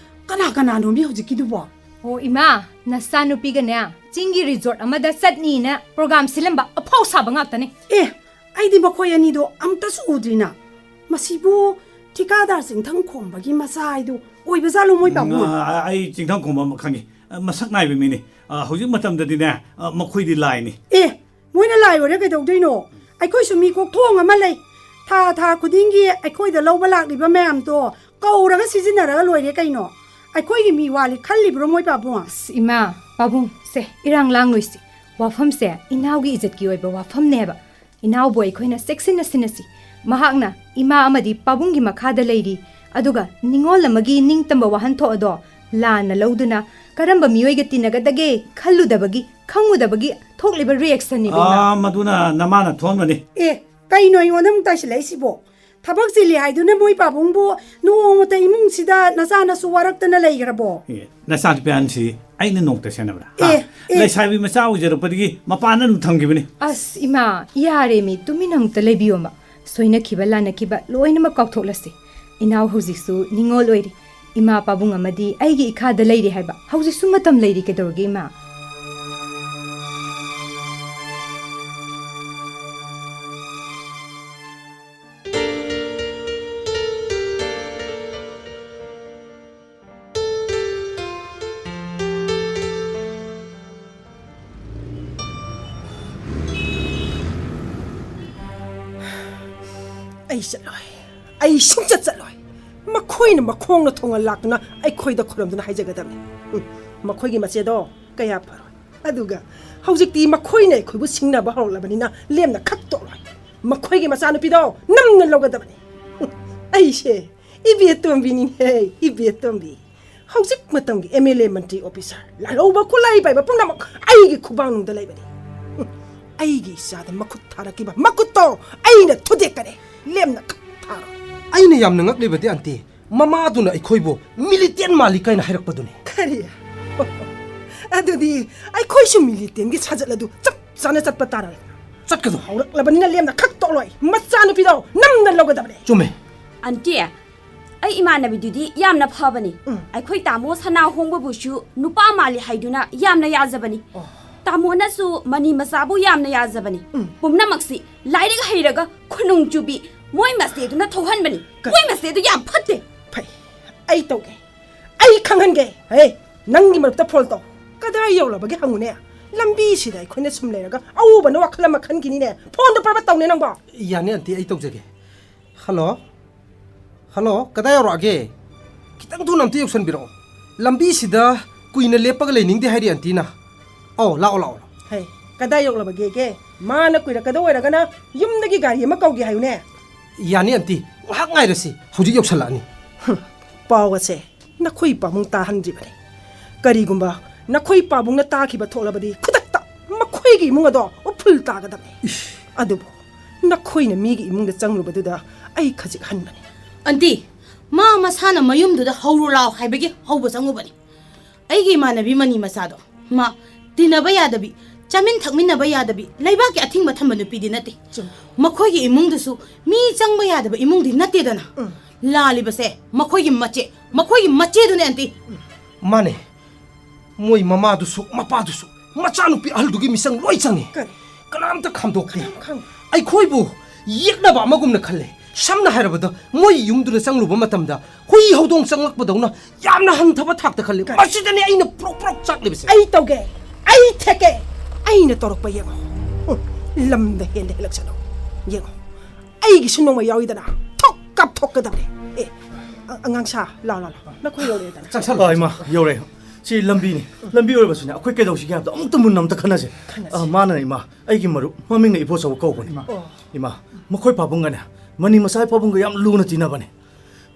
ꯀꯅꯥ ꯀꯅꯥꯅꯣ ꯃꯤ ꯍꯧꯖꯤꯛꯀꯤꯗꯨꯕꯣ? ꯑꯣ, ꯏꯃꯥ, ꯅꯆꯥꯅꯨꯄꯤꯒꯅꯦ, ꯆꯤꯡꯒꯤ resort ꯑꯃꯗ ꯆꯠꯅꯤꯅ program ꯁꯤꯜꯂꯝꯕ ꯑꯐꯥꯎ ꯁꯥꯕ ꯉꯥꯛꯇꯅꯤ꯫ ꯑꯦ, ꯑꯩꯗꯤ ꯃꯈꯣꯏ ꯑꯅꯤꯗꯣ ꯑꯃꯨꯛꯇꯁꯨ ꯎꯗ꯭ꯔꯤꯅ꯫ ꯃꯁꯤꯕꯨ ꯊꯤꯀꯥꯗꯥꯔ ꯆꯤꯡꯊꯪ ꯈꯣꯝꯕꯒꯤ ꯃꯆꯥ ꯍꯥꯏꯗꯨ ꯑꯣꯏꯕꯖꯥꯠꯂꯣ, ꯃꯣꯏ ꯄꯥꯕꯨꯡ? ꯎꯝ, ꯑ, ꯑꯩ ꯆꯤꯡꯊꯪ ꯈꯣꯝꯕ ꯑꯃ ꯈꯪꯉꯤ꯫ ꯑ, ꯃꯁꯛ ꯅꯥꯏꯕ ꯃꯤꯅꯤ꯫ ꯑ, ꯍꯧꯖꯤꯛ ꯃꯇꯝꯗꯗꯤꯅꯦ, ꯑ, ꯃꯈꯣꯏꯗꯤ ꯂꯥꯏꯅꯤ꯫ ꯑꯦ, ꯃꯣꯏꯅ ꯂꯥꯏ ꯑꯣꯏꯔ ꯀꯩꯗꯧꯗꯣꯏꯅꯣ? ꯑꯩꯈꯣꯏꯁꯨ ꯃꯤ ꯀꯣꯛꯊꯣꯡ ꯑꯃ ꯂꯩ꯫ ꯊꯥ ꯊꯥ ꯈꯨꯗꯤꯡꯒꯤ ꯑꯩꯈꯣꯏꯗ ꯂꯧꯕ ꯂꯥꯛꯂꯤꯕ ꯃꯌꯥꯝꯗꯣ ꯀꯧꯔꯒ ꯁꯤꯖꯤꯟꯅꯔꯒ ꯂꯣꯏꯔꯦ ꯀꯩꯅꯣ꯫ ꯑꯩꯈꯣꯏꯒꯤ ꯃꯤ ꯋꯥꯠꯂꯤ ꯈꯜꯂꯤꯕ꯭ꯔꯣ, ꯃꯣꯏ ꯄꯥꯕꯨꯡ? ꯑꯁ, ꯏꯃꯥ, ꯄꯥꯕꯨꯡ, ꯁꯦ, ꯏꯔꯥꯡ ꯂꯥꯡ ꯂꯣꯏꯁꯤ꯫ ꯋꯥꯐꯝꯁꯦ ꯏꯅꯥꯎꯒꯤ ꯏꯖꯠꯀꯤ ꯑꯣꯏꯕ ꯋꯥꯐꯝꯅꯦꯕ꯫ ꯏꯅꯥꯎꯕꯨ ꯑꯩꯈꯣꯏꯅ ꯆꯦꯛꯁꯤꯟꯅ ꯁꯤꯟꯅꯁꯤ꯫ ꯃꯍꯥꯛꯅ ꯏꯃꯥ ꯑꯃꯗꯤ ꯄꯥꯕꯨꯡꯒꯤ ꯃꯈꯥꯗ ꯂꯩꯔꯤ, ꯑꯗꯨꯒ ꯅꯤꯡꯉꯣꯜ ꯑꯃꯒꯤ ꯅꯤꯡꯇꯝꯕ ꯋꯥꯍꯟꯊꯣꯛ ꯑꯗꯣ ꯂꯥꯟꯅ ꯂꯧꯗꯨꯅ ꯀꯔꯝꯕ ꯃꯤꯑꯣꯏꯒ ꯇꯤꯟꯅꯒꯗꯒꯦ ꯈꯜꯂꯨꯗꯕꯒꯤ ꯈꯪꯉꯨꯗꯕꯒꯤ ꯊꯣꯛꯂꯤꯕ ꯔꯤꯌꯦꯛꯁꯟꯅꯤꯕ, ꯏꯃꯥ꯫ ꯑꯥ, ꯃꯗꯨꯅ ꯅꯃꯥꯅ ꯊꯣꯛꯍꯟꯕꯅꯤ꯫ ꯑꯦ, ꯀꯩꯅꯣ ꯑꯩꯉꯣꯟꯗ ꯑꯃꯨꯛ ꯇꯥꯏꯁꯤꯜꯂꯛꯏꯁꯤꯕꯣ? ꯊꯕꯛ ꯆꯤꯜꯂꯤ ꯍꯥꯏꯗꯨꯅ ꯃꯣꯏ ꯄꯥꯕꯨꯡꯕꯨ ꯅꯣꯡꯃꯇ ꯏꯃꯨꯡꯁꯤꯗ ꯅꯆꯥꯅꯁꯨ ꯋꯥꯔꯛꯇꯅ ꯂꯩꯈ꯭ꯔꯕꯣ? ꯑꯦ, ꯅꯆꯥꯅꯨꯄꯤ ꯑꯍꯟꯁꯤ ꯑꯩꯅ ꯅꯣꯡꯃꯇ ꯁꯦꯟꯅꯕ꯭ꯔꯥ? ꯍꯥ? ꯑꯦ, ꯑꯦ꯫ ꯂꯩꯁꯥꯕꯤ ꯃꯆꯥ ꯑꯣꯏꯖꯔꯛꯄꯗꯒꯤ ꯃꯄꯥꯟꯗ ꯑꯗꯨꯝ ꯊꯝꯈꯤꯕꯅꯤ꯫ ꯑꯁ, ꯏꯃꯥ, ꯌꯥꯔꯦꯃꯤ, ꯇꯨꯃꯤꯟꯅ ꯑꯃꯨꯛꯇ ꯂꯩꯕꯤꯌꯣꯃ꯫ ꯁꯣꯏꯅꯈꯤꯕ ꯂꯥꯟꯅꯈꯤꯕ ꯂꯣꯏꯅꯃꯛ ꯀꯥꯎꯊꯣꯛꯂꯁꯤ꯫ ꯏꯅꯥꯎ ꯍꯧꯖꯤꯛꯁꯨ ꯅꯤꯡꯉꯣꯜ ꯑꯣꯏꯔꯤ꯫ ꯏꯃꯥ ꯄꯥꯕꯨꯡ ꯑꯃꯗꯤ ꯑꯩꯒꯤ ꯏꯈꯥꯗ ꯂꯩꯔꯤ ꯍꯥꯏꯕ ꯍꯧꯖꯤꯛꯁꯨ ꯃꯇꯝ ꯂꯩꯔꯤ꯫ ꯀꯩꯗꯧꯔꯒꯦ, ꯏꯃꯥ? ꯑꯩ ꯆꯠꯂꯣꯏ꯫ ꯑꯩ ꯁꯨꯡꯆꯠ ꯆꯠꯂꯣꯏ꯫ ꯃꯈꯣꯏꯅ ꯃꯈꯣꯡꯅ ꯊꯣꯡꯅ ꯂꯥꯛꯇꯨꯅ ꯑꯩꯈꯣꯏꯗ ꯈꯨꯔꯨꯝꯗꯨꯅ ꯍꯥꯏꯖꯒꯗꯕꯅꯤ꯫ ꯎꯝ, ꯃꯈꯣꯏꯒꯤ ꯃꯆꯦꯗꯣ ꯀꯌꯥ ꯐꯔꯣꯏ꯫ ꯑꯗꯨꯒ ꯍꯧꯖꯤꯛꯇꯤ ꯃꯈꯣꯏꯅ ꯑꯩꯈꯣꯏꯕꯨ ꯁꯤꯡꯅꯕ ꯍꯧꯔꯛꯂꯕꯅꯤꯅ ꯂꯦꯝꯅ ꯈꯛ ꯇꯣꯛꯂꯣꯏ꯫ ꯃꯈꯣꯏꯒꯤ ꯃꯆꯥꯅꯨꯄꯤꯗꯣ ꯅꯝꯅ ꯂꯧꯒꯗꯕꯅꯤ꯫ ꯎꯝ, ꯑꯩꯁꯦ ꯏꯕꯦꯇꯣꯝꯕꯤꯅꯤꯍꯦ, ꯏꯕꯦꯇꯣꯝꯕꯤ꯫ ꯍꯧꯖꯤꯛ ꯃꯇꯝꯒꯤ M L A, Mantri, officer, ꯂꯥꯜꯍꯧꯕ, ꯈꯨꯠꯂꯥꯏ ꯄꯥꯏꯕ ꯄꯨꯝꯅꯃꯛ ꯑꯩꯒꯤ ꯈꯨꯕꯥꯡꯅꯨꯡꯗ ꯂꯩꯕꯅꯤ꯫ ꯎꯝ, ꯑꯩꯒꯤ ꯏꯆꯥꯗ ꯃꯈꯨꯠ ꯊꯥꯔꯛꯈꯤꯕ ꯃꯈꯨꯠꯇꯣ ꯑꯩꯅ ꯊꯨꯗꯦꯛꯀꯅꯤ꯫ ꯂꯦꯝꯅ ꯈꯛ ꯊꯥꯔꯣꯏ꯫ ꯑꯩꯅ ꯌꯥꯝꯅ ꯉꯛꯂꯤꯕꯗꯤ, ꯑꯟꯇꯤ, ꯃꯃꯥꯗꯨꯅ ꯑꯩꯈꯣꯏꯕꯨ ꯃꯤꯂꯤꯇꯦꯟ ꯃꯥꯜꯂꯤ ꯀꯥꯏꯅ ꯍꯥꯏꯔꯛꯄꯗꯨꯅꯤ꯫ ꯀꯔꯤ? ꯑꯗꯨꯗꯤ ꯑꯩꯈꯣꯏꯁꯨ ꯃꯤꯂꯤꯇꯦꯟꯒꯤ ꯁꯥꯖꯠ ꯑꯗꯨ ꯆꯞ ꯆꯥꯅ ꯆꯠꯄ ꯇꯥꯔꯦ꯫ ꯆꯠꯀꯗꯧ꯫ ꯍꯧꯔꯛꯂꯕꯅꯤꯅ ꯂꯦꯝꯅ ꯈꯛ ꯇꯣꯛꯂꯣꯏ꯫ ꯃꯆꯥꯅꯨꯄꯤꯗꯣ ꯅꯝꯅ ꯂꯧꯒꯗꯕꯅꯦ꯫ ꯆꯨꯝꯃꯦ꯫ ꯑꯟꯇꯤ, ꯑꯩ ꯏꯃꯥꯟꯅꯕꯤꯗꯨꯗꯤ ꯌꯥꯝꯅ ꯐꯕꯅꯤ꯫ ꯎꯝ꯫ ꯑꯩꯈꯣꯏ ꯇꯥꯃꯣ ꯁꯅꯥ ꯍꯣꯡꯕꯕꯨꯁꯨ ꯅꯨꯄꯥ ꯃꯥꯜꯂꯤ ꯍꯥꯏꯗꯨꯅ ꯌꯥꯝꯅ ꯌꯥꯖꯕꯅꯤ꯫ ꯑꯣ꯫ ꯇꯥꯃꯣꯅꯁꯨ ꯃꯅꯤ ꯃꯆꯥꯕꯨ ꯌꯥꯝꯅ ꯌꯥꯖꯕꯅꯤ꯫ ꯎꯝ꯫ ꯄꯨꯝꯅꯃꯛꯁꯤ ꯂꯥꯏꯔꯤꯛ ꯍꯩꯔꯒ ꯈꯨꯅꯨꯡ ꯆꯨꯕꯤ ꯃꯣꯏ ꯃꯆꯦꯗꯨꯅ ꯊꯣꯛꯍꯟꯕꯅꯤ꯫ ꯀ- ꯃꯣꯏ ꯃꯆꯦꯗꯨ ꯌꯥꯝ ꯐꯠꯇꯦ꯫ ꯐꯩ, ꯑꯩ ꯇꯧꯒꯦ꯫ ꯑꯩ ꯈꯪꯍꯟꯒꯦ꯫ ꯍꯦ, ꯅꯪꯒꯤ ꯃꯔꯨꯞꯇ ꯐꯣꯟ ꯇꯧ꯫ ꯀꯗꯥꯏ ꯌꯧꯔꯕꯒꯦ ꯍꯪꯉꯨꯅꯦ꯫ ꯂꯝꯕꯤꯁꯤꯗ ꯑꯩꯈꯣꯏꯅ ꯁꯨꯝ ꯂꯩꯔꯒ ꯑꯎꯕꯅ ꯋꯥꯈꯜ ꯑꯃ ꯈꯟꯈꯤꯅꯤꯅꯦ꯫ ꯐꯣꯟꯗꯣ ꯄꯥꯏꯕ ꯇꯧꯅꯦ ꯅꯪꯕꯣ꯫ ꯌꯥꯅꯤ, ꯑꯟꯇꯤ, ꯑꯩ ꯇꯧꯖꯒꯦ꯫ ꯍꯜꯂꯣ? ꯍꯜꯂꯣ, ꯀꯗꯥꯏ ꯌꯧꯔꯛꯑꯒꯦ? ꯈꯤꯇꯪ ꯊꯨꯅ ꯑꯝꯇ ꯌꯧꯁꯟꯕꯤꯔꯛꯑꯣ꯫ ꯂꯝꯕꯤꯁꯤꯗ ꯀꯨꯏꯅ ꯂꯦꯞꯄꯒ ꯂꯩꯅꯤꯡꯗꯦ ꯍꯥꯏꯔꯤ ꯑꯟꯇꯤꯅ꯫ ꯑꯧ, ꯂꯥꯛꯑꯣ, ꯂꯥꯛꯑꯣ, ꯂꯥꯛꯑꯣ꯫ ꯍꯩ, ꯀꯗꯥꯏ ꯌꯧꯂꯕꯒꯦꯒꯦ? ꯃꯥꯅ ꯀꯨꯏꯔꯛꯀꯗꯧ ꯑꯣꯏꯔꯒꯅ ꯌꯨꯝꯗꯒꯤ ꯒꯥꯔꯤ ꯑꯃ ꯀꯧꯒꯦ ꯍꯥꯏꯌꯨꯅꯦ꯫ ꯌꯥꯅꯤ ꯑꯟꯇꯤ, ꯉꯥꯏꯍꯥꯛ ꯉꯥꯏꯔꯁꯤ, ꯍꯧꯖꯤꯛ ꯌꯧꯁꯜꯂꯛꯑꯅꯤ꯫ ꯍꯨꯝ, ꯄꯥꯎ ꯑꯁꯦ ꯅꯈꯣꯏ ꯄꯥꯕꯨꯡ ꯇꯥꯍꯟꯗ꯭ꯔꯤꯕꯅꯤ꯫ ꯀꯔꯤꯒꯨꯝꯕ ꯅꯈꯣꯏ ꯄꯥꯕꯨꯡꯅ ꯇꯥꯈꯤꯕ ꯊꯣꯛꯂꯕꯗꯤ ꯈꯨꯗꯛ ꯑꯩꯒꯤ ꯏꯃꯨꯡ ꯑꯗꯣ ꯎꯐꯨꯜ ꯇꯥꯒꯗꯕꯅꯤ꯫ ꯑꯗꯨꯕꯨ ꯅꯈꯣꯏꯅ ꯃꯤꯒꯤ ꯏꯃꯨꯡꯗ ꯆꯪꯂꯨꯕꯗꯨꯗ ꯑꯩ ꯈꯖꯤꯛ ꯍꯟꯕꯅꯤ꯫ ꯑꯟꯇꯤ, ꯃꯥ ꯃꯁꯥꯅ ꯃꯌꯨꯝꯗꯨꯗ ꯍꯧꯔꯨ ꯂꯥꯎ ꯍꯥꯏꯕꯒꯤ ꯍꯧꯕ ꯆꯪꯉꯨꯕꯅꯤ꯫ ꯑꯩꯒꯤ ꯏꯃꯥꯟꯅꯕꯤ ꯃꯅꯤ ꯃꯆꯥꯗꯣ, ꯃꯥ ꯇꯤꯟꯅꯕ ꯌꯥꯗꯕꯤ, ꯆꯥꯃꯤꯟ ꯊꯛꯃꯤꯟꯅꯕ ꯌꯥꯗꯕꯤ, ꯂꯩꯕꯥꯛꯀꯤ ꯑꯊꯤꯡꯕ ꯊꯝꯕ ꯅꯨꯄꯤꯗꯤ ꯅꯠꯇꯦ꯫ ꯆꯨꯝꯃꯤ꯫ ꯃꯈꯣꯏꯒꯤ ꯏꯃꯨꯡꯗꯨꯁꯨ ꯃꯤ ꯆꯪꯕ ꯌꯥꯗꯕ ꯏꯃꯨꯡꯗꯤ ꯅꯠꯇꯦꯗꯅ꯫ ꯎꯝ꯫ ꯂꯥꯜꯂꯤꯕꯁꯦ ꯃꯈꯣꯏꯒꯤ ꯃꯆꯦ, ꯃꯈꯣꯏꯒꯤ ꯃꯆꯦꯗꯨꯅꯦ, ꯑꯟꯇꯤ꯫ ꯃꯥꯅꯦ꯫ ꯃꯣꯏ ꯃꯃꯥꯗꯨꯁꯨ ꯃꯄꯥꯗꯨꯁꯨ ꯃꯆꯥꯅꯨꯄꯤ ꯑꯍꯜꯗꯨꯒꯤ ꯃꯤꯆꯪ ꯂꯣꯏ ꯆꯪꯉꯤ꯫ ꯀꯔꯤ? ꯀꯅꯥꯝꯇ ꯈꯥꯝꯗꯣꯛꯇꯦ꯫ ꯀꯅꯥꯝ ꯈꯪ- ꯑꯩꯈꯣꯏꯕꯨ ꯌꯦꯛꯅꯕ ꯑꯃꯒꯨꯝꯅ ꯈꯜꯂꯦ꯫ ꯁꯝꯅ ꯍꯥꯏꯔꯕꯗ, ꯃꯣꯏ ꯌꯨꯝꯗꯨꯗ ꯆꯪꯂꯨꯕ ꯃꯇꯝꯗ ꯍꯨꯏ ꯍꯧꯗꯣꯡ ꯆꯪꯂꯛꯄꯗꯧꯅ ꯌꯥꯝꯅ ꯍꯟꯊꯕ ꯊꯥꯛꯇ ꯈꯜꯂꯦ꯫ ꯀꯔꯤ? ꯃꯁꯤꯗꯅꯦ ꯑꯩꯅ ꯄ꯭ꯔꯣꯛ ꯄ꯭ꯔꯣꯛ ꯆꯥꯛꯂꯤꯕꯁꯦ꯫ ꯑꯩ ꯇꯧꯒꯦ, ꯑꯩ ꯊꯦꯛꯀꯦ, ꯑꯩꯅ ꯇꯧꯔꯛꯄ ꯌꯦꯡꯉꯣ꯫ ꯎꯝ, ꯂꯝꯗ ꯍꯦꯟꯗ ꯍꯦꯜꯂꯛꯁꯅꯨ꯫ ꯌꯦꯡꯉꯣ, ꯑꯩꯒꯤꯁꯨ ꯅꯣꯡꯃ ꯌꯥꯎꯏꯗꯅ꯫ ꯊꯣꯛ ꯀꯥꯞꯊꯣꯛꯀꯗꯕꯅꯦ꯫ ꯑꯦ, ꯑ-, ꯑꯉꯥꯡꯁꯥ, ꯂꯥꯎ, ꯂꯥꯎ, ꯂꯥꯎ꯫ ꯅꯈꯣꯏ ꯌꯧꯔꯛꯑꯦꯗꯅ꯫ ꯆꯪꯁꯜꯂꯣ꯫ ꯑ, ꯏꯃꯥ, ꯌꯧꯔꯦ꯫ ꯁꯤ ꯂꯝꯕꯤꯅꯤ꯫ ꯂꯝꯕꯤ ꯑꯣꯏꯔꯕꯁꯨꯅꯦ, ꯑꯩꯈꯣꯏ ꯀꯩꯗꯧꯁꯤꯒꯦ ꯍꯥꯏꯕꯗꯣ ꯑꯃꯨꯛꯇ ꯃꯨꯟꯅ ꯑꯝꯇ ꯈꯟꯅꯁꯦ꯫ ꯈꯟꯅꯁꯦ꯫ ꯑ, ꯃꯥꯅ ꯏꯃꯥ, ꯑꯩꯒꯤ ꯃꯔꯨꯞ, ꯃꯃꯤꯡꯅ ꯏꯕꯣꯆꯧꯕ ꯀꯧꯕꯅꯤ꯫ ꯏꯃꯥ꯫ ꯏꯃꯥ, ꯃꯈꯣꯏ ꯄꯥꯕꯨꯡꯒꯅꯦ, ꯃꯅꯤ ꯃꯆꯥꯒꯤ ꯄꯥꯕꯨꯡꯒ ꯌꯥꯝ ꯂꯨꯅ ꯇꯤꯟꯅꯕꯅꯦ꯫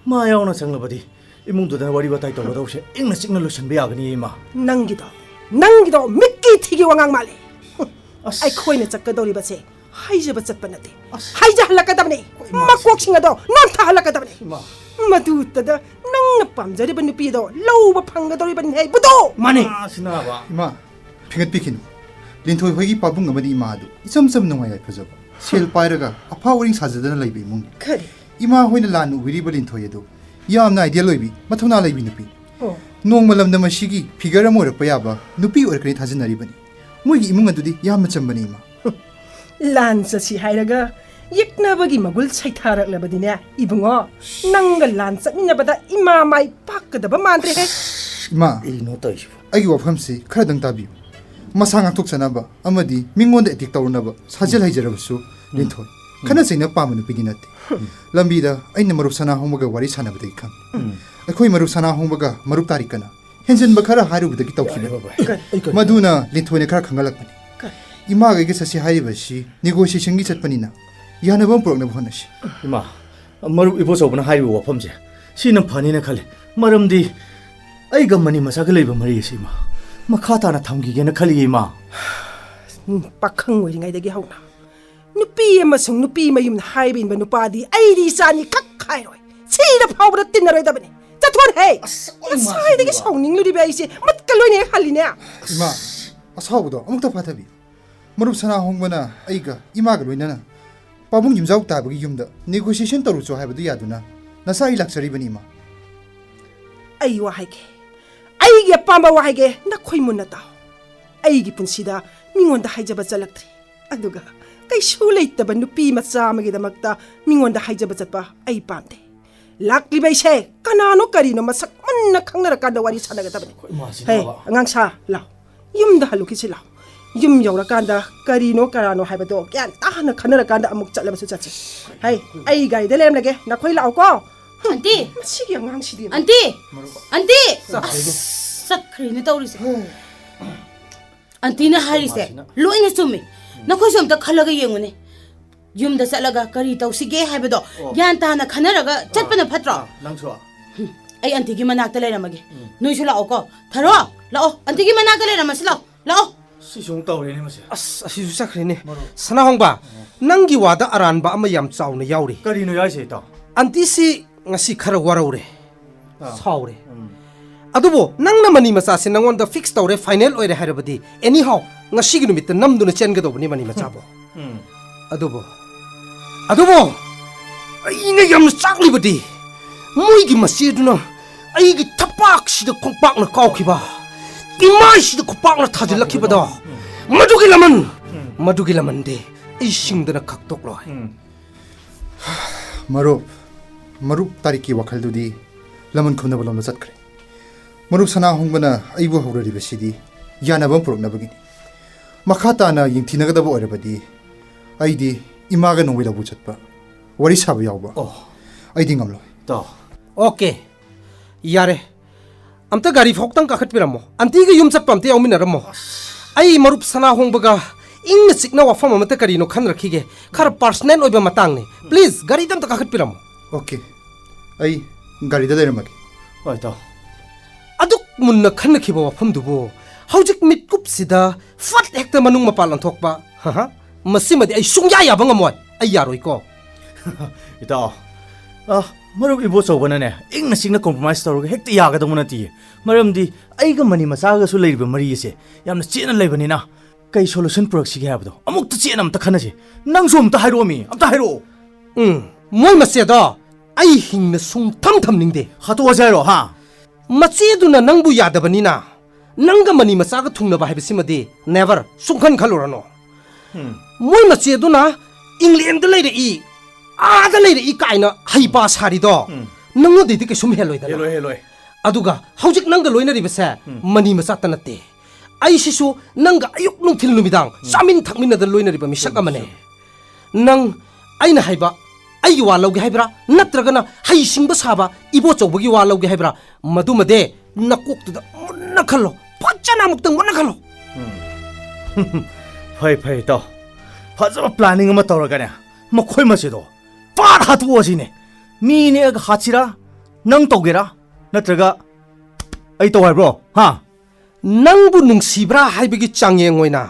ꯃꯥ ꯌꯥꯎꯅ ꯆꯪꯂꯕꯗꯤ ꯏꯃꯨꯡꯗꯨꯗ ꯋꯥꯔꯤ ꯋꯥꯇꯥꯏ ꯇꯧꯒꯗꯧꯁꯦ ꯏꯪꯅ ꯆꯤꯛꯅ ꯂꯣꯏꯁꯤꯟꯕ ꯌꯥꯒꯅꯤ, ꯏꯃꯥ꯫ ꯅꯪꯒꯤꯗꯣ, ꯅꯪꯒꯤꯗꯣ ꯃꯤꯠꯀꯤ ꯊꯤꯒꯤ ꯋꯥꯉꯥꯡ ꯃꯥꯜꯂꯦ꯫ ꯑꯁ꯫ ꯑꯩꯈꯣꯏꯅ ꯆꯠꯀꯗꯧꯔꯤꯕꯁꯦ ꯍꯥꯏꯖꯕ ꯆꯠꯄ ꯅꯠꯇꯦ꯫ ꯑꯁ꯫ ꯍꯥꯏꯖꯍꯜꯂꯛꯀꯗꯕꯅꯦ꯫ ꯍꯣꯏ, ꯏꯃꯥ꯫ ꯃꯀꯣꯛꯁꯤꯡ ꯑꯗꯣ ꯅꯣꯟꯊꯍꯜꯂꯛꯀꯗꯕꯅꯦ꯫ ꯏꯃꯥ꯫ ꯃꯗꯨꯇꯗ ꯅꯪꯅ ꯄꯥꯝꯖꯔꯤꯕ ꯅꯨꯄꯤ ꯑꯗꯣ ꯂꯧꯕ ꯐꯪꯒꯗꯧꯔꯤꯕꯅꯤ ꯍꯥꯏꯕꯗꯣ꯫ ꯃꯥꯅꯦ꯫ ꯑꯥ, ꯁꯤꯅꯥꯕ꯫ ꯏꯃꯥ, ꯐꯤꯡꯒꯠꯄꯤꯈꯤꯅꯨ꯫ ꯂꯤꯟꯊꯣꯏ ꯍꯣꯏꯒꯤ ꯄꯥꯕꯨꯡ ꯑꯃꯗꯤ ꯏꯃꯥ ꯑꯗꯨ ꯏꯆꯝ ꯆꯝ ꯅꯨꯡꯉꯥꯏ ꯌꯥꯏꯐꯖꯕ, ꯁꯦꯜ ꯄꯥꯏꯔꯒ ꯑꯐꯥ ꯑꯔꯤꯡ ꯁꯥꯖꯗꯅ ꯂꯩꯕ ꯏꯃꯨꯡꯅꯤ꯫ ꯀꯔꯤ? ꯏꯃꯥ ꯍꯣꯏꯅ ꯂꯥꯟꯅ ꯎꯕꯤꯔꯤꯕ ꯂꯤꯟꯊꯣꯏ ꯑꯗꯨ ꯌꯥꯝꯅ ideal ꯑꯣꯏꯕꯤ, ꯃꯊꯧꯅꯥ ꯂꯩꯕꯤ ꯅꯨꯄꯤꯅꯤ꯫ ꯑꯣ꯫ ꯅꯣꯡꯃ ꯂꯝꯗꯝ ꯑꯁꯤꯒꯤ figure ꯑꯃ ꯑꯣꯏꯔꯛꯄ ꯌꯥꯕ ꯅꯨꯄꯤ ꯑꯣꯏꯔꯛꯀꯅꯤ ꯊꯥꯖꯅꯔꯤꯕꯅꯤ꯫ ꯃꯣꯏꯒꯤ ꯏꯃꯨꯡ ꯑꯗꯨꯗꯤ ꯌꯥꯝꯅ ꯆꯝꯕꯅꯤ, ꯏꯃꯥ꯫ ꯂꯥꯟ ꯆꯠꯁꯤ ꯍꯥꯏꯔꯒ ꯌꯦꯛꯅꯕꯒꯤ ꯃꯒꯨꯜ ꯁꯩꯊꯥꯔꯛꯂꯕꯗꯤꯅꯦ, ꯏꯕꯨꯡꯉꯣ, ꯅꯪꯒ ꯂꯥꯟ ꯆꯠꯃꯤꯟꯅꯕꯗ ꯏꯃꯥ ꯃꯥꯏ ꯄꯥꯛꯀꯗꯕ ꯃꯥꯟꯗ꯭ꯔꯦꯍꯦ꯫ ꯏꯃꯥ, ꯀꯩꯅꯣ ꯇꯧꯔꯤꯁꯤꯕꯣ? ꯑꯩꯒꯤ ꯋꯥꯐꯝꯁꯤ ꯈꯔꯗꯪ ꯇꯥꯕꯤꯌꯨ꯫ ꯃꯁꯥ ꯉꯥꯛꯊꯣꯛꯆꯅꯕ ꯑꯃꯗꯤ ꯃꯤꯉꯣꯟꯗ attack ꯇꯧꯔꯨꯅꯕ ꯁꯥꯖꯦꯜ ꯍꯩꯖꯔꯕꯁꯨ ꯂꯤꯟꯊꯣꯏ ꯈꯠꯅ ꯆꯩꯅ ꯄꯥꯝꯕ ꯅꯨꯄꯤꯗꯤ ꯅꯠꯇꯦ꯫ ꯂꯝꯕꯤꯗ ꯑꯩꯅ ꯃꯔꯨꯞ ꯁꯅꯥꯍꯣꯡꯕꯒ ꯋꯥꯔꯤ ꯁꯥꯟꯅꯕꯗꯒꯤ ꯈꯪꯉꯤ꯫ ꯑꯩꯈꯣꯏ ꯃꯔꯨꯞ ꯁꯅꯥꯍꯣꯡꯕꯒ ꯃꯔꯨꯞ ꯇꯥꯔꯤꯛꯀꯅ ꯍꯦꯟꯖꯟꯕ ꯈꯔ ꯍꯥꯏꯔꯨꯕꯗꯒꯤ ꯇꯧꯈꯤꯕꯅꯤ꯫ ꯌꯥꯔꯦ ꯕꯕꯥ꯫ ꯀꯔꯤ? ꯃꯗꯨꯅ ꯂꯤꯟꯊꯣꯏꯅ ꯈꯔ ꯈꯪꯍꯜꯂꯛꯄꯅꯤ꯫ ꯀꯔꯤ? ꯏꯃꯥꯒ ꯑꯩꯒ ꯆꯠꯁꯤ ꯍꯥꯏꯔꯤꯕ ꯑꯁꯤ negotiationꯒꯤ ꯆꯠꯄꯅꯤꯅ ꯌꯥꯅꯕ ꯑꯃ ꯄꯨꯔꯛꯅꯕ ꯍꯣꯠꯅꯁꯤ꯫ ꯏꯃꯥ, ꯃꯔꯨꯞ ꯏꯕꯣꯆꯧꯕꯅ ꯍꯥꯏꯔꯤꯕ ꯋꯥꯐꯝꯁꯦ ꯁꯤꯅ ꯐꯅꯤꯅ ꯈꯜꯂꯤ꯫ ꯃꯔꯝꯗꯤ ꯑꯩꯒ ꯃꯅꯤ ꯃꯆꯥꯒ ꯂꯩꯕ ꯃꯔꯤ ꯑꯁꯤ, ꯏꯃꯥ, ꯃꯈꯥ ꯇꯥꯅ ꯊꯝꯈꯤꯒꯦꯅ ꯈꯜꯂꯤ, ꯏꯃꯥ꯫ ꯎꯝ, ꯄꯥꯈꯪ ꯑꯣꯏꯔꯤꯉꯩꯗꯒꯤ ꯍꯧꯅ ꯅꯨꯄꯤ ꯑꯃꯁꯨꯡ ꯅꯨꯄꯤ ꯃꯌꯨꯝꯅ ꯍꯥꯏꯕ ꯏꯟꯕ ꯅꯨꯄꯥꯗꯤ ꯑꯩꯗꯤ ꯏꯆꯥꯅꯤ ꯈꯛ ꯍꯥꯏꯔꯣꯏ꯫ ꯁꯤꯗ ꯐꯥꯎꯕꯗ ꯇꯤꯟꯅꯔꯣꯏꯗꯕꯅꯤ꯫ ꯆꯠꯊꯣꯛꯍꯦ꯫ ꯑꯁ, ꯑꯣꯏ ꯃꯥ, ꯉꯁꯥꯏꯗꯒꯤ ꯁꯤꯗꯤ ꯁꯥꯎꯅꯤꯡꯂꯨꯔꯤꯕ ꯑꯩꯁꯦ ꯃꯨꯠꯀ ꯂꯣꯏꯅ ꯍꯦꯛ ꯍꯜꯂꯤꯅꯦ꯫ ꯏꯃꯥ, ꯑꯁꯥꯎꯕꯗꯣ ꯑꯃꯨꯛꯇ ꯐꯥꯊꯕꯤꯌꯨ꯫ ꯃꯔꯨꯞ ꯁꯅꯥꯍꯣꯡꯕꯅ ꯑꯩꯒ ꯏꯃꯥꯒ ꯂꯣꯏꯅꯅ ꯄꯥꯕꯨꯡ ꯌꯨꯝꯖꯥꯎ ꯇꯥꯕꯒꯤ ꯌꯨꯝꯗ negotiation ꯇꯧꯔꯨꯆꯣ ꯍꯥꯏꯕꯗꯨ ꯌꯥꯗꯨꯅ ꯅꯁꯥ ꯑꯩ ꯂꯥꯛꯆꯔꯤꯕꯅꯤ, ꯏꯃꯥ꯫ ꯑꯩ ꯋꯥ ꯍꯥꯏꯒꯦ, ꯑꯩꯒꯤ ꯑꯄꯥꯝꯕ ꯋꯥ ꯍꯥꯏꯒꯦ, ꯅꯈꯣꯏ ꯃꯨꯟꯅ ꯇꯥꯎ꯫ ꯑꯩꯒꯤ ꯄꯨꯟꯁꯤꯗ ꯃꯤꯉꯣꯟꯗ ꯍꯥꯏꯖꯕ ꯆꯠꯂꯛꯇ꯭ꯔꯤ, ꯑꯗꯨꯒ ꯀꯩꯁꯨ ꯂꯩꯇꯕ ꯅꯨꯄꯤ ꯃꯆꯥ ꯑꯃꯒꯤꯗꯃꯛꯇ ꯃꯤꯉꯣꯟꯗ ꯍꯥꯏꯖꯕ ꯆꯠꯄ ꯑꯩ ꯄꯥꯝꯗꯦ꯫ ꯂꯥꯛꯂꯤꯕ ꯑꯩꯁꯦ ꯀꯅꯥꯅꯣ ꯀꯔꯤꯅꯣ ꯃꯁꯛ ꯃꯨꯟꯅ ꯈꯪꯅꯔꯀꯥꯟꯗ ꯋꯥꯔꯤ ꯁꯥꯟꯅꯒꯗꯕꯅꯤ꯫ ꯑꯩꯈꯣꯏ ꯏꯃꯥꯁꯤꯅꯕ꯫ ꯍꯦ, ꯑꯉꯥꯡ ꯁꯥ, ꯂꯥꯎ꯫ ꯌꯨꯝꯗ ꯍꯜꯂꯨꯈꯤꯁꯤ ꯂꯥꯎ꯫ ꯌꯨꯝ ꯌꯧꯔꯀꯥꯟꯗ ꯀꯔꯤꯅꯣ ꯀꯔꯥꯅꯣ ꯍꯥꯏꯕꯗꯣ ꯒ꯭ꯌꯥꯟ ꯇꯥꯅ ꯈꯟꯅꯔꯀꯥꯟꯗ ꯑꯃꯨꯛ ꯆꯠꯂꯕꯁꯨ ꯆꯠꯁꯤ꯫ ꯍꯩ, ꯑꯩ ꯒꯥꯔꯤꯗ ꯂꯩꯔꯝꯂꯒꯦ, ꯅꯈꯣꯏ ꯂꯥꯛꯑꯣꯀꯣ꯫ ꯑꯟꯇꯤ! ꯃꯁꯤꯒꯤ ꯑꯉꯥꯡꯁꯤꯗꯤ꯫ ꯑꯟꯇꯤ! ꯑꯟꯇꯤ! ꯑꯁ, ꯆꯠꯈ꯭ꯔꯦꯅꯦ ꯇꯧꯔꯤꯁꯦ꯫ ꯑꯟꯇꯤꯅ ꯍꯥꯏꯔꯤꯁꯦ ꯂꯣꯏꯅ ꯆꯨꯝꯃꯤ꯫ ꯅꯈꯣꯏꯁꯨ ꯑꯝꯇ ꯈꯜꯂꯒ ꯌꯦꯡꯉꯨꯅꯦ꯫ ꯌꯨꯝꯗ ꯆꯠꯂꯒ ꯀꯔꯤ ꯇꯧꯁꯤꯒꯦ ꯍꯥꯏꯕꯗꯣ ꯑꯣ꯫ ꯒ꯭ꯌꯥꯟ ꯇꯥꯅ ꯈꯟꯅꯔꯒ ꯆꯠꯄꯅ ꯐꯠꯇ꯭ꯔꯣ? ꯑꯥ, ꯅꯪꯁꯨ꯫ ꯍꯨꯝ, ꯑꯩ ꯑꯟꯇꯤꯒꯤ ꯃꯅꯥꯛꯇ ꯂꯩꯔꯝꯃꯒꯦ꯫ ꯎꯝ꯫ ꯅꯣꯏꯁꯨ ꯂꯥꯛꯑꯣꯀꯣ꯫ ꯊꯔꯣ, ꯂꯥꯛꯑꯣ꯫ ꯑꯟꯇꯤꯒꯤ ꯃꯅꯥꯛꯇ ꯂꯩꯔꯝꯃꯁꯤ ꯂꯥꯛꯑꯣ꯫ ꯂꯥꯛꯑꯣ꯫ ꯁꯤꯁꯨ ꯑꯃꯨꯛ ꯇꯧꯔꯦꯅꯦ ꯃꯁꯦ꯫ ꯑꯁ, ꯑꯁꯤꯁꯨ ꯆꯠꯈ꯭ꯔꯦꯅꯦ꯫ ꯃꯔꯨꯞ꯫ ꯁꯅꯥꯍꯣꯡꯕ, ꯎꯝ꯫ ꯅꯪꯒꯤ ꯋꯥꯗ ꯑꯔꯥꯟꯕ ꯑꯃ ꯌꯥꯝ ꯆꯥꯎꯅ ꯌꯥꯎꯔꯤ꯫ ꯀꯔꯤꯅꯣ ꯍꯥꯏꯁꯦ, ꯏꯇꯥꯎ? ꯑꯟꯇꯤꯁꯤ ꯉꯁꯤ ꯈꯔ ꯋꯥꯔꯧꯔꯦ꯫ ꯑꯥ꯫ ꯁꯥꯎꯔꯦ꯫ ꯎꯝ꯫ ꯑꯗꯨꯕꯨ ꯅꯪꯅ ꯃꯅꯤ ꯃꯆꯥꯁꯦ ꯅꯪꯉꯣꯟꯗ fix ꯇꯧꯔꯦ, final ꯑꯣꯏꯔꯦ ꯍꯥꯏꯔꯕꯗꯤ, anyhow, ꯉꯁꯤꯒꯤ ꯅꯨꯃꯤꯠꯇ ꯅꯝꯗꯨꯅ ꯆꯦꯟꯒꯗꯧꯕꯅꯤ ꯃꯅꯤ ꯃꯆꯥꯕꯨ꯫ ꯎꯝ꯫ ꯑꯗꯨꯕꯨ, ꯑꯗꯨꯕꯨ ꯑꯩꯅ ꯌꯥꯝꯅ ꯆꯥꯛꯂꯤꯕꯗꯤ, ꯃꯣꯏꯒꯤ ꯃꯆꯦꯗꯨꯅ ꯑꯩꯒꯤ ꯊꯕꯥꯛꯁꯤꯗ ꯈꯣꯡꯄꯥꯛꯅ ꯀꯥꯎꯈꯤꯕ, ꯏꯃꯥꯏꯁꯤꯗ ꯈꯣꯡꯄꯥꯛꯅ ꯊꯥꯖꯤꯜꯂꯛꯈꯤꯕꯗꯣ, ꯎꯝ꯫ ꯃꯗꯨꯒꯤ ꯂꯃꯟ, ꯎꯝ꯫ ꯃꯗꯨꯒꯤ ꯂꯃꯟꯗꯤ ꯑꯩ ꯁꯤꯡꯗꯅ ꯈꯛꯇꯣꯛꯂꯣꯏ꯫ ꯎꯝ꯫ ꯃꯔꯨꯞ, ꯃꯔꯨꯞ ꯇꯥꯔꯤꯛꯀꯤ ꯋꯥꯈꯜꯗꯨꯗꯤ ꯂꯃꯟ ꯈꯨꯝꯅꯕ ꯂꯣꯝꯗ ꯆꯠꯈ꯭ꯔꯦ꯫ ꯃꯔꯨꯞ ꯁꯅꯥꯍꯣꯡꯕꯅ ꯑꯩꯕꯨ ꯍꯧꯔꯔꯤꯕꯁꯤꯗꯤ ꯌꯥꯅꯕ ꯑꯃ ꯄꯨꯔꯛꯅꯕꯒꯤꯅꯤ꯫ ꯃꯈꯥ ꯇꯥꯅ ꯌꯦꯡꯊꯤꯅꯒꯗꯕ ꯑꯣꯏꯔꯕꯗꯤ ꯑꯩꯗꯤ ꯏꯃꯥꯒ ꯅꯣꯡꯃꯩ ꯂꯧꯕ ꯆꯠꯄ, ꯋꯥꯔꯤ ꯁꯥꯕ ꯌꯥꯎꯕ, ꯑꯣ꯫ ꯑꯩꯗꯤ ꯉꯝꯂꯣꯏ꯫ ꯇꯥꯎ꯫ OK, ꯌꯥꯔꯦ꯫ ꯑꯝꯇ ꯒꯥꯔꯤ ꯐꯥꯎꯇꯪ ꯀꯥꯈꯠꯄꯤꯔꯝꯃꯣ꯫ ꯑꯟꯇꯤꯒ ꯌꯨꯝ ꯆꯠꯄ ꯑꯝꯇ ꯌꯥꯎꯃꯤꯟꯅꯔꯝꯃꯣ꯫ ꯑꯩ ꯃꯔꯨꯞ ꯁꯅꯥꯍꯣꯡꯕꯒ ꯏꯪꯅ ꯆꯤꯛꯅ ꯋꯥꯐꯝ ꯑꯃꯇ ꯀꯔꯤꯅꯣ ꯈꯟꯅꯔꯛꯈꯤꯒꯦ꯫ ꯈꯔ personal ꯑꯣꯏꯕ ꯃꯇꯥꯡꯅꯤ꯫ Please, ꯒꯥꯔꯤꯗ ꯑꯝꯇ ꯀꯥꯈꯠꯄꯤꯔꯝꯃꯣ꯫ OK, ꯑꯩ ꯒꯥꯔꯤꯗ ꯂꯩꯔꯝꯃꯒꯦ꯫ ꯍꯣꯏ, ꯇꯥꯎ꯫ ꯑꯗꯨꯛ ꯃꯨꯟꯅ ꯈꯟꯅꯈꯤꯕ ꯋꯥꯐꯝꯗꯨꯕꯨ ꯍꯧꯖꯤꯛ ꯃꯤꯠꯀꯨꯞꯁꯤꯗ ꯐꯠ ꯍꯦꯛꯇ ꯃꯅꯨꯡ ꯃꯄꯥꯟ ꯑꯣꯟꯊꯣꯛꯄ꯫ ꯍꯍ, ꯃꯁꯤꯃꯗꯤ ꯑꯩ ꯁꯨꯡꯌꯥ ꯌꯥꯕ ꯉꯝꯃꯣꯏ꯫ ꯑꯩ ꯌꯥꯔꯣꯏꯀꯣ꯫ ꯏꯇꯥꯎ, ꯑ, ꯃꯔꯨꯞ ꯏꯕꯣꯆꯧꯕꯅꯅꯦ, ꯏꯪꯅ ꯆꯤꯛꯅ compromise ꯇꯧꯔꯒ ꯍꯦꯛꯇ ꯌꯥꯒꯗꯧꯕ ꯅꯠꯇꯤꯌꯦ꯫ ꯃꯔꯝꯗꯤ ꯑꯩꯒ ꯃꯅꯤ ꯃꯆꯥꯒꯁꯨ ꯂꯩꯔꯤꯕ ꯃꯔꯤ ꯑꯁꯦ ꯌꯥꯝꯅ ꯆꯦꯠꯅ ꯂꯩꯕꯅꯤꯅ, ꯀꯩ solution ꯄꯨꯔꯛꯁꯤꯒꯦ ꯍꯥꯏꯕꯗꯣ ꯑꯃꯨꯛꯇ ꯆꯦꯠꯅ ꯑꯝꯇ ꯈꯟꯅꯁꯤ꯫ ꯅꯪꯁꯨ ꯑꯝꯇ ꯍꯥꯏꯔꯛꯑꯣꯃꯤ, ꯑꯝꯇ ꯍꯥꯏꯔꯛꯑꯣ꯫ ꯎꯝ, ꯃꯣꯏ ꯃꯆꯦꯗꯣ ꯑꯩ ꯍꯤꯡꯅ ꯁꯨꯡꯊꯝ ꯊꯝꯅꯤꯡꯗꯦ꯫ ꯍꯥꯠꯇꯣꯛꯑꯁꯦ ꯍꯥꯏꯔꯣ, ꯍꯥ? ꯃꯆꯦꯗꯨꯅ ꯅꯪꯕꯨ ꯌꯥꯗꯕꯅꯤꯅ, ꯅꯪꯒ ꯃꯅꯤ ꯃꯆꯥꯒ ꯊꯨꯡꯅꯕ ꯍꯥꯏꯕꯁꯤꯃꯗꯤ never, ꯁꯨꯡꯈꯟ ꯈꯜꯂꯨꯔꯅꯨ꯫ ꯎꯝ꯫ ꯃꯣꯏ ꯃꯆꯦꯗꯨꯅ ꯏꯪꯂꯦꯟꯗ ꯂꯩꯔꯛꯏ, ꯑꯥꯗ ꯂꯩꯔꯛꯏ ꯀꯥꯏꯅ ꯍꯩꯄꯥ ꯁꯥꯔꯤꯗꯣ, ꯎꯝ, ꯅꯪꯉꯣꯟꯗꯩꯗꯤ ꯀꯩꯁꯨꯝ ꯍꯦꯜꯂꯣꯏꯗꯅ꯫ ꯍꯦꯜꯂꯣꯏ, ꯍꯦꯜꯂꯣꯏ꯫ ꯑꯗꯨꯒ ꯍꯧꯖꯤꯛ ꯅꯪꯒ ꯂꯣꯏꯅꯔꯤꯕꯁꯦ, ꯎꯝ, ꯃꯅꯤ ꯃꯆꯥꯇ ꯅꯠꯇꯦ꯫ ꯑꯩꯁꯤꯁꯨ ꯅꯪꯒ ꯑꯌꯨꯛ ꯅꯨꯡꯊꯤꯜ ꯅꯨꯃꯤꯗꯥꯡ, ꯎꯝ, ꯆꯥꯃꯤꯟ ꯊꯛꯃꯤꯟꯅꯗ ꯂꯣꯏꯅꯔꯤꯕ ꯃꯤꯁꯛ, ꯆꯨꯝꯃꯤ, ꯑꯃꯅꯦ꯫ ꯆꯨꯝꯃꯤ꯫ ꯅꯪ ꯑꯩꯅ ꯍꯥꯏꯕ ꯑꯩꯒꯤ ꯋꯥ ꯂꯧꯒꯦ ꯍꯥꯏꯕ꯭ꯔꯥ, ꯅꯠꯇ꯭ꯔꯒꯅ ꯍꯩꯁꯤꯡꯕ ꯁꯥꯕ ꯏꯕꯣꯆꯧꯕꯒꯤ ꯋꯥ ꯂꯧꯒꯦ ꯍꯥꯏꯕ꯭ꯔꯥ? ꯃꯗꯨꯃꯗꯤ ꯅꯀꯣꯛꯇꯨꯗ ꯃꯨꯟꯅ ꯈꯜꯂꯣ, ꯐꯖꯅ ꯑꯃꯨꯛꯇꯪ ꯃꯨꯟꯅ ꯈꯜꯂꯣ꯫ ꯎꯝ꯫ ꯐꯩ, ꯐꯩ, ꯏꯇꯥꯎ꯫ ꯐꯖꯕ planning ꯑꯃ ꯇꯧꯔꯒꯅꯦ, ꯃꯈꯣꯏ ꯃꯁꯤꯗꯣ ꯄꯥꯠ ꯍꯥꯠꯇꯣꯛꯑꯁꯤꯅꯦ꯫ ꯃꯤ ꯅꯦꯛꯑꯒ ꯍꯥꯠꯁꯤꯔꯥ? ꯅꯪ ꯇꯧꯒꯦꯔꯥ? ꯅꯠꯇ꯭ꯔꯒ ꯑꯩ ꯇꯧ ꯍꯥꯏꯕ꯭ꯔꯣ? ꯍꯥ? ꯅꯪꯕꯨ ꯅꯨꯡꯁꯤꯕ꯭ꯔꯥ ꯍꯥꯏꯕꯒꯤ ꯆꯥꯡꯌꯦꯡ ꯑꯣꯏꯅ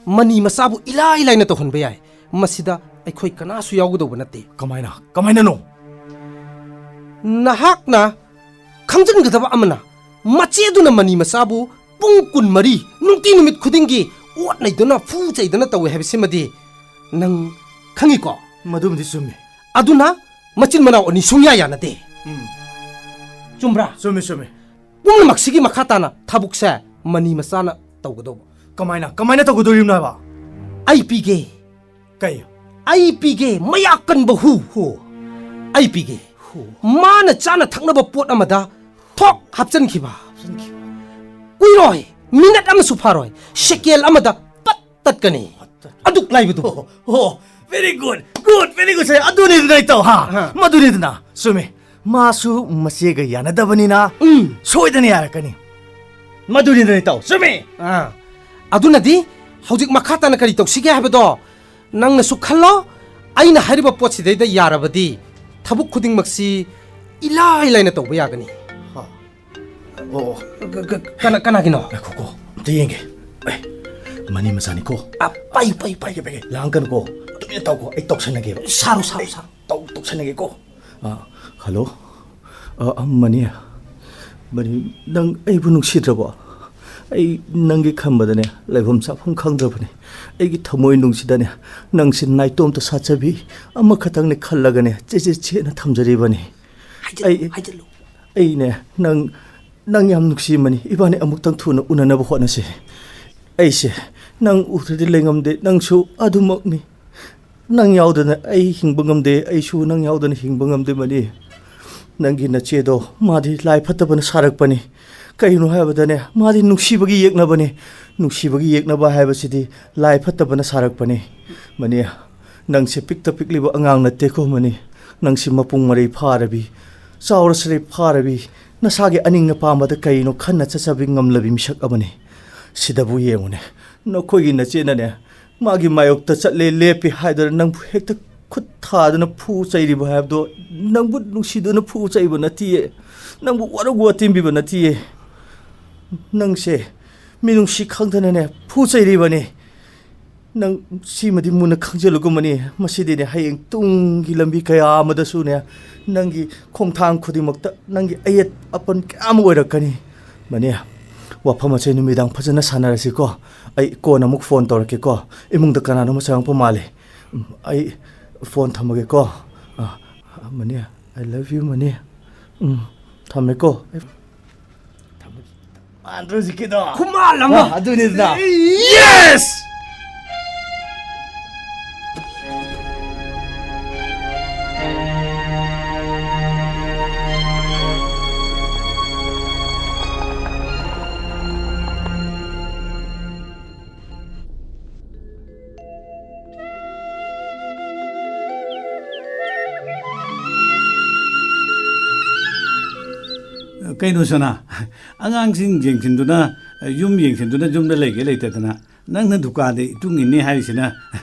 ꯃꯅꯤ ꯃꯆꯥꯕꯨ ꯏꯂꯥꯏ ꯂꯥꯏꯅ ꯇꯧꯍꯟꯕ ꯌꯥꯏ꯫ ꯃꯁꯤꯗ ꯑꯩꯈꯣꯏ ꯀꯅꯥꯁꯨ ꯌꯥꯎꯒꯗꯧꯕ ꯅꯠꯇꯦ꯫ ꯀꯃꯥꯏꯅ? ꯀꯃꯥꯏꯅꯅꯣ? ꯅꯍꯥꯛꯅ ꯈꯪꯖꯤꯟꯒꯗꯕ ꯑꯃꯅ, ꯃꯆꯦꯗꯨꯅ ꯃꯅꯤ ꯃꯆꯥꯕꯨ ꯄꯨꯡ ꯀꯨꯟꯃꯔꯤ ꯅꯨꯡꯇꯤ ꯅꯨꯃꯤꯠ ꯈꯨꯗꯤꯡꯒꯤ ꯑꯣꯠ ꯅꯩꯗꯨꯅ, ꯐꯨ ꯆꯩꯗꯅ ꯇꯧꯏ ꯍꯥꯏꯕꯁꯤꯃꯗꯤ ꯅꯪ ꯈꯪꯉꯤꯀꯣ? ꯃꯗꯨꯃꯗꯤ ꯆꯨꯝꯃꯤ꯫ ꯑꯗꯨꯅ ꯃꯆꯤꯟ ꯃꯅꯥꯎ ꯑꯅꯤ ꯁꯨꯡꯌꯥ ꯌꯥꯅꯗꯦ꯫ ꯎꯝ꯫ ꯆꯨꯝꯕ꯭ꯔꯥ? ꯆꯨꯝꯃꯤ, ꯆꯨꯝꯃꯤ꯫ ꯄꯨꯝꯅꯃꯛꯁꯤꯒꯤ ꯃꯈꯥ ꯇꯥꯅ ꯊꯕꯛꯁꯦ ꯃꯅꯤ ꯃꯆꯥꯅ ꯇꯧꯒꯗꯧꯕ꯫ ꯀꯃꯥꯏꯅ, ꯀꯃꯥꯏꯅ ꯇꯧꯒꯗꯧꯔꯤꯕꯅꯣ ꯍꯥꯏꯕ? ꯑꯩ ꯄꯤꯒꯦ꯫ ꯀꯩ? ꯑꯩ ꯄꯤꯒꯦ, ꯃꯌꯥ ꯀꯟꯕ ꯍꯨ꯫ ꯍꯨ꯫ ꯑꯩ ꯄꯤꯒꯦ꯫ ꯍꯨ꯫ ꯃꯥꯅ ꯆꯥꯅ ꯊꯛꯅꯕ ꯄꯣꯠ ꯑꯃꯗ ꯊꯣꯛ ꯍꯥꯞꯆꯤꯟꯈꯤꯕ꯫ ꯍꯥꯞꯆꯤꯟꯈꯤꯕ꯫ ꯀꯨꯏꯔꯣꯏ, ꯃꯤꯅꯠ ꯑꯃꯁꯨ ꯐꯥꯔꯣꯏ, ꯁꯦꯀꯦꯟ ꯑꯃꯗ ꯄꯠ ꯇꯠꯀꯅꯤ꯫ ꯄꯠ ꯇꯠꯀꯅꯤ꯫ ꯑꯗꯨꯛ ꯂꯥꯏꯕꯗꯨ꯫ ꯑꯣ, ꯑꯣ, very good, good, very good, sir꯫ ꯑꯗꯨꯅꯤꯗꯅ, ꯏꯇꯥꯎ, ꯍꯥ? ꯍꯥ꯫ ꯃꯗꯨꯅꯤꯗꯅ꯫ ꯆꯨꯝꯃꯤ꯫ ꯃꯥꯁꯨ ꯃꯆꯦꯒ ꯌꯥꯅꯗꯕꯅꯤꯅ, ꯎꯝ, ꯁꯣꯏꯗꯅ ꯌꯥꯔꯛꯀꯅꯤ꯫ ꯃꯗꯨꯅꯤꯗꯅ, ꯏꯇꯥꯎ, ꯆꯨꯝꯃꯤ꯫ ꯑꯥ꯫ ꯑꯗꯨꯅꯗꯤ ꯍꯧꯖꯤꯛ ꯃꯈꯥ ꯇꯥꯅ ꯀꯔꯤ ꯇꯧꯁꯤꯒꯦ ꯍꯥꯏꯕꯗꯣ ꯅꯪꯅꯁꯨ ꯈꯜꯂꯣ꯫ ꯑꯩꯅ ꯍꯥꯏꯔꯤꯕ ꯄꯣꯠꯁꯤꯗꯩꯗ ꯌꯥꯔꯕꯗꯤ ꯊꯕꯛ ꯈꯨꯗꯤꯡꯃꯛꯁꯤ ꯏꯂꯥꯏ ꯂꯥꯏꯅ ꯇꯧꯕ ꯌꯥꯒꯅꯤ꯫ ꯍꯥ꯫ ꯑꯣ, ꯑꯣ꯫ ꯀ-, ꯀ-, ꯀꯅꯥ-, ꯀꯅꯥꯒꯤꯅꯣ? ꯉꯥꯏꯈꯣꯀꯣ꯫ ꯌꯦꯡꯒꯦ꯫ ꯑꯦ, ꯃꯅꯤ ꯃꯆꯥꯅꯤꯀꯣ꯫ ꯑ, ꯄꯥꯏ, ꯄꯥꯏ, ꯄꯥꯏꯒꯦ, ꯄꯥꯏꯒꯦ꯫ ꯂꯥꯡꯒꯅꯨꯀꯣ꯫ ꯇꯨꯃꯤꯟꯅ ꯇꯧꯀꯣ꯫ ꯑꯩ ꯇꯧꯁꯟꯅꯒꯦꯕ꯫ ꯁꯥꯔꯣ, ꯁꯥꯔꯣ, ꯑꯩ ꯁꯥꯔꯣ꯫ ꯇꯧ-, ꯇꯧꯁꯟꯅꯒꯦꯀꯣ꯫ ꯑ, ꯍꯜꯂꯣ꯫ ꯑ, ꯑ, ꯃꯅꯤ꯫ ꯃꯅꯤ, ꯅꯪ ꯑꯩꯕꯨ ꯅꯨꯡꯁꯤꯗ꯭ꯔꯕꯣ? ꯑꯩ ꯅꯪꯒꯤ ꯈꯟꯕꯗꯅꯦ, ꯂꯩꯐꯝ ꯆꯥꯐꯝ ꯈꯪꯗ꯭ꯔꯕꯅꯦ꯫ ꯑꯩꯒꯤ ꯊꯃꯣꯏ ꯅꯨꯡꯁꯤꯗꯅꯦ, ꯅꯪꯁꯤ ꯅꯥꯏꯇꯣꯝꯇ ꯁꯥꯠꯆꯕꯤ ꯑꯃꯈꯛꯇꯪꯅꯦ ꯈꯜꯂꯒꯅꯦ, ꯆꯦꯠ ꯆꯦꯠ ꯆꯦꯠꯅ ꯊꯝꯖꯔꯤꯕꯅꯤ꯫ ꯍꯥꯏꯖꯜꯂꯨ, ꯑꯩ, ꯍꯥꯏꯖꯜꯂꯨ꯫ ꯑꯩꯅꯦ, ꯅꯪ, ꯅꯪ ꯌꯥꯝ ꯅꯨꯡꯁꯤꯃꯅꯤ꯫ ꯏꯕꯥꯅꯤ ꯑꯃꯨꯛꯇꯪ ꯊꯨꯅ ꯎꯅꯅꯕ ꯍꯣꯠꯅꯁꯤ꯫ ꯑꯩꯁꯦ ꯅꯪ ꯎꯗ꯭ꯔꯗꯤ ꯂꯩꯉꯝꯗꯦ, ꯅꯪꯁꯨ ꯑꯗꯨꯃꯛꯅꯤ꯫ ꯅꯪ ꯌꯥꯎꯗꯅ ꯑꯩ ꯍꯤꯡꯕ ꯉꯝꯗꯦ, ꯑꯩꯁꯨ ꯅꯪ ꯌꯥꯎꯗꯅ ꯍꯤꯡꯕ ꯉꯝꯗꯦ, ꯃꯅꯤ꯫ ꯅꯪꯒꯤ ꯅꯆꯦꯗꯣ, ꯃꯥꯗꯤ ꯂꯥꯏ ꯐꯠꯇꯕꯅ ꯁꯥꯔꯛꯄꯅꯤ꯫ ꯀꯩꯅꯣ ꯍꯥꯏꯕꯗꯅꯦ, ꯃꯥꯗꯤ ꯅꯨꯡꯁꯤꯕꯒꯤ ꯌꯦꯛꯅꯕꯅꯤ꯫ ꯅꯨꯡꯁꯤꯕꯒꯤ ꯌꯦꯛꯅꯕ ꯍꯥꯏꯕꯁꯤꯗꯤ ꯂꯥꯏ ꯐꯠꯇꯕꯅ ꯁꯥꯔꯛꯄꯅꯤ꯫ ꯃꯅꯤ, ꯅꯪꯁꯦ ꯄꯤꯛꯇ ꯄꯤꯛꯂꯤꯕ ꯑꯉꯥꯡ ꯅꯠꯇꯦꯀꯣ, ꯃꯅꯤ꯫ ꯅꯪꯁꯤ ꯃꯄꯨꯡ ꯃꯔꯩ ꯐꯥꯔꯕꯤ, ꯆꯥꯎꯔꯁꯤꯔꯩ ꯐꯥꯔꯕꯤ, ꯅꯁꯥꯒꯤ ꯑꯅꯤꯡ ꯑꯄꯥꯝꯕꯗ ꯀꯩꯅꯣ ꯈꯟꯅ ꯆꯠꯆꯕꯤ ꯉꯝꯂꯕꯤ ꯃꯤꯁꯛ ꯑꯃꯅꯤ꯫ ꯁꯤꯗꯕꯨ ꯌꯦꯡꯉꯨꯅꯦ, ꯅꯈꯣꯏꯒꯤ ꯅꯆꯦꯅꯅꯦ, ꯃꯥꯒꯤ ꯃꯥꯌꯣꯛꯇ ꯆꯠꯂꯦ ꯂꯦꯞꯄꯦ ꯍꯥꯏꯗꯅ ꯅꯪꯕꯨ ꯍꯦꯛꯇ ꯈꯨꯠ ꯊꯥꯗꯅ ꯐꯨ ꯆꯩꯔꯤꯕ ꯍꯥꯏꯕꯗꯣ, ꯅꯪꯕꯨ ꯅꯨꯡꯁꯤꯗꯨꯅ ꯐꯨ ꯆꯩꯕ ꯅꯠꯇꯤꯌꯦ, ꯅꯪꯕꯨ ꯋꯥꯔꯧ ꯋꯥꯇꯦꯝꯕꯤꯕ ꯅꯠꯇꯤꯌꯦ꯫ ꯅꯪꯁꯦ ꯃꯤꯅꯨꯡꯁꯤ ꯈꯪꯗꯅꯅꯦ ꯐꯨ ꯆꯩꯔꯤꯕꯅꯤ꯫ ꯅꯪ ꯁꯤꯃꯗꯤ ꯃꯨꯟꯅ ꯈꯪꯖꯤꯜꯂꯨꯀꯣ, ꯃꯅꯤ꯫ ꯃꯁꯤꯗꯤꯅꯦ, ꯍꯌꯦꯡ ꯇꯨꯡꯒꯤ ꯂꯝꯕꯤ ꯀꯌꯥ ꯑꯃꯗꯁꯨꯅꯦ, ꯅꯪꯒꯤ ꯈꯣꯡꯊꯥꯡ ꯈꯨꯗꯤꯡꯃꯛꯇ ꯅꯪꯒꯤ ꯑꯌꯦꯠ ꯑꯄꯟ ꯀꯌꯥ ꯑꯃ ꯑꯣꯏꯔꯛꯀꯅꯤ, ꯃꯅꯤ꯫ ꯋꯥꯐꯝ ꯑꯁꯦ ꯅꯨꯃꯤꯗꯥꯡ ꯐꯖꯅ ꯁꯥꯟꯅꯔꯁꯤꯀꯣ꯫ ꯑꯩ ꯀꯣꯟꯅ ꯑꯃꯨꯛ ꯐꯣꯟ ꯇꯧꯔꯛꯀꯦꯀꯣ꯫ ꯏꯃꯨꯡꯗ ꯀꯅꯥꯅꯣꯝꯃ ꯆꯪꯉꯛꯄ ꯃꯥꯜꯂꯦ꯫ ꯎꯝ, ꯑꯩ ꯐꯣꯟ ꯊꯝꯃꯒꯦꯀꯣ꯫ ꯑ, Mani, I love you, Mani. ꯎꯝ, ꯊꯝꯃꯦꯀꯣ꯫ ꯃꯥꯟꯗ꯭ꯔꯣ ꯍꯧꯖꯤꯛꯀꯤꯗꯣ? ꯈꯨꯃꯥꯜ ꯑꯃ! ꯑ, ꯑꯗꯨꯅꯤꯗꯅ꯫ Yes! ꯀꯩꯅꯣ ꯁꯅꯥ, ꯑꯉꯥꯡꯁꯤꯡ ꯌꯦꯡꯁꯤꯟꯗꯨꯅ, ꯌꯨꯝ ꯌꯦꯡꯁꯤꯟꯗꯨꯅ ꯌꯨꯝꯗ ꯂꯩꯒꯦ ꯂꯩꯇꯗꯅ ꯅꯪꯅ ꯗꯨꯀꯥꯟꯗ ꯏꯇꯨꯡ ꯏꯟꯅꯤ ꯍꯥꯏꯔꯤꯁꯤꯅ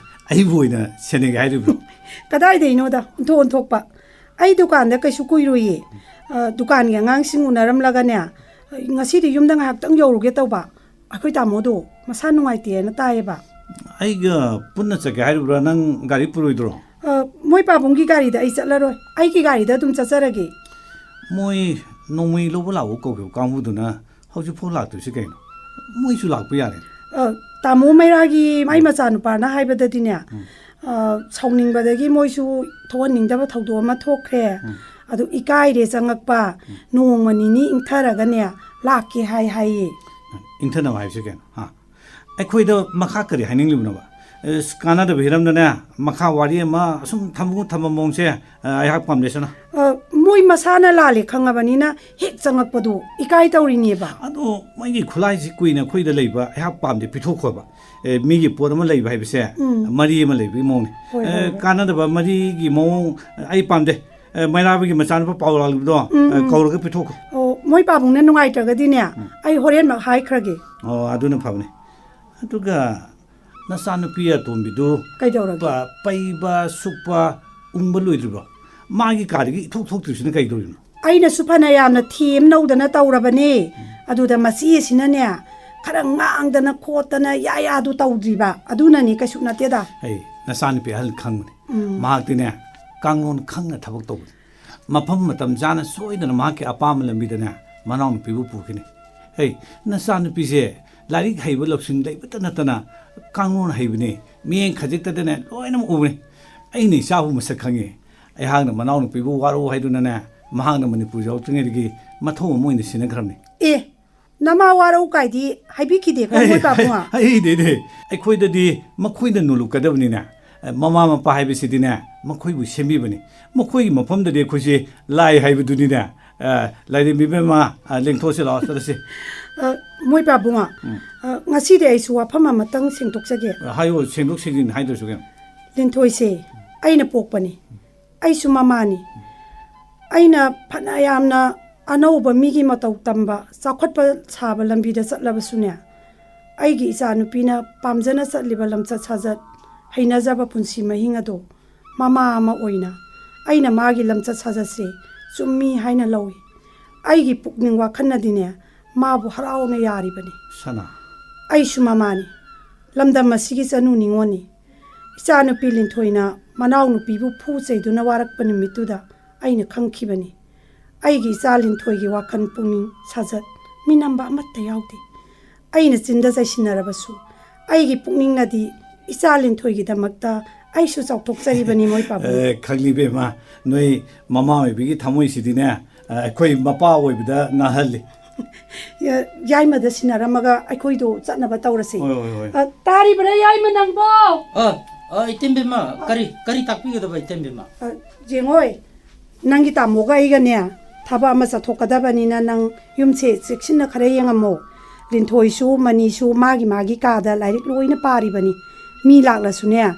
ꯑꯩꯕꯨ ꯑꯣꯏꯅ ꯁꯦꯟꯅꯒꯦ ꯍꯥꯏꯔꯤꯕ꯭ꯔꯣ? ꯀꯗꯥꯏꯗꯩꯅꯣꯗ, ꯑꯣꯟꯊꯣꯛ ꯑꯣꯟꯊꯣꯛꯄ꯫ ꯑꯩ ꯗꯨꯀꯥꯟꯗ ꯀꯩꯁꯨ ꯀꯨꯏꯔꯣꯏꯌꯦ꯫ ꯑ, ꯗꯨꯀꯥꯟꯒꯤ ꯑꯉꯥꯡꯁꯤꯡ ꯎꯅꯔꯝꯂꯒꯅꯦ, ꯉꯁꯤꯗꯤ ꯌꯨꯝꯗ ꯉꯥꯏꯍꯥꯛꯇꯪ ꯌꯧꯔꯨꯒꯦ ꯇꯧꯕ꯫ ꯑꯩꯈꯣꯏ ꯇꯥꯃꯣꯗꯣ ꯃꯁꯥ ꯅꯨꯡꯉꯥꯏꯇꯦꯅ ꯇꯥꯏꯌꯦꯕ꯫ ꯑꯩꯒ ꯄꯨꯟꯅ ꯆꯠꯀꯦ ꯍꯥꯏꯔꯤꯕ꯭ꯔꯥ? ꯅꯪ ꯒꯥꯔꯤ ꯄꯨꯔꯣꯏꯗ꯭ꯔꯣ? ꯑ, ꯃꯣꯏ ꯄꯥꯕꯨꯡꯒꯤ ꯒꯥꯔꯤꯗ ꯑꯩ ꯆꯠꯂꯔꯣꯏ, ꯑꯩꯒꯤ ꯒꯥꯔꯤꯗ ꯑꯗꯨꯝ ꯆꯠꯆꯔꯒꯦ꯫ ꯃꯣꯏ ꯅꯣꯡꯃꯩ ꯂꯧꯕ ꯂꯥꯛꯑꯣ ꯀꯧꯈꯤꯕ ꯀꯥꯡꯕꯨꯗꯨꯅ ꯍꯧꯖꯤꯛꯐꯥꯎ ꯂꯥꯛꯇꯣꯏꯁꯤ ꯀꯩꯅꯣ? ꯃꯣꯏꯁꯨ ꯂꯥꯛꯄ ꯌꯥꯔꯦ꯫ ꯑ, ꯇꯥꯃꯣ ꯃꯩꯔꯥꯒꯤ ꯃꯥꯏ ꯃꯆꯥꯅꯨꯄꯥꯅ ꯍꯥꯏꯕꯗꯗꯤꯅꯦ, ꯑ, ꯁꯥꯎꯅꯤꯡꯕꯗꯒꯤ ꯃꯣꯏꯁꯨ ꯊꯣꯛꯍꯟꯅꯤꯡꯗꯕ ꯊꯧꯗꯣꯛ ꯑꯃ ꯊꯣꯛꯈ꯭ꯔꯦ꯫ ꯑꯗꯨ ꯏꯀꯥꯏꯔꯦ ꯆꯪꯉꯛꯄ, ꯅꯣꯡꯃ ꯅꯤꯅꯤ ꯏꯪꯊꯔꯒꯅꯦ ꯂꯥꯛꯀꯦ ꯍꯥꯏ ꯍꯥꯏꯌꯦ꯫ ꯏꯪꯊꯅꯕ ꯍꯥꯏꯕꯁꯤ ꯀꯩꯅꯣ? ꯍꯥ? ꯑꯩꯈꯣꯏꯗ ꯃꯈꯥ ꯀꯔꯤ ꯍꯥꯏꯅꯤꯡꯂꯤꯕꯅꯣꯕ? ꯑꯁ, ꯀꯥꯟꯅꯗꯕ ꯍꯤꯔꯝꯗꯅꯦ ꯃꯈꯥ ꯋꯥꯔꯤ ꯑꯃ ꯑꯁꯨꯝ ꯊꯝꯃꯨ ꯊꯝꯕ ꯃꯑꯣꯡꯁꯦ, ꯑ, ꯑꯩꯍꯥꯛ ꯄꯥꯝꯗꯦ ꯁꯅꯥ꯫ ꯑ, ꯃꯣꯏ ꯃꯁꯥꯅ ꯂꯥꯜꯂꯦ ꯈꯪꯉꯕꯅꯤꯅ ꯍꯦꯛ ꯆꯪꯉꯛꯄꯗꯨ ꯏꯀꯥꯏ ꯇꯧꯔꯤꯅꯦꯕ꯫ ꯑꯗꯣ ꯃꯣꯏꯒꯤ ꯈꯨꯠꯂꯥꯏꯁꯤ ꯀꯨꯏꯅ ꯑꯩꯈꯣꯏꯗ ꯂꯩꯕ ꯑꯩꯍꯥꯛ ꯄꯥꯝꯗꯦ, ꯄꯤꯊꯣꯛꯈꯣꯕ꯫ ꯑꯦ, ꯃꯤꯒꯤ ꯄꯣꯠ ꯑꯃ ꯂꯩꯕ ꯍꯥꯏꯕꯁꯦ ꯃꯔꯤ ꯑꯃ ꯂꯩꯕꯒꯤ ꯃꯑꯣꯡꯅꯤ꯫ ꯍꯣꯏ, ꯍꯣꯏ, ꯑꯦ, ꯍꯣꯏ꯫ ꯀꯥꯟꯅꯗꯕ ꯃꯔꯤꯒꯤ ꯃꯑꯣꯡ ꯑꯩ ꯄꯥꯝꯗꯦ꯫ ꯑꯦ, ꯃꯩꯔꯥꯕꯒꯤ ꯃꯆꯥꯅꯨꯄꯥ ꯄꯥꯎ ꯂꯥꯛꯂꯤꯕꯗꯣ, ꯑꯦ, ꯀꯧꯔꯒ ꯄꯤꯊꯣꯛꯈꯣ꯫ ꯑꯣ, ꯃꯣꯏ ꯄꯥꯕꯨꯡꯅ ꯅꯨꯡꯉꯥꯏꯇ꯭ꯔꯒꯗꯤꯅꯦ ꯑꯩ ꯍꯣꯔꯦꯟꯃꯛ ꯍꯥꯏꯈ꯭ꯔꯒꯦ꯫ ꯑꯣ, ꯑꯗꯨꯅ ꯐꯕꯅꯤ꯫ ꯑꯗꯨꯒ ꯅꯆꯥꯅꯨꯄꯤ ꯑꯇꯣꯝꯕꯤꯗꯨ ꯀꯩꯗꯧꯔꯒꯦ? ꯄ-, ꯄꯩꯕ, ꯁꯨꯛꯄ, ꯎꯪꯕ ꯂꯣꯏꯗ꯭ꯔꯤꯕ꯭ꯔꯣ? ꯃꯥꯒꯤ ꯀꯥꯗꯒꯤ ꯏꯊꯣꯛ ꯊꯣꯛꯇ꯭ꯔꯤꯁꯤꯅ ꯀꯩꯗꯧꯔꯤꯅꯣ? ꯑꯩꯅꯁꯨ ꯐꯅ ꯌꯥꯝꯅ ꯊꯦꯝ ꯅꯧꯗꯅ ꯇꯧꯔꯕꯅꯦ꯫ ꯑꯗꯨꯗ ꯃꯆꯦꯁꯤꯅꯅꯦ ꯈꯔ ꯉꯥꯡꯗꯅ ꯈꯣꯠꯇꯅ ꯌꯥ ꯌꯥꯗꯨ ꯇꯧꯗ꯭ꯔꯤꯕ꯫ ꯑꯗꯨꯅꯅꯤ, ꯀꯩꯁꯨ ꯅꯠꯇꯦꯗ꯫ ꯑꯩ ꯅꯆꯥꯅꯨꯄꯤ ꯑꯍꯜ ꯈꯪꯕꯅꯤ꯫ ꯃꯍꯥꯛꯇꯤꯅꯦ ꯀꯥꯡꯂꯣꯟ ꯈꯪꯅ ꯊꯕꯛ ꯇꯧꯕꯅꯤ꯫ ꯃꯐꯝ ꯃꯇꯝ ꯆꯥꯅ ꯁꯣꯏꯗꯅ ꯃꯍꯥꯛꯀꯤ ꯑꯄꯥꯝꯕ ꯂꯝꯕꯤꯗꯅꯦ ꯃꯅꯥꯎꯅꯨꯄꯤꯕꯨ ꯄꯨꯈꯤꯅꯤ꯫ ꯑꯩ ꯅꯆꯥꯅꯨꯄꯤꯁꯦ ꯂꯥꯏꯔꯤꯛ ꯍꯩꯕ ꯂꯧꯁꯤꯡ ꯂꯩꯕꯇ ꯅꯠꯇꯅ ꯀꯥꯡꯂꯣꯟ ꯍꯩꯕꯅꯤ꯫ ꯃꯤꯠꯌꯦꯡ ꯈꯖꯤꯛꯇꯗꯅꯦ ꯂꯣꯏꯅꯃꯛ ꯎꯕꯅꯤ꯫ ꯑꯩꯅ ꯏꯆꯥꯕꯨ ꯃꯁꯛ ꯈꯪꯉꯤ꯫ ꯑꯩꯍꯥꯛꯅ ꯃꯅꯥꯎꯅꯨꯄꯤꯕꯨ ꯋꯥꯔꯧ ꯍꯥꯏꯗꯨꯅꯅꯦ ꯃꯍꯥꯛꯅ ꯃꯅꯤꯄꯨꯔ ꯌꯧꯔꯛꯇ꯭ꯔꯤꯉꯩꯗꯒꯤ ꯃꯊꯧ ꯑꯃ ꯑꯣꯏꯅ ꯁꯤꯟꯅꯈ꯭ꯔꯕꯅꯤ꯫ ꯑꯦ, ꯅꯃꯥ ꯋꯥꯔꯧ ꯀꯥꯏꯗꯤ ꯍꯥꯏꯕꯤꯈꯤꯗꯦꯀꯣ ꯃꯣꯏ ꯄꯥꯕꯨꯡ? ꯍꯩꯗꯦꯅꯦ꯫ ꯑꯩꯈꯣꯏꯗꯗꯤ ꯃꯈꯣꯏꯅ ꯅꯣꯜꯂꯨꯛꯀꯗꯕꯅꯤꯅꯦ꯫ ꯃꯃꯥ ꯃꯄꯥ ꯍꯥꯏꯕꯁꯤꯗꯤꯅꯦ ꯃꯈꯣꯏꯕꯨ ꯁꯦꯝꯕꯤꯕꯅꯤ꯫ ꯃꯈꯣꯏꯒꯤ ꯃꯐꯝꯗꯗꯤ ꯑꯩꯈꯣꯏꯁꯦ ꯂꯥꯏ ꯍꯥꯏꯕꯗꯨꯅꯤꯅꯦ꯫ ꯑ, ꯂꯥꯏꯔꯦꯝꯕꯤ ꯏꯕꯦꯝꯃ, ꯑ, ꯂꯦꯡꯊꯣꯛꯁꯤ ꯂꯥꯛꯑꯣ, ꯆꯠꯂꯁꯤ꯫ ꯑ, ꯃꯣꯏ ꯄꯥꯕꯨꯡ, ꯑ, ꯉꯁꯤꯗꯤ ꯑꯩꯁꯨ ꯋꯥꯐꯝ ꯑꯃꯇꯪ ꯁꯦꯡꯗꯣꯛꯆꯒꯦ꯫ ꯑ, ꯍꯥꯏꯌꯣ, ꯁꯦꯡꯗꯣꯛ ꯁꯦꯡꯖꯤꯟ ꯍꯥꯏꯗ꯭ꯔꯁꯨ ꯀꯩꯅꯣ꯫ ꯂꯤꯟꯊꯣꯏꯁꯦ ꯑꯩꯅ ꯄꯣꯛꯄꯅꯤ, ꯑꯩꯁꯨ ꯃꯃꯥꯅꯤ꯫ ꯑꯩꯅ ꯐꯅ ꯌꯥꯝꯅ ꯑꯅꯧꯕ ꯃꯤꯒꯤ ꯃꯇꯧ ꯇꯝꯕ, ꯆꯥꯎꯈꯠꯄ ꯁꯥꯕ ꯂꯝꯕꯤꯗ ꯆꯠꯂꯕꯁꯨꯅꯦ, ꯑꯩꯒꯤ ꯏꯆꯥꯅꯨꯄꯤꯅ ꯄꯥꯝꯖꯅ ꯆꯠꯂꯤꯕ ꯂꯝꯆꯠ ꯁꯥꯖꯠ, ꯍꯩꯅꯖꯕ ꯄꯨꯟꯁꯤ ꯃꯍꯤꯡ ꯑꯗꯣ ꯃꯃꯥ ꯑꯃ ꯑꯣꯏꯅ ꯑꯩꯅ ꯃꯥꯒꯤ ꯂꯝꯆꯠ ꯁꯥꯖꯠꯁꯦ ꯆꯨꯝꯃꯤ ꯍꯥꯏꯅ ꯂꯧꯏ꯫ ꯑꯩꯒꯤ ꯄꯨꯛꯅꯤꯡ ꯋꯥꯈꯜꯅꯗꯤꯅꯦ, ꯃꯥꯕꯨ ꯍꯔꯥꯎꯅ ꯌꯥꯔꯤꯕꯅꯤ꯫ ꯁꯅꯥ꯫ ꯑꯩꯁꯨ ꯃꯃꯥꯅꯤ꯫ ꯂꯝꯗꯝ ꯑꯁꯤꯒꯤ ꯆꯅꯨ ꯅꯤꯉꯣꯜꯅꯤ꯫ ꯏꯆꯥꯅꯨꯄꯤ ꯂꯤꯟꯊꯣꯏꯅ ꯃꯅꯥꯎꯅꯨꯄꯤꯕꯨ ꯐꯨ ꯆꯩꯗꯨꯅ ꯋꯥꯔꯛꯄ ꯅꯨꯃꯤꯠꯇꯨꯗ ꯑꯩꯅ ꯈꯪꯈꯤꯕꯅꯤ꯫ ꯑꯩꯒꯤ ꯏꯆꯥ ꯂꯤꯟꯊꯣꯏꯒꯤ ꯋꯥꯈꯜ ꯄꯨꯛꯅꯤꯡ ꯁꯥꯖꯠ ꯃꯤꯅꯝꯕ ꯑꯃꯠꯇ ꯌꯥꯎꯗꯦ꯫ ꯑꯩꯅ ꯆꯤꯟꯗ ꯆꯩꯁꯤꯟꯅꯔꯕꯁꯨ ꯑꯩꯒꯤ ꯄꯨꯛꯅꯤꯡꯅꯗꯤ ꯏꯆꯥ ꯂꯤꯟꯊꯣꯏꯒꯤꯗꯃꯛꯇ ꯑꯩꯁꯨ ꯆꯥꯎꯊꯣꯛꯆꯔꯤꯕꯅꯤ, ꯃꯣꯏ ꯄꯥꯕꯨꯡ꯫ ꯑꯦ, ꯈꯪꯂꯤ ꯏꯕꯦꯝꯃ, ꯅꯣꯏ ꯃꯃꯥ ꯑꯣꯏꯕꯒꯤ ꯊꯃꯣꯏꯁꯤꯗꯤꯅꯦ, ꯑ, ꯑꯩꯈꯣꯏ ꯃꯄꯥ ꯑꯣꯏꯕꯗ ꯉꯥꯡꯍꯜꯂꯤ꯫ ꯌꯥ-, ꯌꯥꯏꯃꯗ ꯁꯤꯟꯅꯔꯝꯃꯒ ꯑꯩꯈꯣꯏꯗꯣ ꯆꯠꯅꯕ ꯇꯧꯔꯁꯤ꯫ ꯍꯣꯏ, ꯍꯣꯏ, ꯍꯣꯏ꯫ ꯑ, ꯇꯥꯔꯤꯕ꯭ꯔꯥ ꯌꯥꯏꯃ ꯅꯪꯕꯣ? ꯑ, ꯑ, ꯏꯇꯩꯃ ꯏꯕꯦꯝꯃ, ꯀꯔꯤ, ꯀꯔꯤ ꯇꯥꯛꯄꯤꯒꯗꯕ ꯏꯇꯩꯃ ꯏꯕꯦꯝꯃ? ꯑ, ꯌꯦꯡꯉꯣꯏ, ꯅꯪꯒꯤ ꯇꯥꯃꯣꯒ ꯑꯩꯒꯅꯦ ꯊꯕꯛ ꯑꯃ ꯆꯠꯊꯣꯛꯀꯗꯕꯅꯤꯅ ꯅꯪ ꯌꯨꯝꯁꯦ ꯆꯦꯛꯁꯤꯟꯅ ꯈꯔ ꯌꯦꯡꯉꯝꯃꯣ꯫ ꯂꯤꯟꯊꯣꯏꯁꯨ ꯃꯅꯤꯁꯨ ꯃꯥꯒꯤ ꯃꯥꯒꯤ ꯀꯥꯗ ꯂꯥꯏꯔꯤꯛ ꯂꯣꯏꯅ ꯄꯥꯔꯤꯕꯅꯤ꯫ ꯃꯤ ꯂꯥꯛꯂꯁꯨꯅꯦ,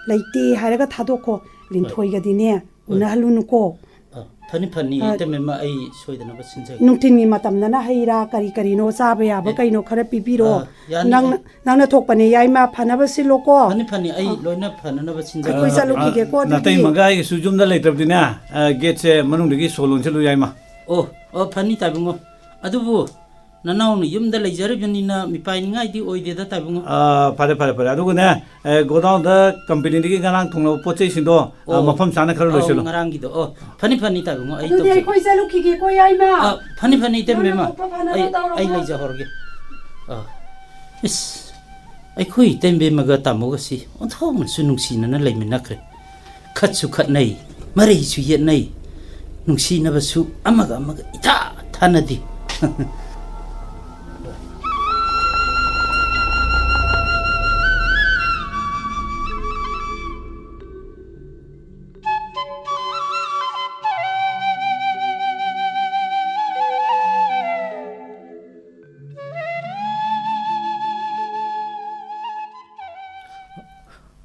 ꯂꯩꯇꯦ ꯍꯥꯏꯔꯒ ꯊꯥꯗꯣꯛꯈꯣ꯫ ꯂꯤꯟꯊꯣꯏꯒꯗꯤꯅꯦ, ꯍꯣꯏ꯫ ꯎꯅꯍꯜꯂꯨꯅꯨꯀꯣ꯫ ꯑ, ꯐꯅꯤ, ꯐꯅꯤ, ꯑ, ꯏꯇꯩꯃ ꯏꯕꯦꯝꯃ, ꯑꯩ ꯁꯣꯏꯗꯅꯕ ꯁꯤꯟꯖꯒꯦ꯫ ꯅꯨꯡꯊꯤꯟꯒꯤ ꯃꯇꯝꯗꯅ ꯍꯩ ꯔꯥ ꯀꯔꯤ ꯀꯔꯤꯅꯣ ꯆꯥꯕ ꯌꯥꯕ ꯑꯦ, ꯀꯩꯅꯣ ꯈꯔ ꯄꯤꯕꯤꯔꯣ꯫ ꯑ, ꯌꯥꯅꯤ, ꯅꯪ, ꯑꯩ ꯅꯪꯅ ꯊꯣꯛꯄꯅꯦ ꯌꯥꯏꯃ, ꯐꯅꯕ ꯁꯤꯜꯂꯣꯀꯣ꯫ ꯐꯅꯤ, ꯐꯅꯤ, ꯑꯩ ꯑ, ꯂꯣꯏꯅ ꯐꯅꯅꯕ ꯁꯤꯟꯖꯒꯦ꯫ ꯑꯩꯈꯣꯏ ꯑ, ꯆꯠꯂꯨꯈꯤꯒꯦꯀꯣ, ꯑ, ꯑꯗꯨꯗꯤ꯫ ꯅꯥꯇꯩꯃꯒ ꯑꯩꯒꯁꯨ ꯌꯨꯝꯗ ꯂꯩꯇ꯭ꯔꯕꯗꯤꯅꯦ, ꯑ, ꯒꯦꯠꯁꯦ ꯃꯅꯨꯡꯗꯒꯤ ꯁꯣ ꯂꯣꯟꯁꯤꯜꯂꯨ ꯌꯥꯏꯃ꯫ ꯑꯣ, ꯑꯣ, ꯐꯅꯤ ꯇꯥꯏꯕꯨꯡꯉꯣ꯫ ꯑꯗꯨꯕꯨ ꯅꯅꯥꯎꯅ ꯌꯨꯝꯗ ꯂꯩꯖꯔꯤꯕꯅꯤꯅ ꯃꯤꯄꯥꯏꯅꯤꯡꯉꯥꯏꯗꯤ ꯑꯣꯏꯗꯦꯗ ꯇꯥꯏꯕꯨꯡꯉꯣ꯫ ꯑ, ꯐꯔꯦ, ꯐꯔꯦ, ꯐꯔꯦ꯫ ꯑꯗꯨꯒꯅꯦ, ꯑꯦ, ꯒꯣꯗꯥꯎꯟꯗ ꯀꯝꯄꯦꯅꯤꯗꯒꯤ ꯉꯔꯥꯡ ꯊꯣꯡꯂꯕ ꯄꯣꯠ ꯆꯩꯁꯤꯡꯗꯣ, ꯑ, ꯑꯣ꯫ ꯃꯐꯝ ꯆꯥꯅ ꯈꯔ ꯑꯧ, ꯂꯣꯏꯁꯤꯜꯂꯨ꯫ ꯉꯔꯥꯡꯒꯤꯗꯣ꯫ ꯑꯣ, ꯐꯅꯤ, ꯐꯅꯤ ꯇꯥꯏꯕꯨꯡꯉꯣ, ꯑꯩ ꯑꯗꯨꯗꯤ ꯇꯧꯖꯒꯦ꯫ ꯑꯩꯈꯣꯏ ꯆꯠꯂꯨꯈꯤꯒꯦꯀꯣ, ꯌꯥꯏꯃ꯫ ꯑ, ꯐꯅꯤ, ꯐꯅꯤ ꯏꯇꯩꯃ ꯅꯪꯅ ꯏꯕꯦꯝꯃ꯫ ꯊꯣꯛꯄ ꯐꯅꯕ ꯑꯩ, ꯇꯧꯔꯝꯃꯣ꯫ ꯑꯩ ꯂꯩꯖꯍꯧꯔꯒꯦ꯫ ꯑ, ꯏꯁ, ꯑꯩꯈꯣꯏ ꯏꯇꯩꯃ ꯏꯕꯦꯝꯃꯒ ꯇꯥꯃꯣꯒꯁꯤ ꯑꯣꯟꯊꯣꯛꯅꯁꯨ ꯅꯨꯡꯁꯤꯅꯅ ꯂꯩꯃꯤꯟꯅꯈ꯭ꯔꯦ꯫ ꯈꯠꯁꯨ ꯈꯠꯅꯩ, ꯃꯔꯩꯁꯨ ꯌꯦꯠꯅꯩ, ꯅꯨꯡꯁꯤꯅꯕꯁꯨ ꯑꯃꯒ ꯑꯃꯒ ꯏꯊꯥ ꯊꯥꯅꯗꯦ꯫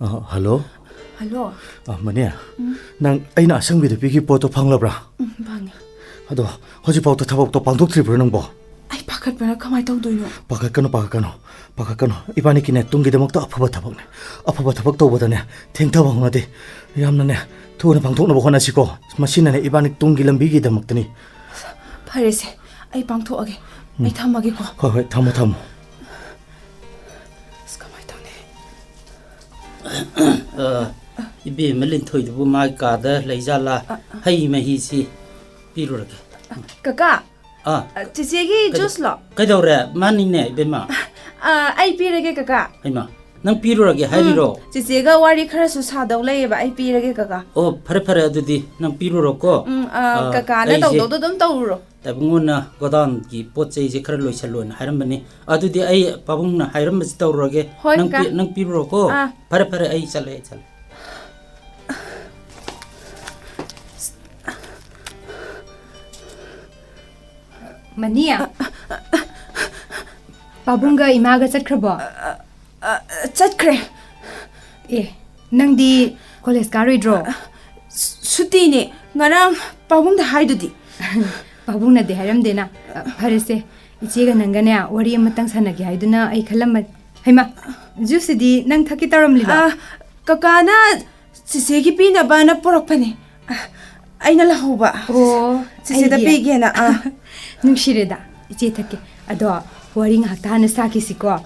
ꯑ, ꯍꯜꯂꯣ? ꯍꯜꯂꯣ? ꯑ, ꯃꯅꯦ, ꯎꯝ? ꯅꯪ ꯑꯩꯅ ꯑꯁꯪꯕꯤꯗ ꯄꯤꯈꯤꯕ ꯄꯣꯠꯇꯣ ꯐꯪꯂꯕ꯭ꯔꯥ? ꯎꯝ, ꯐꯪꯉꯦ꯫ ꯑꯗꯣ ꯍꯧꯖꯤꯛꯐꯥꯎꯗ ꯊꯕꯛꯇꯣ ꯄꯥꯡꯊꯣꯛꯇ꯭ꯔꯤꯕ꯭ꯔꯣ ꯅꯪꯕꯣ? ꯑꯩ ꯄꯥꯈꯠꯄꯅ ꯀꯃꯥꯏꯅ ꯇꯧꯗꯣꯏꯅꯣ? ꯄꯥꯈꯠꯀꯅꯨ, ꯄꯥꯈꯠꯀꯅꯨ, ꯄꯥꯈꯠꯀꯅꯨ꯫ ꯏꯕꯥꯅꯤꯒꯤꯅꯦ ꯇꯨꯡꯒꯤꯗꯃꯛꯇ ꯑꯐꯕ ꯊꯕꯛꯅꯦ꯫ ꯑꯐꯕ ꯊꯕꯛ ꯇꯧꯕꯗꯅꯦ ꯊꯦꯡꯊꯕ ꯍꯧꯅꯗꯦ꯫ ꯌꯥꯝꯅꯅꯦ ꯊꯨꯅ ꯄꯥꯡꯊꯣꯛꯅꯕ ꯍꯣꯠꯅꯁꯤꯀꯣ꯫ ꯃꯁꯤꯅꯅꯦ ꯏꯕꯥꯅꯤ ꯇꯨꯡꯒꯤ ꯂꯝꯕꯤꯒꯤꯗꯃꯛꯇꯅꯤ꯫ ꯐꯔꯦꯁꯦ, ꯑꯩ ꯄꯥꯡꯊꯣꯛꯑꯒꯦ꯫ ꯑꯩ ꯊꯝꯃꯒꯦꯀꯣ꯫ ꯍꯣꯏ, ꯍꯣꯏ, ꯊꯝꯃꯣ, ꯊꯝꯃꯣ꯫ ꯑꯁ, ꯀꯃꯥꯏ ꯇꯧꯅꯤ? ꯑ, ꯏꯕꯦꯝꯃ ꯂꯤꯟꯊꯣꯏꯗꯨꯕꯨ ꯃꯥꯒꯤ ꯀꯥꯗ ꯂꯩꯖꯥꯠꯂꯥ? ꯑ, ꯑ꯫ ꯍꯩ ꯃꯍꯤꯁꯤ ꯄꯤꯔꯨꯔꯒꯦ꯫ ꯀꯀꯥ, ꯑꯥ꯫ ꯑ, ꯆꯤꯆꯦꯒꯤ ꯀꯩꯗ-, ꯖꯨꯁꯂꯣ? ꯀꯩꯗꯧꯔꯦ? ꯃꯥꯅꯤꯅꯦ, ꯏꯕꯦꯝꯃ꯫ ꯑ, ꯑꯩ ꯄꯤꯔꯒꯦ, ꯀꯀꯥ꯫ ꯍꯩꯃꯥ, ꯅꯪ ꯄꯤꯔꯨꯔꯒꯦ ꯎꯝ, ꯍꯥꯏꯔꯤꯔꯣ? ꯆꯤꯆꯦꯒ ꯋꯥꯔꯤ ꯈꯔꯁꯨ ꯁꯥꯗꯧ ꯂꯩꯌꯦꯕ, ꯑꯩ ꯄꯤꯔꯒꯦ, ꯀꯀꯥ꯫ ꯑꯣ, ꯐꯔꯦ, ꯐꯔꯦ, ꯑꯗꯨꯗꯤ ꯅꯪ ꯄꯤꯔꯨꯔꯣꯀꯣ꯫ ꯎꯝ, ꯑ, ꯑ, ꯀꯀꯥꯅ ꯑꯩꯁꯦ ꯇꯧꯗꯧꯗꯣ ꯑꯗꯨꯝ ꯇꯧꯔꯨꯔꯣ꯫ ꯇꯥꯏꯕꯪꯉꯣꯟꯅ ꯒꯣꯗꯥꯎꯟꯒꯤ ꯄꯣꯠ ꯆꯩꯁꯦ ꯈꯔ ꯂꯣꯏꯁꯜꯂꯣꯅ ꯍꯥꯏꯔꯝꯕꯅꯤ꯫ ꯑꯗꯨꯗꯤ ꯑꯩ ꯄꯥꯕꯨꯡꯅ ꯍꯥꯏꯔꯝꯕꯁꯤ ꯇꯧꯔꯨꯔꯒꯦ꯫ ꯍꯣꯏ, ꯅꯪ ꯀꯀꯥ꯫ ꯄꯤ-, ꯅꯪ ꯄꯤꯔꯨꯔꯣꯀꯣ꯫ ꯑꯥ꯫ ꯐꯔꯦ, ꯐꯔꯦ, ꯑꯩ ꯆꯠꯂꯦ, ꯑꯩ ꯆꯠꯂꯦ꯫ ꯃꯅꯤ? ꯄꯥꯕꯨꯡꯒ ꯏꯃꯥꯒ ꯆꯠꯈ꯭ꯔꯕꯣ? ꯑ, ꯆꯠꯈ꯭ꯔꯦ꯫ ꯑꯦ, ꯅꯪꯗꯤ ꯀꯣꯂꯦꯖ ꯀꯥꯔꯣꯏꯗ꯭ꯔꯣ? ꯁꯨꯇꯤꯅꯦ꯫ ꯉꯔꯥꯡ ꯄꯥꯕꯨꯡꯗ ꯍꯥꯏꯗꯨꯗꯤ꯫ ꯄꯥꯕꯨꯡꯅꯗꯤ ꯍꯥꯏꯔꯝꯗꯦꯅ꯫ ꯑ, ꯐꯔꯦꯁꯦ, ꯏꯆꯦꯒ ꯅꯪꯒꯅꯦ ꯋꯥꯔꯤ ꯑꯃꯇꯪ ꯁꯥꯟꯅꯒꯦ ꯍꯥꯏꯗꯨꯅ ꯑꯩ ꯈꯜꯂꯝꯕꯅꯤ꯫ ꯍꯩꯃꯥ, ꯖꯨꯁꯁꯤꯗꯤ ꯅꯪ ꯊꯛꯀꯦ ꯇꯧꯔꯝꯂꯤꯕ? ꯑ, ꯀꯀꯥꯅ ꯆꯤꯆꯦꯒꯤ ꯄꯤꯅꯕꯅ ꯄꯨꯔꯛꯄꯅꯦ꯫ ꯑ, ꯑꯩꯅ ꯂꯧꯍꯧꯕ꯫ ꯑꯣ, ꯆꯤꯆꯦꯗ ꯑꯩꯒꯤ? ꯄꯤꯒꯦꯅ, ꯑ꯫ ꯅꯨꯡꯁꯤꯔꯦꯗ, ꯏꯆꯦ ꯊꯛꯀꯦ꯫ ꯑꯗꯣ ꯋꯥꯔꯤ ꯉꯥꯏꯍꯥꯛꯇ ꯍꯥꯟꯅ ꯁꯥꯈꯤꯁꯤꯀꯣ꯫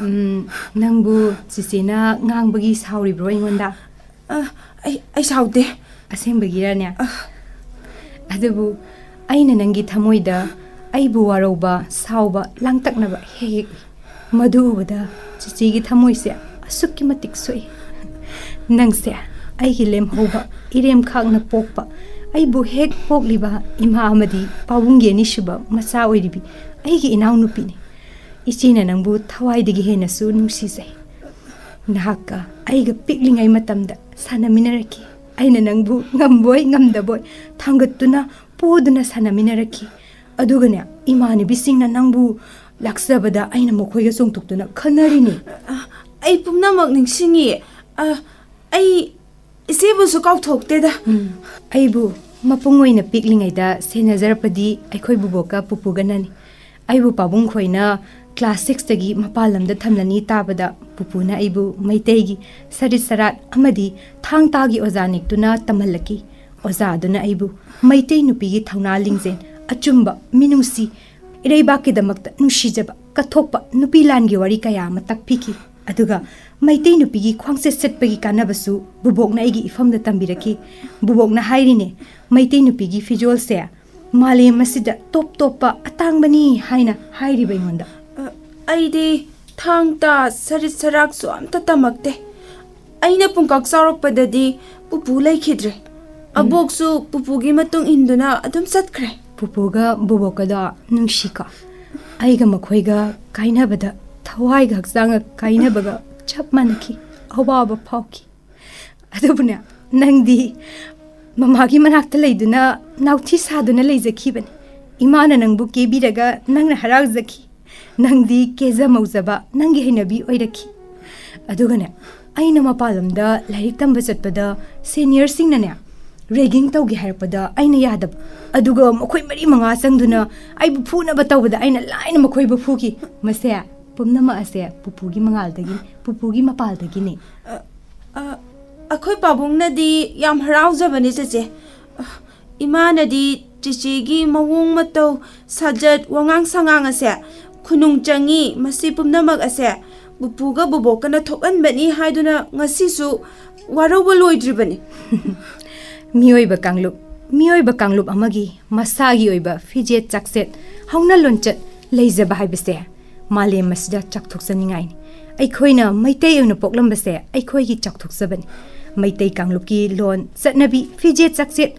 ꯎꯝ, ꯅꯪꯕꯨ ꯆꯤꯆꯦꯅ ꯉꯥꯡꯕꯒꯤ ꯁꯥꯎꯔꯤꯕ꯭ꯔꯣ ꯑꯩꯉꯣꯟꯗ? ꯑ, ꯑꯩ, ꯑꯩ ꯁꯥꯎꯗꯦ꯫ ꯑꯁꯦꯡꯕꯒꯤꯔꯅꯦ? ꯑ꯫ ꯑꯗꯨꯕꯨ ꯑꯩꯅ ꯅꯪꯒꯤ ꯊꯃꯣꯏꯗ ꯑꯩꯕꯨ ꯋꯥꯔꯧꯕ, ꯁꯥꯎꯕ, ꯂꯥꯡꯇꯛꯅꯕ ꯍꯦꯛ ꯍꯦꯛ ꯎꯏ꯫ ꯃꯗꯨ ꯎꯕꯗ ꯆꯤꯆꯦꯒꯤ ꯊꯃꯣꯏꯁꯦ ꯑꯁꯨꯛꯀꯤ ꯃꯇꯤꯛ ꯁꯣꯛꯏ꯫ ꯅꯪꯁꯦ ꯑꯩꯒꯤ ꯂꯦꯝꯍꯧꯕ ꯏꯔꯦꯝ ꯈꯥꯛꯅ ꯄꯣꯛꯄ, ꯑꯩꯕꯨ ꯍꯦꯛ ꯄꯣꯛꯂꯤꯕ ꯏꯃꯥ ꯑꯃꯗꯤ ꯄꯥꯕꯨꯡꯒꯤ ꯑꯅꯤꯁꯨꯕ ꯃꯆꯥ ꯑꯣꯏꯔꯤꯕꯤ ꯑꯩꯒꯤ ꯏꯅꯥꯎꯅꯨꯄꯤꯅꯤ꯫ ꯏꯆꯦꯅ ꯅꯪꯕꯨ ꯊꯋꯥꯏꯗꯒꯤ ꯍꯦꯟꯅꯁꯨ ꯅꯨꯡꯁꯤꯖꯩ꯫ ꯅꯍꯥꯛꯀ ꯑꯩꯒ ꯄꯤꯛꯂꯤꯉꯩ ꯃꯇꯝꯗ ꯁꯥꯟꯅꯃꯤꯟꯅꯔꯛꯈꯤ꯫ ꯑꯩꯅ ꯅꯪꯕꯨ ꯉꯝꯕꯣꯏ ꯉꯝꯗꯕꯣꯏ ꯊꯥꯡꯒꯠꯇꯨꯅ ꯄꯣꯗꯨꯅ ꯁꯥꯟꯅꯃꯤꯟꯅꯔꯛꯈꯤ꯫ ꯑꯗꯨꯒꯅꯦ, ꯏꯃꯥꯟꯅꯕꯤꯁꯤꯡꯅ ꯅꯪꯕꯨ ꯂꯥꯛꯆꯕꯗ ꯑꯩꯅ ꯃꯈꯣꯏꯒ ꯆꯣꯡꯊꯣꯛꯇꯨꯅ ꯈꯟꯅꯔꯤꯅꯤ꯫ ꯑ, ꯑꯩ ꯄꯨꯝꯅꯃꯛ ꯅꯤꯡꯁꯤꯡꯉꯤ꯫ ꯑ, ꯑꯩ ꯏꯆꯦꯕꯨꯁꯨ ꯀꯥꯎꯊꯣꯛꯇꯦꯗ꯫ ꯎꯝ, ꯑꯩꯕꯨ ꯃꯄꯨꯡ ꯑꯣꯏꯅ ꯄꯤꯛꯂꯤꯉꯩꯗ ꯁꯦꯟꯅꯖꯔꯛꯄꯗꯤ ꯑꯩꯈꯣꯏ ꯕꯨꯕꯣꯛꯀ ꯄꯨꯄꯨꯒꯅꯅꯤ꯫ ꯑꯩꯕꯨ ꯄꯥꯕꯨꯡ ꯈꯣꯏꯅ ꯀ꯭ꯂꯥꯁ ꯁꯤꯛꯁꯇꯒꯤ ꯃꯄꯥꯟ ꯂꯝꯗ ꯊꯝꯂꯅꯤ ꯇꯥꯕꯗ ꯄꯨꯄꯨꯅ ꯑꯩꯕꯨ ꯃꯩꯇꯩꯒꯤ ꯁꯔꯤꯠ ꯁꯔꯥꯠ ꯑꯃꯗꯤ ꯊꯥꯡ ꯇꯥꯒꯤ ꯑꯣꯖꯥ ꯅꯦꯛꯇꯨꯅ ꯇꯝꯍꯜꯂꯛꯈꯤ꯫ ꯑꯣꯖꯥ ꯑꯗꯨꯅ ꯑꯩꯕꯨ ꯃꯩꯇꯩ ꯅꯨꯄꯤꯒꯤ ꯊꯧꯅꯥ ꯂꯤꯡꯖꯦꯜ, ꯑꯆꯨꯝꯕ, ꯃꯤꯅꯨꯡꯁꯤ, ꯏꯔꯩꯕꯥꯛꯀꯤꯗꯃꯛꯇ ꯅꯨꯡꯁꯤꯖꯕ, ꯀꯠꯊꯣꯛꯄ ꯅꯨꯄꯤ ꯂꯥꯟꯒꯤ ꯋꯥꯔꯤ ꯀꯌꯥ ꯑꯃ ꯇꯥꯛꯄꯤꯈꯤ꯫ ꯑꯗꯨꯒ ꯃꯩꯇꯩ ꯅꯨꯄꯤꯒꯤ ꯈ꯭ꯋꯥꯡꯆꯠ ꯆꯠꯄꯒꯤ ꯀꯥꯟꯅꯕꯁꯨ ꯕꯨꯕꯣꯛꯅ ꯑꯩꯒꯤ ꯏꯐꯝꯗ ꯇꯝꯕꯤꯔꯛꯈꯤ꯫ ꯕꯨꯕꯣꯛꯅ ꯍꯥꯏꯔꯤꯅꯦ, ꯃꯩꯇꯩ ꯅꯨꯄꯤꯒꯤ ꯐꯤꯖꯣꯜꯁꯦ ꯃꯥꯂꯦꯝ ꯑꯁꯤꯗ ꯇꯣꯞ ꯇꯣꯞꯄ ꯑꯇꯥꯡꯕꯅꯤ ꯍꯥꯏꯅ ꯍꯥꯏꯔꯤꯕ ꯑꯩꯉꯣꯟꯗ꯫ ꯑ, ꯑꯩꯗꯤ ꯊꯥꯡ ꯇꯥ ꯁꯔꯤꯠ ꯁꯔꯥꯛꯁꯨ ꯑꯝꯇ ꯇꯝꯃꯛꯇꯦ꯫ ꯑꯩꯅ ꯄꯨꯡꯀꯛ ꯆꯥꯎꯔꯛꯄꯗꯗꯤ ꯄꯨꯄꯨ ꯂꯩꯈꯤꯗ꯭ꯔꯦ꯫ ꯑꯕꯣꯛꯁꯨ ꯄꯨꯄꯨꯒꯤ ꯃꯇꯨꯡ ꯏꯟꯗꯨꯅ ꯑꯗꯨꯝ ꯆꯠꯈ꯭ꯔꯦ꯫ ꯄꯨꯄꯨꯒ ꯕꯣꯕꯣꯛꯀꯗꯣ ꯅꯨꯡꯁꯤꯀꯣ꯫ ꯑꯩꯒ ꯃꯈꯣꯏꯒ ꯀꯥꯏꯅꯕꯗ ꯊꯋꯥꯏꯒ ꯍꯛꯆꯥꯡꯒ ꯀꯥꯏꯅꯕꯒ ꯆꯞ ꯃꯥꯟꯅꯈꯤ꯫ ꯑꯋꯥꯕ ꯐꯥꯎꯈꯤ꯫ ꯑꯗꯨꯕꯨꯅꯦ, ꯅꯪꯗꯤ ꯃꯃꯥꯒꯤ ꯃꯅꯥꯛꯇ ꯂꯩꯗꯨꯅ ꯅꯥꯎꯊꯤ ꯁꯥꯗꯨꯅ ꯂꯩꯖꯈꯤꯕꯅꯤ꯫ ꯏꯃꯥꯅ ꯅꯪꯕꯨ ꯀꯦꯕꯤꯔꯒ ꯅꯪꯅ ꯍꯔꯥꯎꯖꯈꯤ꯫ ꯅꯪꯗꯤ ꯀꯦꯖ ꯃꯧꯖꯕ ꯅꯪꯒꯤ ꯍꯩꯅꯕꯤ ꯑꯣꯏꯔꯛꯈꯤ꯫ ꯑꯗꯨꯒꯅꯦ, ꯑꯩꯅ ꯃꯄꯥꯟ ꯂꯝꯗ ꯂꯥꯏꯔꯤꯛ ꯇꯝꯕ ꯆꯠꯄꯗ ꯁꯦꯅꯤꯌꯔꯁꯤꯡꯅꯅꯦ, ꯔꯦꯒꯤꯡ ꯇꯧꯒꯦ ꯍꯥꯏꯔꯛꯄꯗ ꯑꯩꯅ ꯌꯥꯗꯕ꯫ ꯑꯗꯨꯒ ꯃꯈꯣꯏ ꯃꯔꯤ ꯃꯉꯥ ꯆꯪꯗꯨꯅ ꯑꯩꯕꯨ ꯐꯨꯅꯕ ꯇꯧꯕꯗ ꯑꯩꯅ ꯂꯥꯏꯅ ꯃꯈꯣꯏꯕꯨ ꯐꯨꯈꯤ꯫ ꯃꯁꯦ ꯄꯨꯝꯅꯃꯛ ꯑꯁꯦ ꯄꯨꯄꯨꯒꯤ ꯃꯉꯥꯜꯗꯒꯤ, ꯄꯨꯄꯨꯒꯤ ꯃꯄꯥꯜꯗꯒꯤꯅꯦ꯫ ꯑ, ꯑ, ꯑꯩꯈꯣꯏ ꯄꯥꯕꯨꯡꯅꯗꯤ ꯌꯥꯝ ꯍꯔꯥꯎꯖꯕꯅꯤ, ꯆꯦꯆꯦ꯫ ꯑ, ꯏꯃꯥꯅꯗꯤ ꯆꯦꯆꯦꯒꯤ ꯃꯑꯣꯡ ꯃꯇꯧ, ꯁꯥꯖꯠ, ꯋꯥꯉꯥꯡ ꯁꯉꯥꯡ ꯑꯁꯦ ꯈꯨꯅꯨꯡ ꯆꯪꯉꯤ, ꯃꯁꯤ ꯄꯨꯝꯅꯃꯛ ꯑꯁꯦ ꯄꯨꯄꯨꯒ ꯕꯣꯕꯣꯛꯀꯅ ꯊꯣꯛꯍꯟꯕꯅꯤ ꯍꯥꯏꯗꯨꯅ ꯉꯁꯤꯁꯨ ꯋꯥꯔꯧꯕ ꯂꯣꯏꯗ꯭ꯔꯤꯕꯅꯤ꯫ ꯃꯤꯑꯣꯏꯕ ꯀꯥꯡꯂꯨꯞ, ꯃꯤꯑꯣꯏꯕ ꯀꯥꯡꯂꯨꯞ ꯑꯃꯒꯤ ꯃꯁꯥꯒꯤ ꯑꯣꯏꯕ ꯐꯤꯖꯦꯠ ꯆꯥꯛꯁꯦꯠ, ꯍꯧꯅ ꯂꯣꯟꯆꯠ ꯂꯩꯖꯕ ꯍꯥꯏꯕꯁꯦ ꯃꯥꯂꯦꯝ ꯑꯁꯤꯗ ꯆꯥꯎꯊꯣꯛꯆꯅꯤꯡꯉꯥꯏꯅꯤ꯫ ꯑꯩꯈꯣꯏꯅ ꯃꯩꯇꯩ ꯑꯣꯏꯅ ꯄꯣꯛꯂꯝꯕꯁꯦ ꯑꯩꯈꯣꯏꯒꯤ ꯆꯥꯎꯊꯣꯛꯆꯕꯅꯤ꯫ ꯃꯩꯇꯩ ꯀꯥꯡꯂꯨꯞꯀꯤ ꯂꯣꯟ, ꯆꯠꯅꯕꯤ, ꯐꯤꯖꯦꯠ ꯆꯥꯛꯁꯦꯠ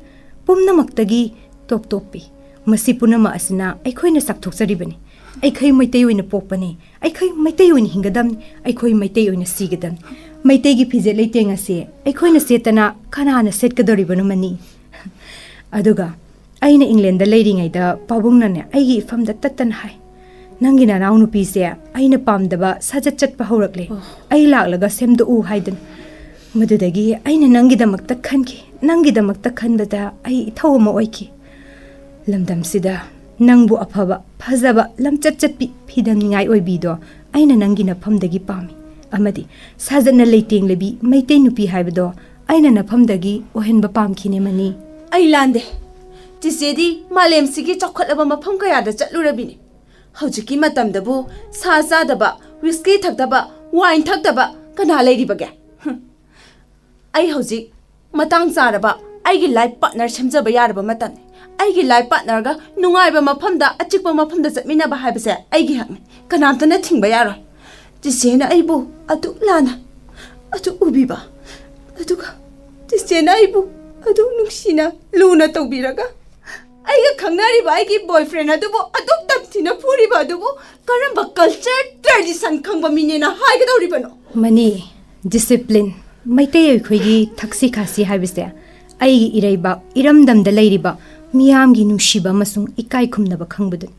ꯄꯨꯝꯅꯃꯛꯇꯒꯤ ꯇꯣꯞ ꯇꯣꯞꯄꯤ꯫ ꯃꯁꯤ ꯄꯨꯝꯅꯃꯛ ꯑꯁꯤꯅ ꯑꯩꯈꯣꯏꯅ ꯆꯥꯎꯊꯣꯛꯆꯔꯤꯕꯅꯤ꯫ ꯑꯩꯈꯣꯏ ꯃꯩꯇꯩ ꯑꯣꯏꯅ ꯄꯣꯛꯄꯅꯤ꯫ ꯑꯩꯈꯣꯏ ꯃꯩꯇꯩ ꯑꯣꯏꯅ ꯍꯤꯡꯒꯗꯕꯅꯤ꯫ ꯑꯩꯈꯣꯏ ꯃꯩꯇꯩ ꯑꯣꯏꯅ ꯁꯤꯒꯗꯕꯅꯤ꯫ ꯃꯩꯇꯩꯒꯤ ꯐꯤꯖꯦꯠ ꯂꯩꯇꯦꯡ ꯑꯁꯤ ꯑꯩꯈꯣꯏꯅ ꯁꯦꯠꯇꯅ ꯀꯅꯥꯅ ꯁꯦꯠꯀꯗꯧꯔꯤꯕꯅꯣ, ꯃꯅꯤ? ꯑꯗꯨꯒ ꯑꯩꯅ ꯏꯪꯂꯦꯟꯗ ꯂꯩꯔꯤꯉꯩꯗ ꯄꯥꯕꯨꯡꯅꯅꯦ ꯑꯩꯒꯤ ꯏꯐꯝꯗ ꯇꯠꯇꯅ ꯍꯥꯏ, "ꯅꯪꯒꯤ ꯅꯅꯥꯎꯅꯨꯄꯤꯁꯦ ꯑꯩꯅ ꯄꯥꯝꯗꯕ ꯁꯥꯖꯠ ꯆꯠꯄ ꯍꯧꯔꯛꯂꯦ꯫ ꯑꯣ꯫ ꯑꯩ ꯂꯥꯛꯂꯒ ꯁꯦꯝꯗꯣꯛꯎ" ꯍꯥꯏꯗꯅ꯫ ꯃꯗꯨꯗꯒꯤ ꯑꯩꯅ ꯅꯪꯒꯤꯗꯃꯛꯇ ꯈꯟꯈꯤ, ꯅꯪꯒꯤꯗꯃꯛꯇ ꯈꯟꯕꯗ ꯑꯩ ꯏꯊꯧ ꯑꯃ ꯑꯣꯏꯈꯤ꯫ ꯂꯝꯗꯝꯁꯤꯗ ꯅꯪꯕꯨ ꯑꯐꯕ, ꯐꯖꯕ, ꯂꯝꯆꯠ ꯆꯠꯄꯤ, ꯐꯤꯗꯝꯅꯤꯡꯉꯥꯏ ꯑꯣꯏꯕꯤꯗꯣ ꯑꯩꯅ ꯅꯪꯒꯤ ꯅꯐꯝꯗꯒꯤ ꯄꯥꯝꯃꯤ꯫ ꯑꯃꯗꯤ ꯁꯥꯖꯠꯅ ꯂꯩꯇꯦꯡꯂꯕꯤ ꯃꯩꯇꯩ ꯅꯨꯄꯤ ꯍꯥꯏꯕꯗꯣ ꯑꯩꯅ ꯅꯐꯝꯗꯒꯤ ꯑꯣꯏꯍꯟꯕ ꯄꯥꯝꯈꯤꯅꯦ, ꯃꯅꯤ꯫ ꯑꯩ ꯂꯥꯟꯗꯦ꯫ ꯆꯤꯆꯦꯗꯤ ꯃꯥꯂꯦꯝꯁꯤꯒꯤ ꯆꯥꯎꯈꯠꯂꯕ ꯃꯐꯝ ꯀꯌꯥꯗ ꯆꯠꯂꯨꯔꯕꯤꯅꯤ꯫ ꯍꯧꯖꯤꯛꯀꯤ ꯃꯇꯝꯗꯕꯨ ꯁꯥ ꯆꯥꯗꯕ, ꯋꯤꯁꯀꯤ ꯊꯛꯇꯕ, ꯋꯥꯏꯟ ꯊꯛꯇꯕ ꯀꯅꯥ ꯂꯩꯔꯤꯕꯒꯦ? ꯍꯨꯝ꯫ ꯑꯩ ꯍꯧꯖꯤꯛ ꯃꯇꯥꯡ ꯆꯥꯔꯕ ꯑꯩꯒꯤ ꯂꯥꯏꯐ ꯄꯥꯔꯠꯅꯔ ꯁꯦꯝꯖꯕ ꯌꯥꯔꯕ ꯃꯇꯝꯅꯤ꯫ ꯑꯩꯒꯤ ꯂꯥꯏꯐ ꯄꯥꯔꯠꯅꯔꯒ ꯅꯨꯡꯉꯥꯏꯕ ꯃꯐꯝꯗ, ꯑꯆꯤꯛꯄ ꯃꯐꯝꯗ ꯆꯠꯃꯤꯟꯅꯕ ꯍꯥꯏꯕꯁꯦ ꯑꯩꯒꯤ ꯍꯛꯅꯤ꯫ ꯀꯅꯥꯝꯇꯅ ꯊꯤꯡꯕ ꯌꯥꯔꯣꯏ꯫ ꯆꯤꯆꯦꯅ ꯑꯩꯕꯨ ꯑꯗꯨꯛ ꯂꯥꯟꯅ ꯑꯗꯨꯛ ꯎꯕꯤꯕ, ꯑꯗꯨꯒ ꯆꯤꯆꯦꯅ ꯑꯩꯕꯨ ꯑꯗꯨꯛ ꯅꯨꯡꯁꯤꯅ ꯂꯨꯅ ꯇꯧꯕꯤꯔꯒ ꯑꯩꯒ ꯈꯪꯅꯔꯤꯕ ꯑꯩꯒꯤ ꯕꯣꯏꯐ꯭ꯔꯦꯟ ꯑꯗꯨꯕꯨ ꯑꯗꯨꯛ ꯇꯝꯊꯤꯅ ꯐꯨꯔꯤꯕ ꯑꯗꯨꯕꯨ ꯀꯔꯝꯕ ꯀꯜꯆꯔ ꯇ꯭ꯔꯦꯗꯤꯁꯟ ꯈꯪꯕ ꯃꯤꯅꯦꯅ ꯍꯥꯏꯒꯗꯧꯔꯤꯕꯅꯣ? ꯃꯅꯤ, ꯗꯤꯁꯤꯄ꯭ꯂꯤꯟ꯫ ꯃꯩꯇꯩ ꯑꯩꯈꯣꯏꯒꯤ ꯊꯛꯁꯤ ꯈꯥꯁꯤ ꯍꯥꯏꯕꯁꯦ ꯑꯩꯒꯤ ꯏꯔꯩꯕꯥꯛ ꯏꯔꯝꯗꯝꯗ ꯂꯩꯔꯤꯕ ꯃꯤꯌꯥꯝꯒꯤ ꯅꯨꯡꯁꯤꯕ ꯑꯃꯁꯨꯡ ꯏꯀꯥꯏ ꯈꯨꯝꯅꯕ ꯈꯪꯕꯗꯨꯅꯤ꯫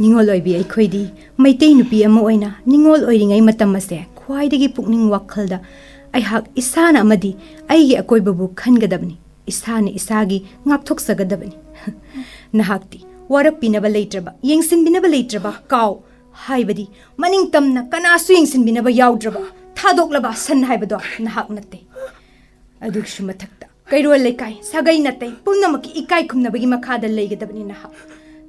ꯅꯤꯡꯉꯣꯜ ꯑꯣꯏꯕꯤ ꯑꯩꯈꯣꯏꯗꯤ ꯃꯩꯇꯩ ꯅꯨꯄꯤ ꯑꯃ ꯑꯣꯏꯅ ꯅꯤꯡꯉꯣꯜ ꯑꯣꯏꯔꯤꯉꯩ ꯃꯇꯝ ꯑꯁꯦ ꯈ꯭ꯋꯥꯏꯗꯒꯤ ꯄꯨꯛꯅꯤꯡ ꯋꯥꯈꯜꯗ ꯑꯩꯍꯥꯛ ꯏꯁꯥꯅ ꯑꯃꯗꯤ ꯑꯩꯒꯤ ꯑꯀꯣꯏꯕꯕꯨ ꯈꯟꯒꯗꯕꯅꯤ, ꯏꯁꯥꯅ ꯏꯁꯥꯒꯤ ꯉꯥꯛꯊꯣꯛꯆꯒꯗꯕꯅꯤ꯫ ꯅꯍꯥꯛꯇꯤ ꯋꯥꯔꯛꯄꯤꯅꯕ ꯂꯩꯇ꯭ꯔꯕ, ꯌꯦꯡꯁꯤꯟꯕꯤꯅꯕ ꯂꯩꯇ꯭ꯔꯕ ꯀꯥꯎ, ꯍꯥꯏꯕꯗꯤ ꯃꯅꯤꯡ ꯇꯝꯅ ꯀꯅꯥꯁꯨ ꯌꯦꯡꯁꯤꯟꯕꯤꯅꯕ ꯌꯥꯎꯗ꯭ꯔꯕ ꯊꯥꯗꯣꯛꯂꯕ ꯁꯟ ꯍꯥꯏꯕꯗꯣ ꯅꯍꯥꯛ ꯅꯠꯇꯦ꯫ ꯑꯗꯨꯒꯤꯁꯨ ꯃꯊꯛꯇ ꯀꯩꯔꯣꯜ ꯂꯩꯀꯥꯏ, ꯁꯥꯒꯩ ꯅꯥꯇꯩ ꯄꯨꯝꯅꯃꯛꯀꯤ ꯏꯀꯥꯏ ꯈꯨꯝꯅꯕꯒꯤ ꯃꯈꯥꯗ ꯂꯩꯒꯗꯕꯅꯤ ꯅꯍꯥꯛ꯫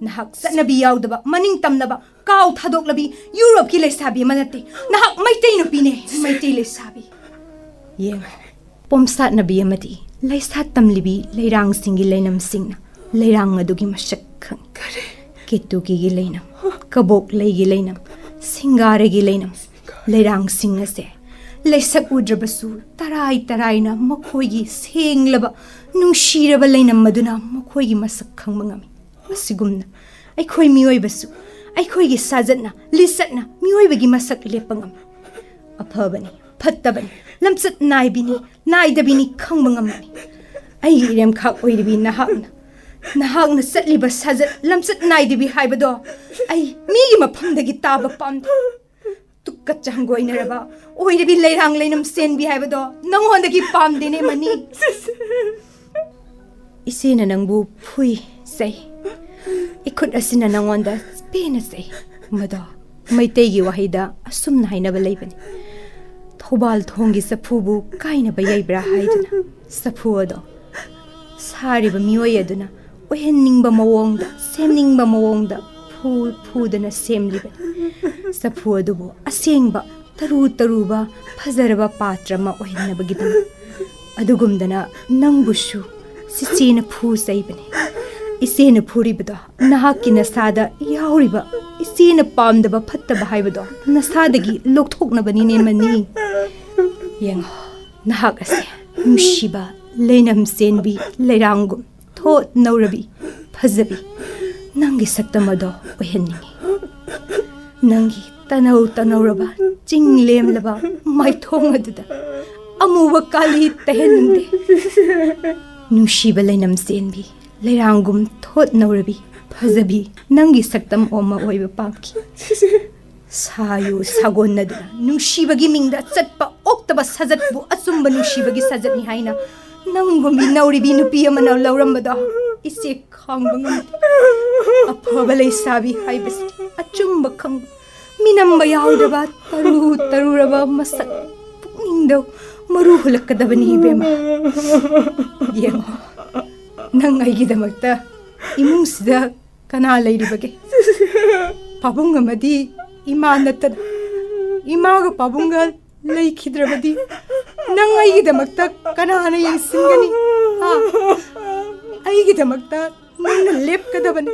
ꯅꯍꯥꯛ ꯆꯠꯅꯕꯤ ꯌꯥꯎꯗꯕ, ꯃꯅꯤꯡ ꯇꯝꯂꯕ, ꯀꯥꯎ ꯊꯥꯗꯣꯛꯂꯕꯤ ꯌꯨꯔꯣꯞꯀꯤ ꯂꯩꯁꯥꯕꯤ ꯑꯃ ꯅꯠꯇꯦ꯫ ꯅꯍꯥꯛ ꯃꯩꯇꯩ ꯅꯨꯄꯤꯅꯦ, ꯃꯩꯇꯩ ꯂꯩꯁꯥꯕꯤ꯫ ꯌꯦꯡꯉꯣ, ꯄꯣꯝꯁꯥꯠꯅꯕꯤ ꯑꯃꯗꯤ ꯂꯩꯁꯥ ꯇꯝꯂꯤꯕꯤ ꯂꯩꯔꯥꯡꯁꯤꯡꯒꯤ ꯂꯩꯅꯝꯁꯤꯡꯅ ꯂꯩꯔꯥꯡ ꯑꯗꯨꯒꯤ ꯃꯁꯛ ꯈꯪꯏ꯫ ꯀꯦꯇꯨꯀꯤꯒꯤ ꯂꯩꯅꯝ, ꯀꯕꯣꯛꯂꯩꯒꯤ ꯂꯩꯅꯝ, ꯁꯤꯡꯒꯥꯔꯒꯤ ꯂꯩꯅꯝ, ꯂꯩꯔꯥꯡꯁꯤꯡ ꯑꯁꯦ ꯂꯩꯁꯛ ꯎꯗ꯭ꯔꯕꯁꯨ ꯇꯔꯥꯏ ꯇꯔꯥꯏꯅ ꯃꯈꯣꯏꯒꯤ ꯁꯦꯡꯂꯕ, ꯅꯨꯡꯁꯤꯔꯕ ꯂꯩꯅꯝ ꯑꯗꯨꯅ ꯃꯈꯣꯏꯒꯤ ꯃꯁꯛ ꯈꯪꯕ ꯉꯝꯃꯤ꯫ ꯑꯁꯤꯒꯨꯝꯅ ꯑꯩꯈꯣꯏ ꯃꯤꯑꯣꯏꯕꯁꯨ ꯑꯩꯈꯣꯏꯒꯤ ꯁꯥꯖꯠꯅ, ꯂꯤꯆꯠꯅ ꯃꯤꯑꯣꯏꯕꯒꯤ ꯃꯁꯛ ꯂꯦꯞꯄ ꯉꯝꯃꯤ꯫ ꯑꯐꯕꯅꯤ, ꯐꯠꯇꯕꯅꯤ, ꯂꯝꯆꯠ ꯅꯥꯏꯕꯤꯅꯤ, ꯅꯥꯏꯗꯕꯤꯅꯤ ꯈꯪꯕ ꯉꯝꯃꯤ꯫ ꯑꯩꯒꯤ ꯏꯔꯦꯝꯈꯥꯛ ꯑꯣꯏꯔꯤꯕꯤ ꯅꯍꯥꯛꯅ, ꯅꯍꯥꯛꯅ ꯆꯠꯂꯤꯕ ꯁꯥꯖꯠ ꯂꯝꯆꯠ ꯅꯥꯏꯗꯕꯤ ꯍꯥꯏꯕꯗꯣ ꯑꯩ ꯃꯤꯒꯤ ꯃꯐꯝꯗꯒꯤ ꯇꯥꯕ ꯄꯥꯝꯗꯦ꯫ ꯇꯨꯀꯠꯆ ꯍꯪꯒꯣꯏꯅꯔꯕ ꯑꯣꯏꯔꯤꯕꯤ ꯂꯩꯔꯥꯡ ꯂꯩꯅꯝ ꯁꯦꯟꯕꯤ ꯍꯥꯏꯕꯗꯣ ꯅꯉꯣꯟꯗꯒꯤ ꯄꯥꯝꯗꯦꯅꯦ ꯃꯅꯤ꯫ ꯏꯆꯦꯅ ꯅꯪꯕꯨ ꯐꯨꯏ, ꯆꯩ꯫ ꯏꯈꯨꯠ ꯑꯁꯤꯅ ꯅꯉꯣꯟꯗ ꯄꯦꯟꯅ ꯆꯩ꯫ ꯃꯗꯣ ꯃꯩꯇꯩꯒꯤ ꯋꯥꯍꯩꯗ ꯑꯁꯨꯝꯅ ꯍꯥꯏꯅꯕ ꯂꯩꯕꯅꯤ, "ꯊꯧꯕꯥꯜ ꯊꯣꯡꯒꯤ ꯆꯐꯨꯕꯨ ꯀꯥꯏꯅꯕ ꯌꯩꯕ꯭ꯔꯥ?" ꯍꯥꯏꯗꯨꯅ꯫ ꯆꯐꯨ ꯑꯗꯣ ꯁꯥꯔꯤꯕ ꯃꯤꯑꯣꯏ ꯑꯗꯨꯅ ꯑꯣꯏꯍꯟꯅꯤꯡꯕ ꯃꯑꯣꯡꯗ, ꯁꯦꯝꯅꯤꯡꯕ ꯃꯑꯣꯡꯗ ꯐꯨ ꯐꯨꯗꯅ ꯁꯦꯝꯂꯤꯕꯅꯤ꯫ ꯆꯐꯨ ꯑꯗꯨꯕꯨ ꯑꯁꯦꯡꯕ ꯇꯔꯨ ꯇꯔꯨꯕ ꯐꯖꯔꯕ ꯄꯥꯇ꯭ꯔ ꯑꯃ ꯑꯣꯏꯍꯟꯅꯕꯒꯤꯗꯃꯛ꯫ ꯑꯗꯨꯒꯨꯝꯗꯅ ꯅꯪꯕꯨꯁꯨ ꯆꯤꯆꯦꯅ ꯐꯨ ꯆꯩꯕꯅꯤ꯫ ꯏꯆꯦꯅ ꯐꯨꯔꯤꯕꯗꯣ ꯅꯍꯥꯛꯀꯤ ꯅꯁꯥꯗ ꯌꯥꯎꯔꯤꯕ ꯏꯆꯦꯅ ꯄꯥꯝꯗꯕ ꯐꯠꯇꯕ ꯍꯥꯏꯕꯗꯣ ꯅꯁꯥꯗꯒꯤ ꯂꯧꯊꯣꯛꯅꯕꯅꯤꯅꯦ ꯃꯅꯤ꯫ ꯌꯦꯡꯉꯣ, ꯅꯍꯥꯛ ꯑꯁꯦ ꯅꯨꯡꯁꯤꯕ ꯂꯩꯅꯝ ꯆꯦꯟꯕꯤ ꯂꯩꯔꯥꯡꯒꯨꯝ ꯊꯣꯠ ꯅꯧꯔꯕꯤ ꯐꯖꯕꯤ ꯅꯪꯒꯤ ꯁꯛꯇꯝ ꯑꯗꯣ ꯑꯣꯏꯍꯟꯅꯤꯡꯉꯤ꯫ ꯅꯪꯒꯤ ꯇꯅꯧ ꯇꯅꯧꯔꯕ ꯆꯤꯡ ꯂꯦꯝꯂꯕ ꯃꯥꯏꯊꯣꯡ ꯑꯗꯨꯗ ꯑꯃꯨꯕ ꯀꯥꯂꯤ ꯇꯩꯍꯟꯅꯤꯡꯗꯦ꯫ ꯅꯨꯡꯁꯤꯕ ꯂꯩꯅꯝ ꯆꯦꯟꯕꯤ ꯂꯩꯔꯥꯡꯒꯨꯝ ꯊꯣꯠ ꯅꯧꯔꯕꯤ ꯐꯖꯕꯤ ꯅꯪꯒꯤ ꯁꯛꯇꯝ ꯑꯣꯝꯃ ꯑꯣꯏꯕ ꯄꯥꯝꯈꯤ꯫ ꯁꯥꯌꯨ ꯁꯥꯒꯣꯟꯅꯗꯨꯅ ꯅꯨꯡꯁꯤꯕꯒꯤ ꯃꯤꯡꯗ ꯆꯠꯄ ꯑꯣꯛꯇꯕ ꯁꯥꯖꯠꯄꯨ ꯑꯆꯨꯝꯕ ꯅꯨꯡꯁꯤꯕꯒꯤ ꯁꯥꯖꯠꯅꯤ ꯍꯥꯏꯅ ꯅꯪꯒꯨꯝꯕꯤ ꯅꯧꯔꯤꯕꯤ ꯅꯨꯄꯤ ꯑꯃꯅ ꯂꯧꯔꯝꯕꯗꯣ ꯏꯆꯦ ꯈꯥꯡꯕ ꯉꯝꯗꯦ꯫ ꯑꯐꯕ ꯂꯩꯁꯥꯕꯤ ꯍꯥꯏꯕꯁꯤ ꯑꯆꯨꯝꯕ ꯈꯪꯕ, ꯃꯤꯅꯝꯕ ꯌꯥꯎꯗꯕ ꯇꯔꯨ ꯇꯔꯨꯔꯕ ꯃꯁꯛ ꯄꯨꯛꯅꯤꯡꯗ ꯃꯔꯨ ꯍꯨꯜꯂꯛꯀꯗꯕꯅꯤ ꯏꯕꯦꯝꯃ꯫ ꯌꯦꯡꯉꯣ, ꯅꯪ ꯑꯩꯒꯤꯗꯃꯛꯇ ꯏꯃꯨꯡꯁꯤꯗ ꯀꯅꯥ ꯂꯩꯔꯤꯕꯒꯦ? ꯄꯥꯕꯨꯡ ꯑꯃꯗꯤ ꯏꯃꯥ ꯅꯠꯇꯅ꯫ ꯏꯃꯥꯒ ꯄꯥꯕꯨꯡꯒ ꯂꯩꯈꯤꯗ꯭ꯔꯕꯗꯤ ꯅꯪ ꯑꯩꯒꯤꯗꯃꯛꯇ ꯀꯅꯥꯅ ꯌꯦꯡꯁꯤꯟꯒꯅꯤ? ꯍꯥ? ꯑꯩꯒꯤꯗꯃꯛꯇ ꯅꯪꯅ ꯂꯦꯞꯀꯗꯕꯅꯤ꯫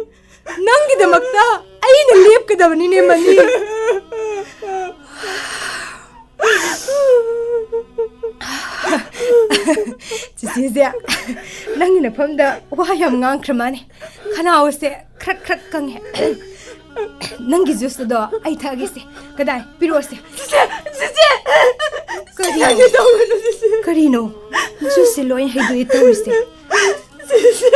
ꯅꯪꯒꯤꯗꯃꯛꯇ ꯑꯩꯅ ꯂꯦꯞꯀꯗꯕꯅꯤꯅꯦ ꯃꯅꯤ꯫ ꯆꯤꯆꯦꯁꯦ, ꯅꯪꯒꯤ ꯅꯐꯝꯗ ꯋꯥ ꯌꯥꯝ ꯉꯥꯡꯈ꯭ꯔ ꯃꯥꯅꯦ꯫ ꯈꯅꯥꯎꯁꯦ ꯈ꯭ꯔꯛ ꯈ꯭ꯔꯛ ꯀꯪꯉꯦ꯫ ꯅꯪꯒꯤ ꯖꯨꯁ ꯑꯗꯣ ꯑꯩ ꯊꯛꯑꯒꯦꯁꯦ꯫ ꯀꯗꯥꯏ? ꯄꯤꯔꯛꯑꯣꯁꯦ꯫ ꯆꯤꯆꯦ! ꯆꯤꯆꯦ! ꯀꯔꯤꯅꯣ? ꯆꯤꯆꯦ! ꯀꯔꯤꯅꯣ? ꯖꯨꯁꯁꯦ ꯂꯣꯏ ꯍꯩꯗꯣꯛꯑꯦ ꯇꯧꯔꯤꯁꯦ꯫ ꯆꯤꯆꯦ!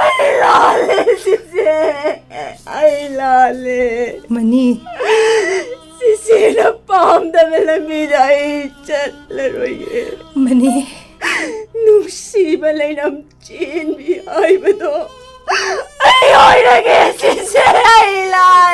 ꯑꯩ ꯂꯥꯜꯂꯦ, ꯆꯤꯆꯦ꯫ ꯑꯩ ꯂꯥꯜꯂꯦ꯫ ꯃꯅꯤ꯫ ꯆꯤꯆꯦꯅ ꯄꯥꯝꯗꯕ ꯂꯝꯕꯤꯗ ꯑꯩ ꯆꯠꯂꯔꯣꯏꯌꯦ꯫ ꯃꯅꯤ꯫ ꯅꯨꯡꯁꯤꯕ ꯂꯩꯅꯝ ꯆꯦꯟꯕꯤ ꯍꯥꯏꯕꯗꯣ ꯑꯩ ꯑꯣꯏꯔꯒꯦ, ꯆꯤꯆꯦ꯫ ꯑꯩ ꯂꯥꯜꯂꯦ꯫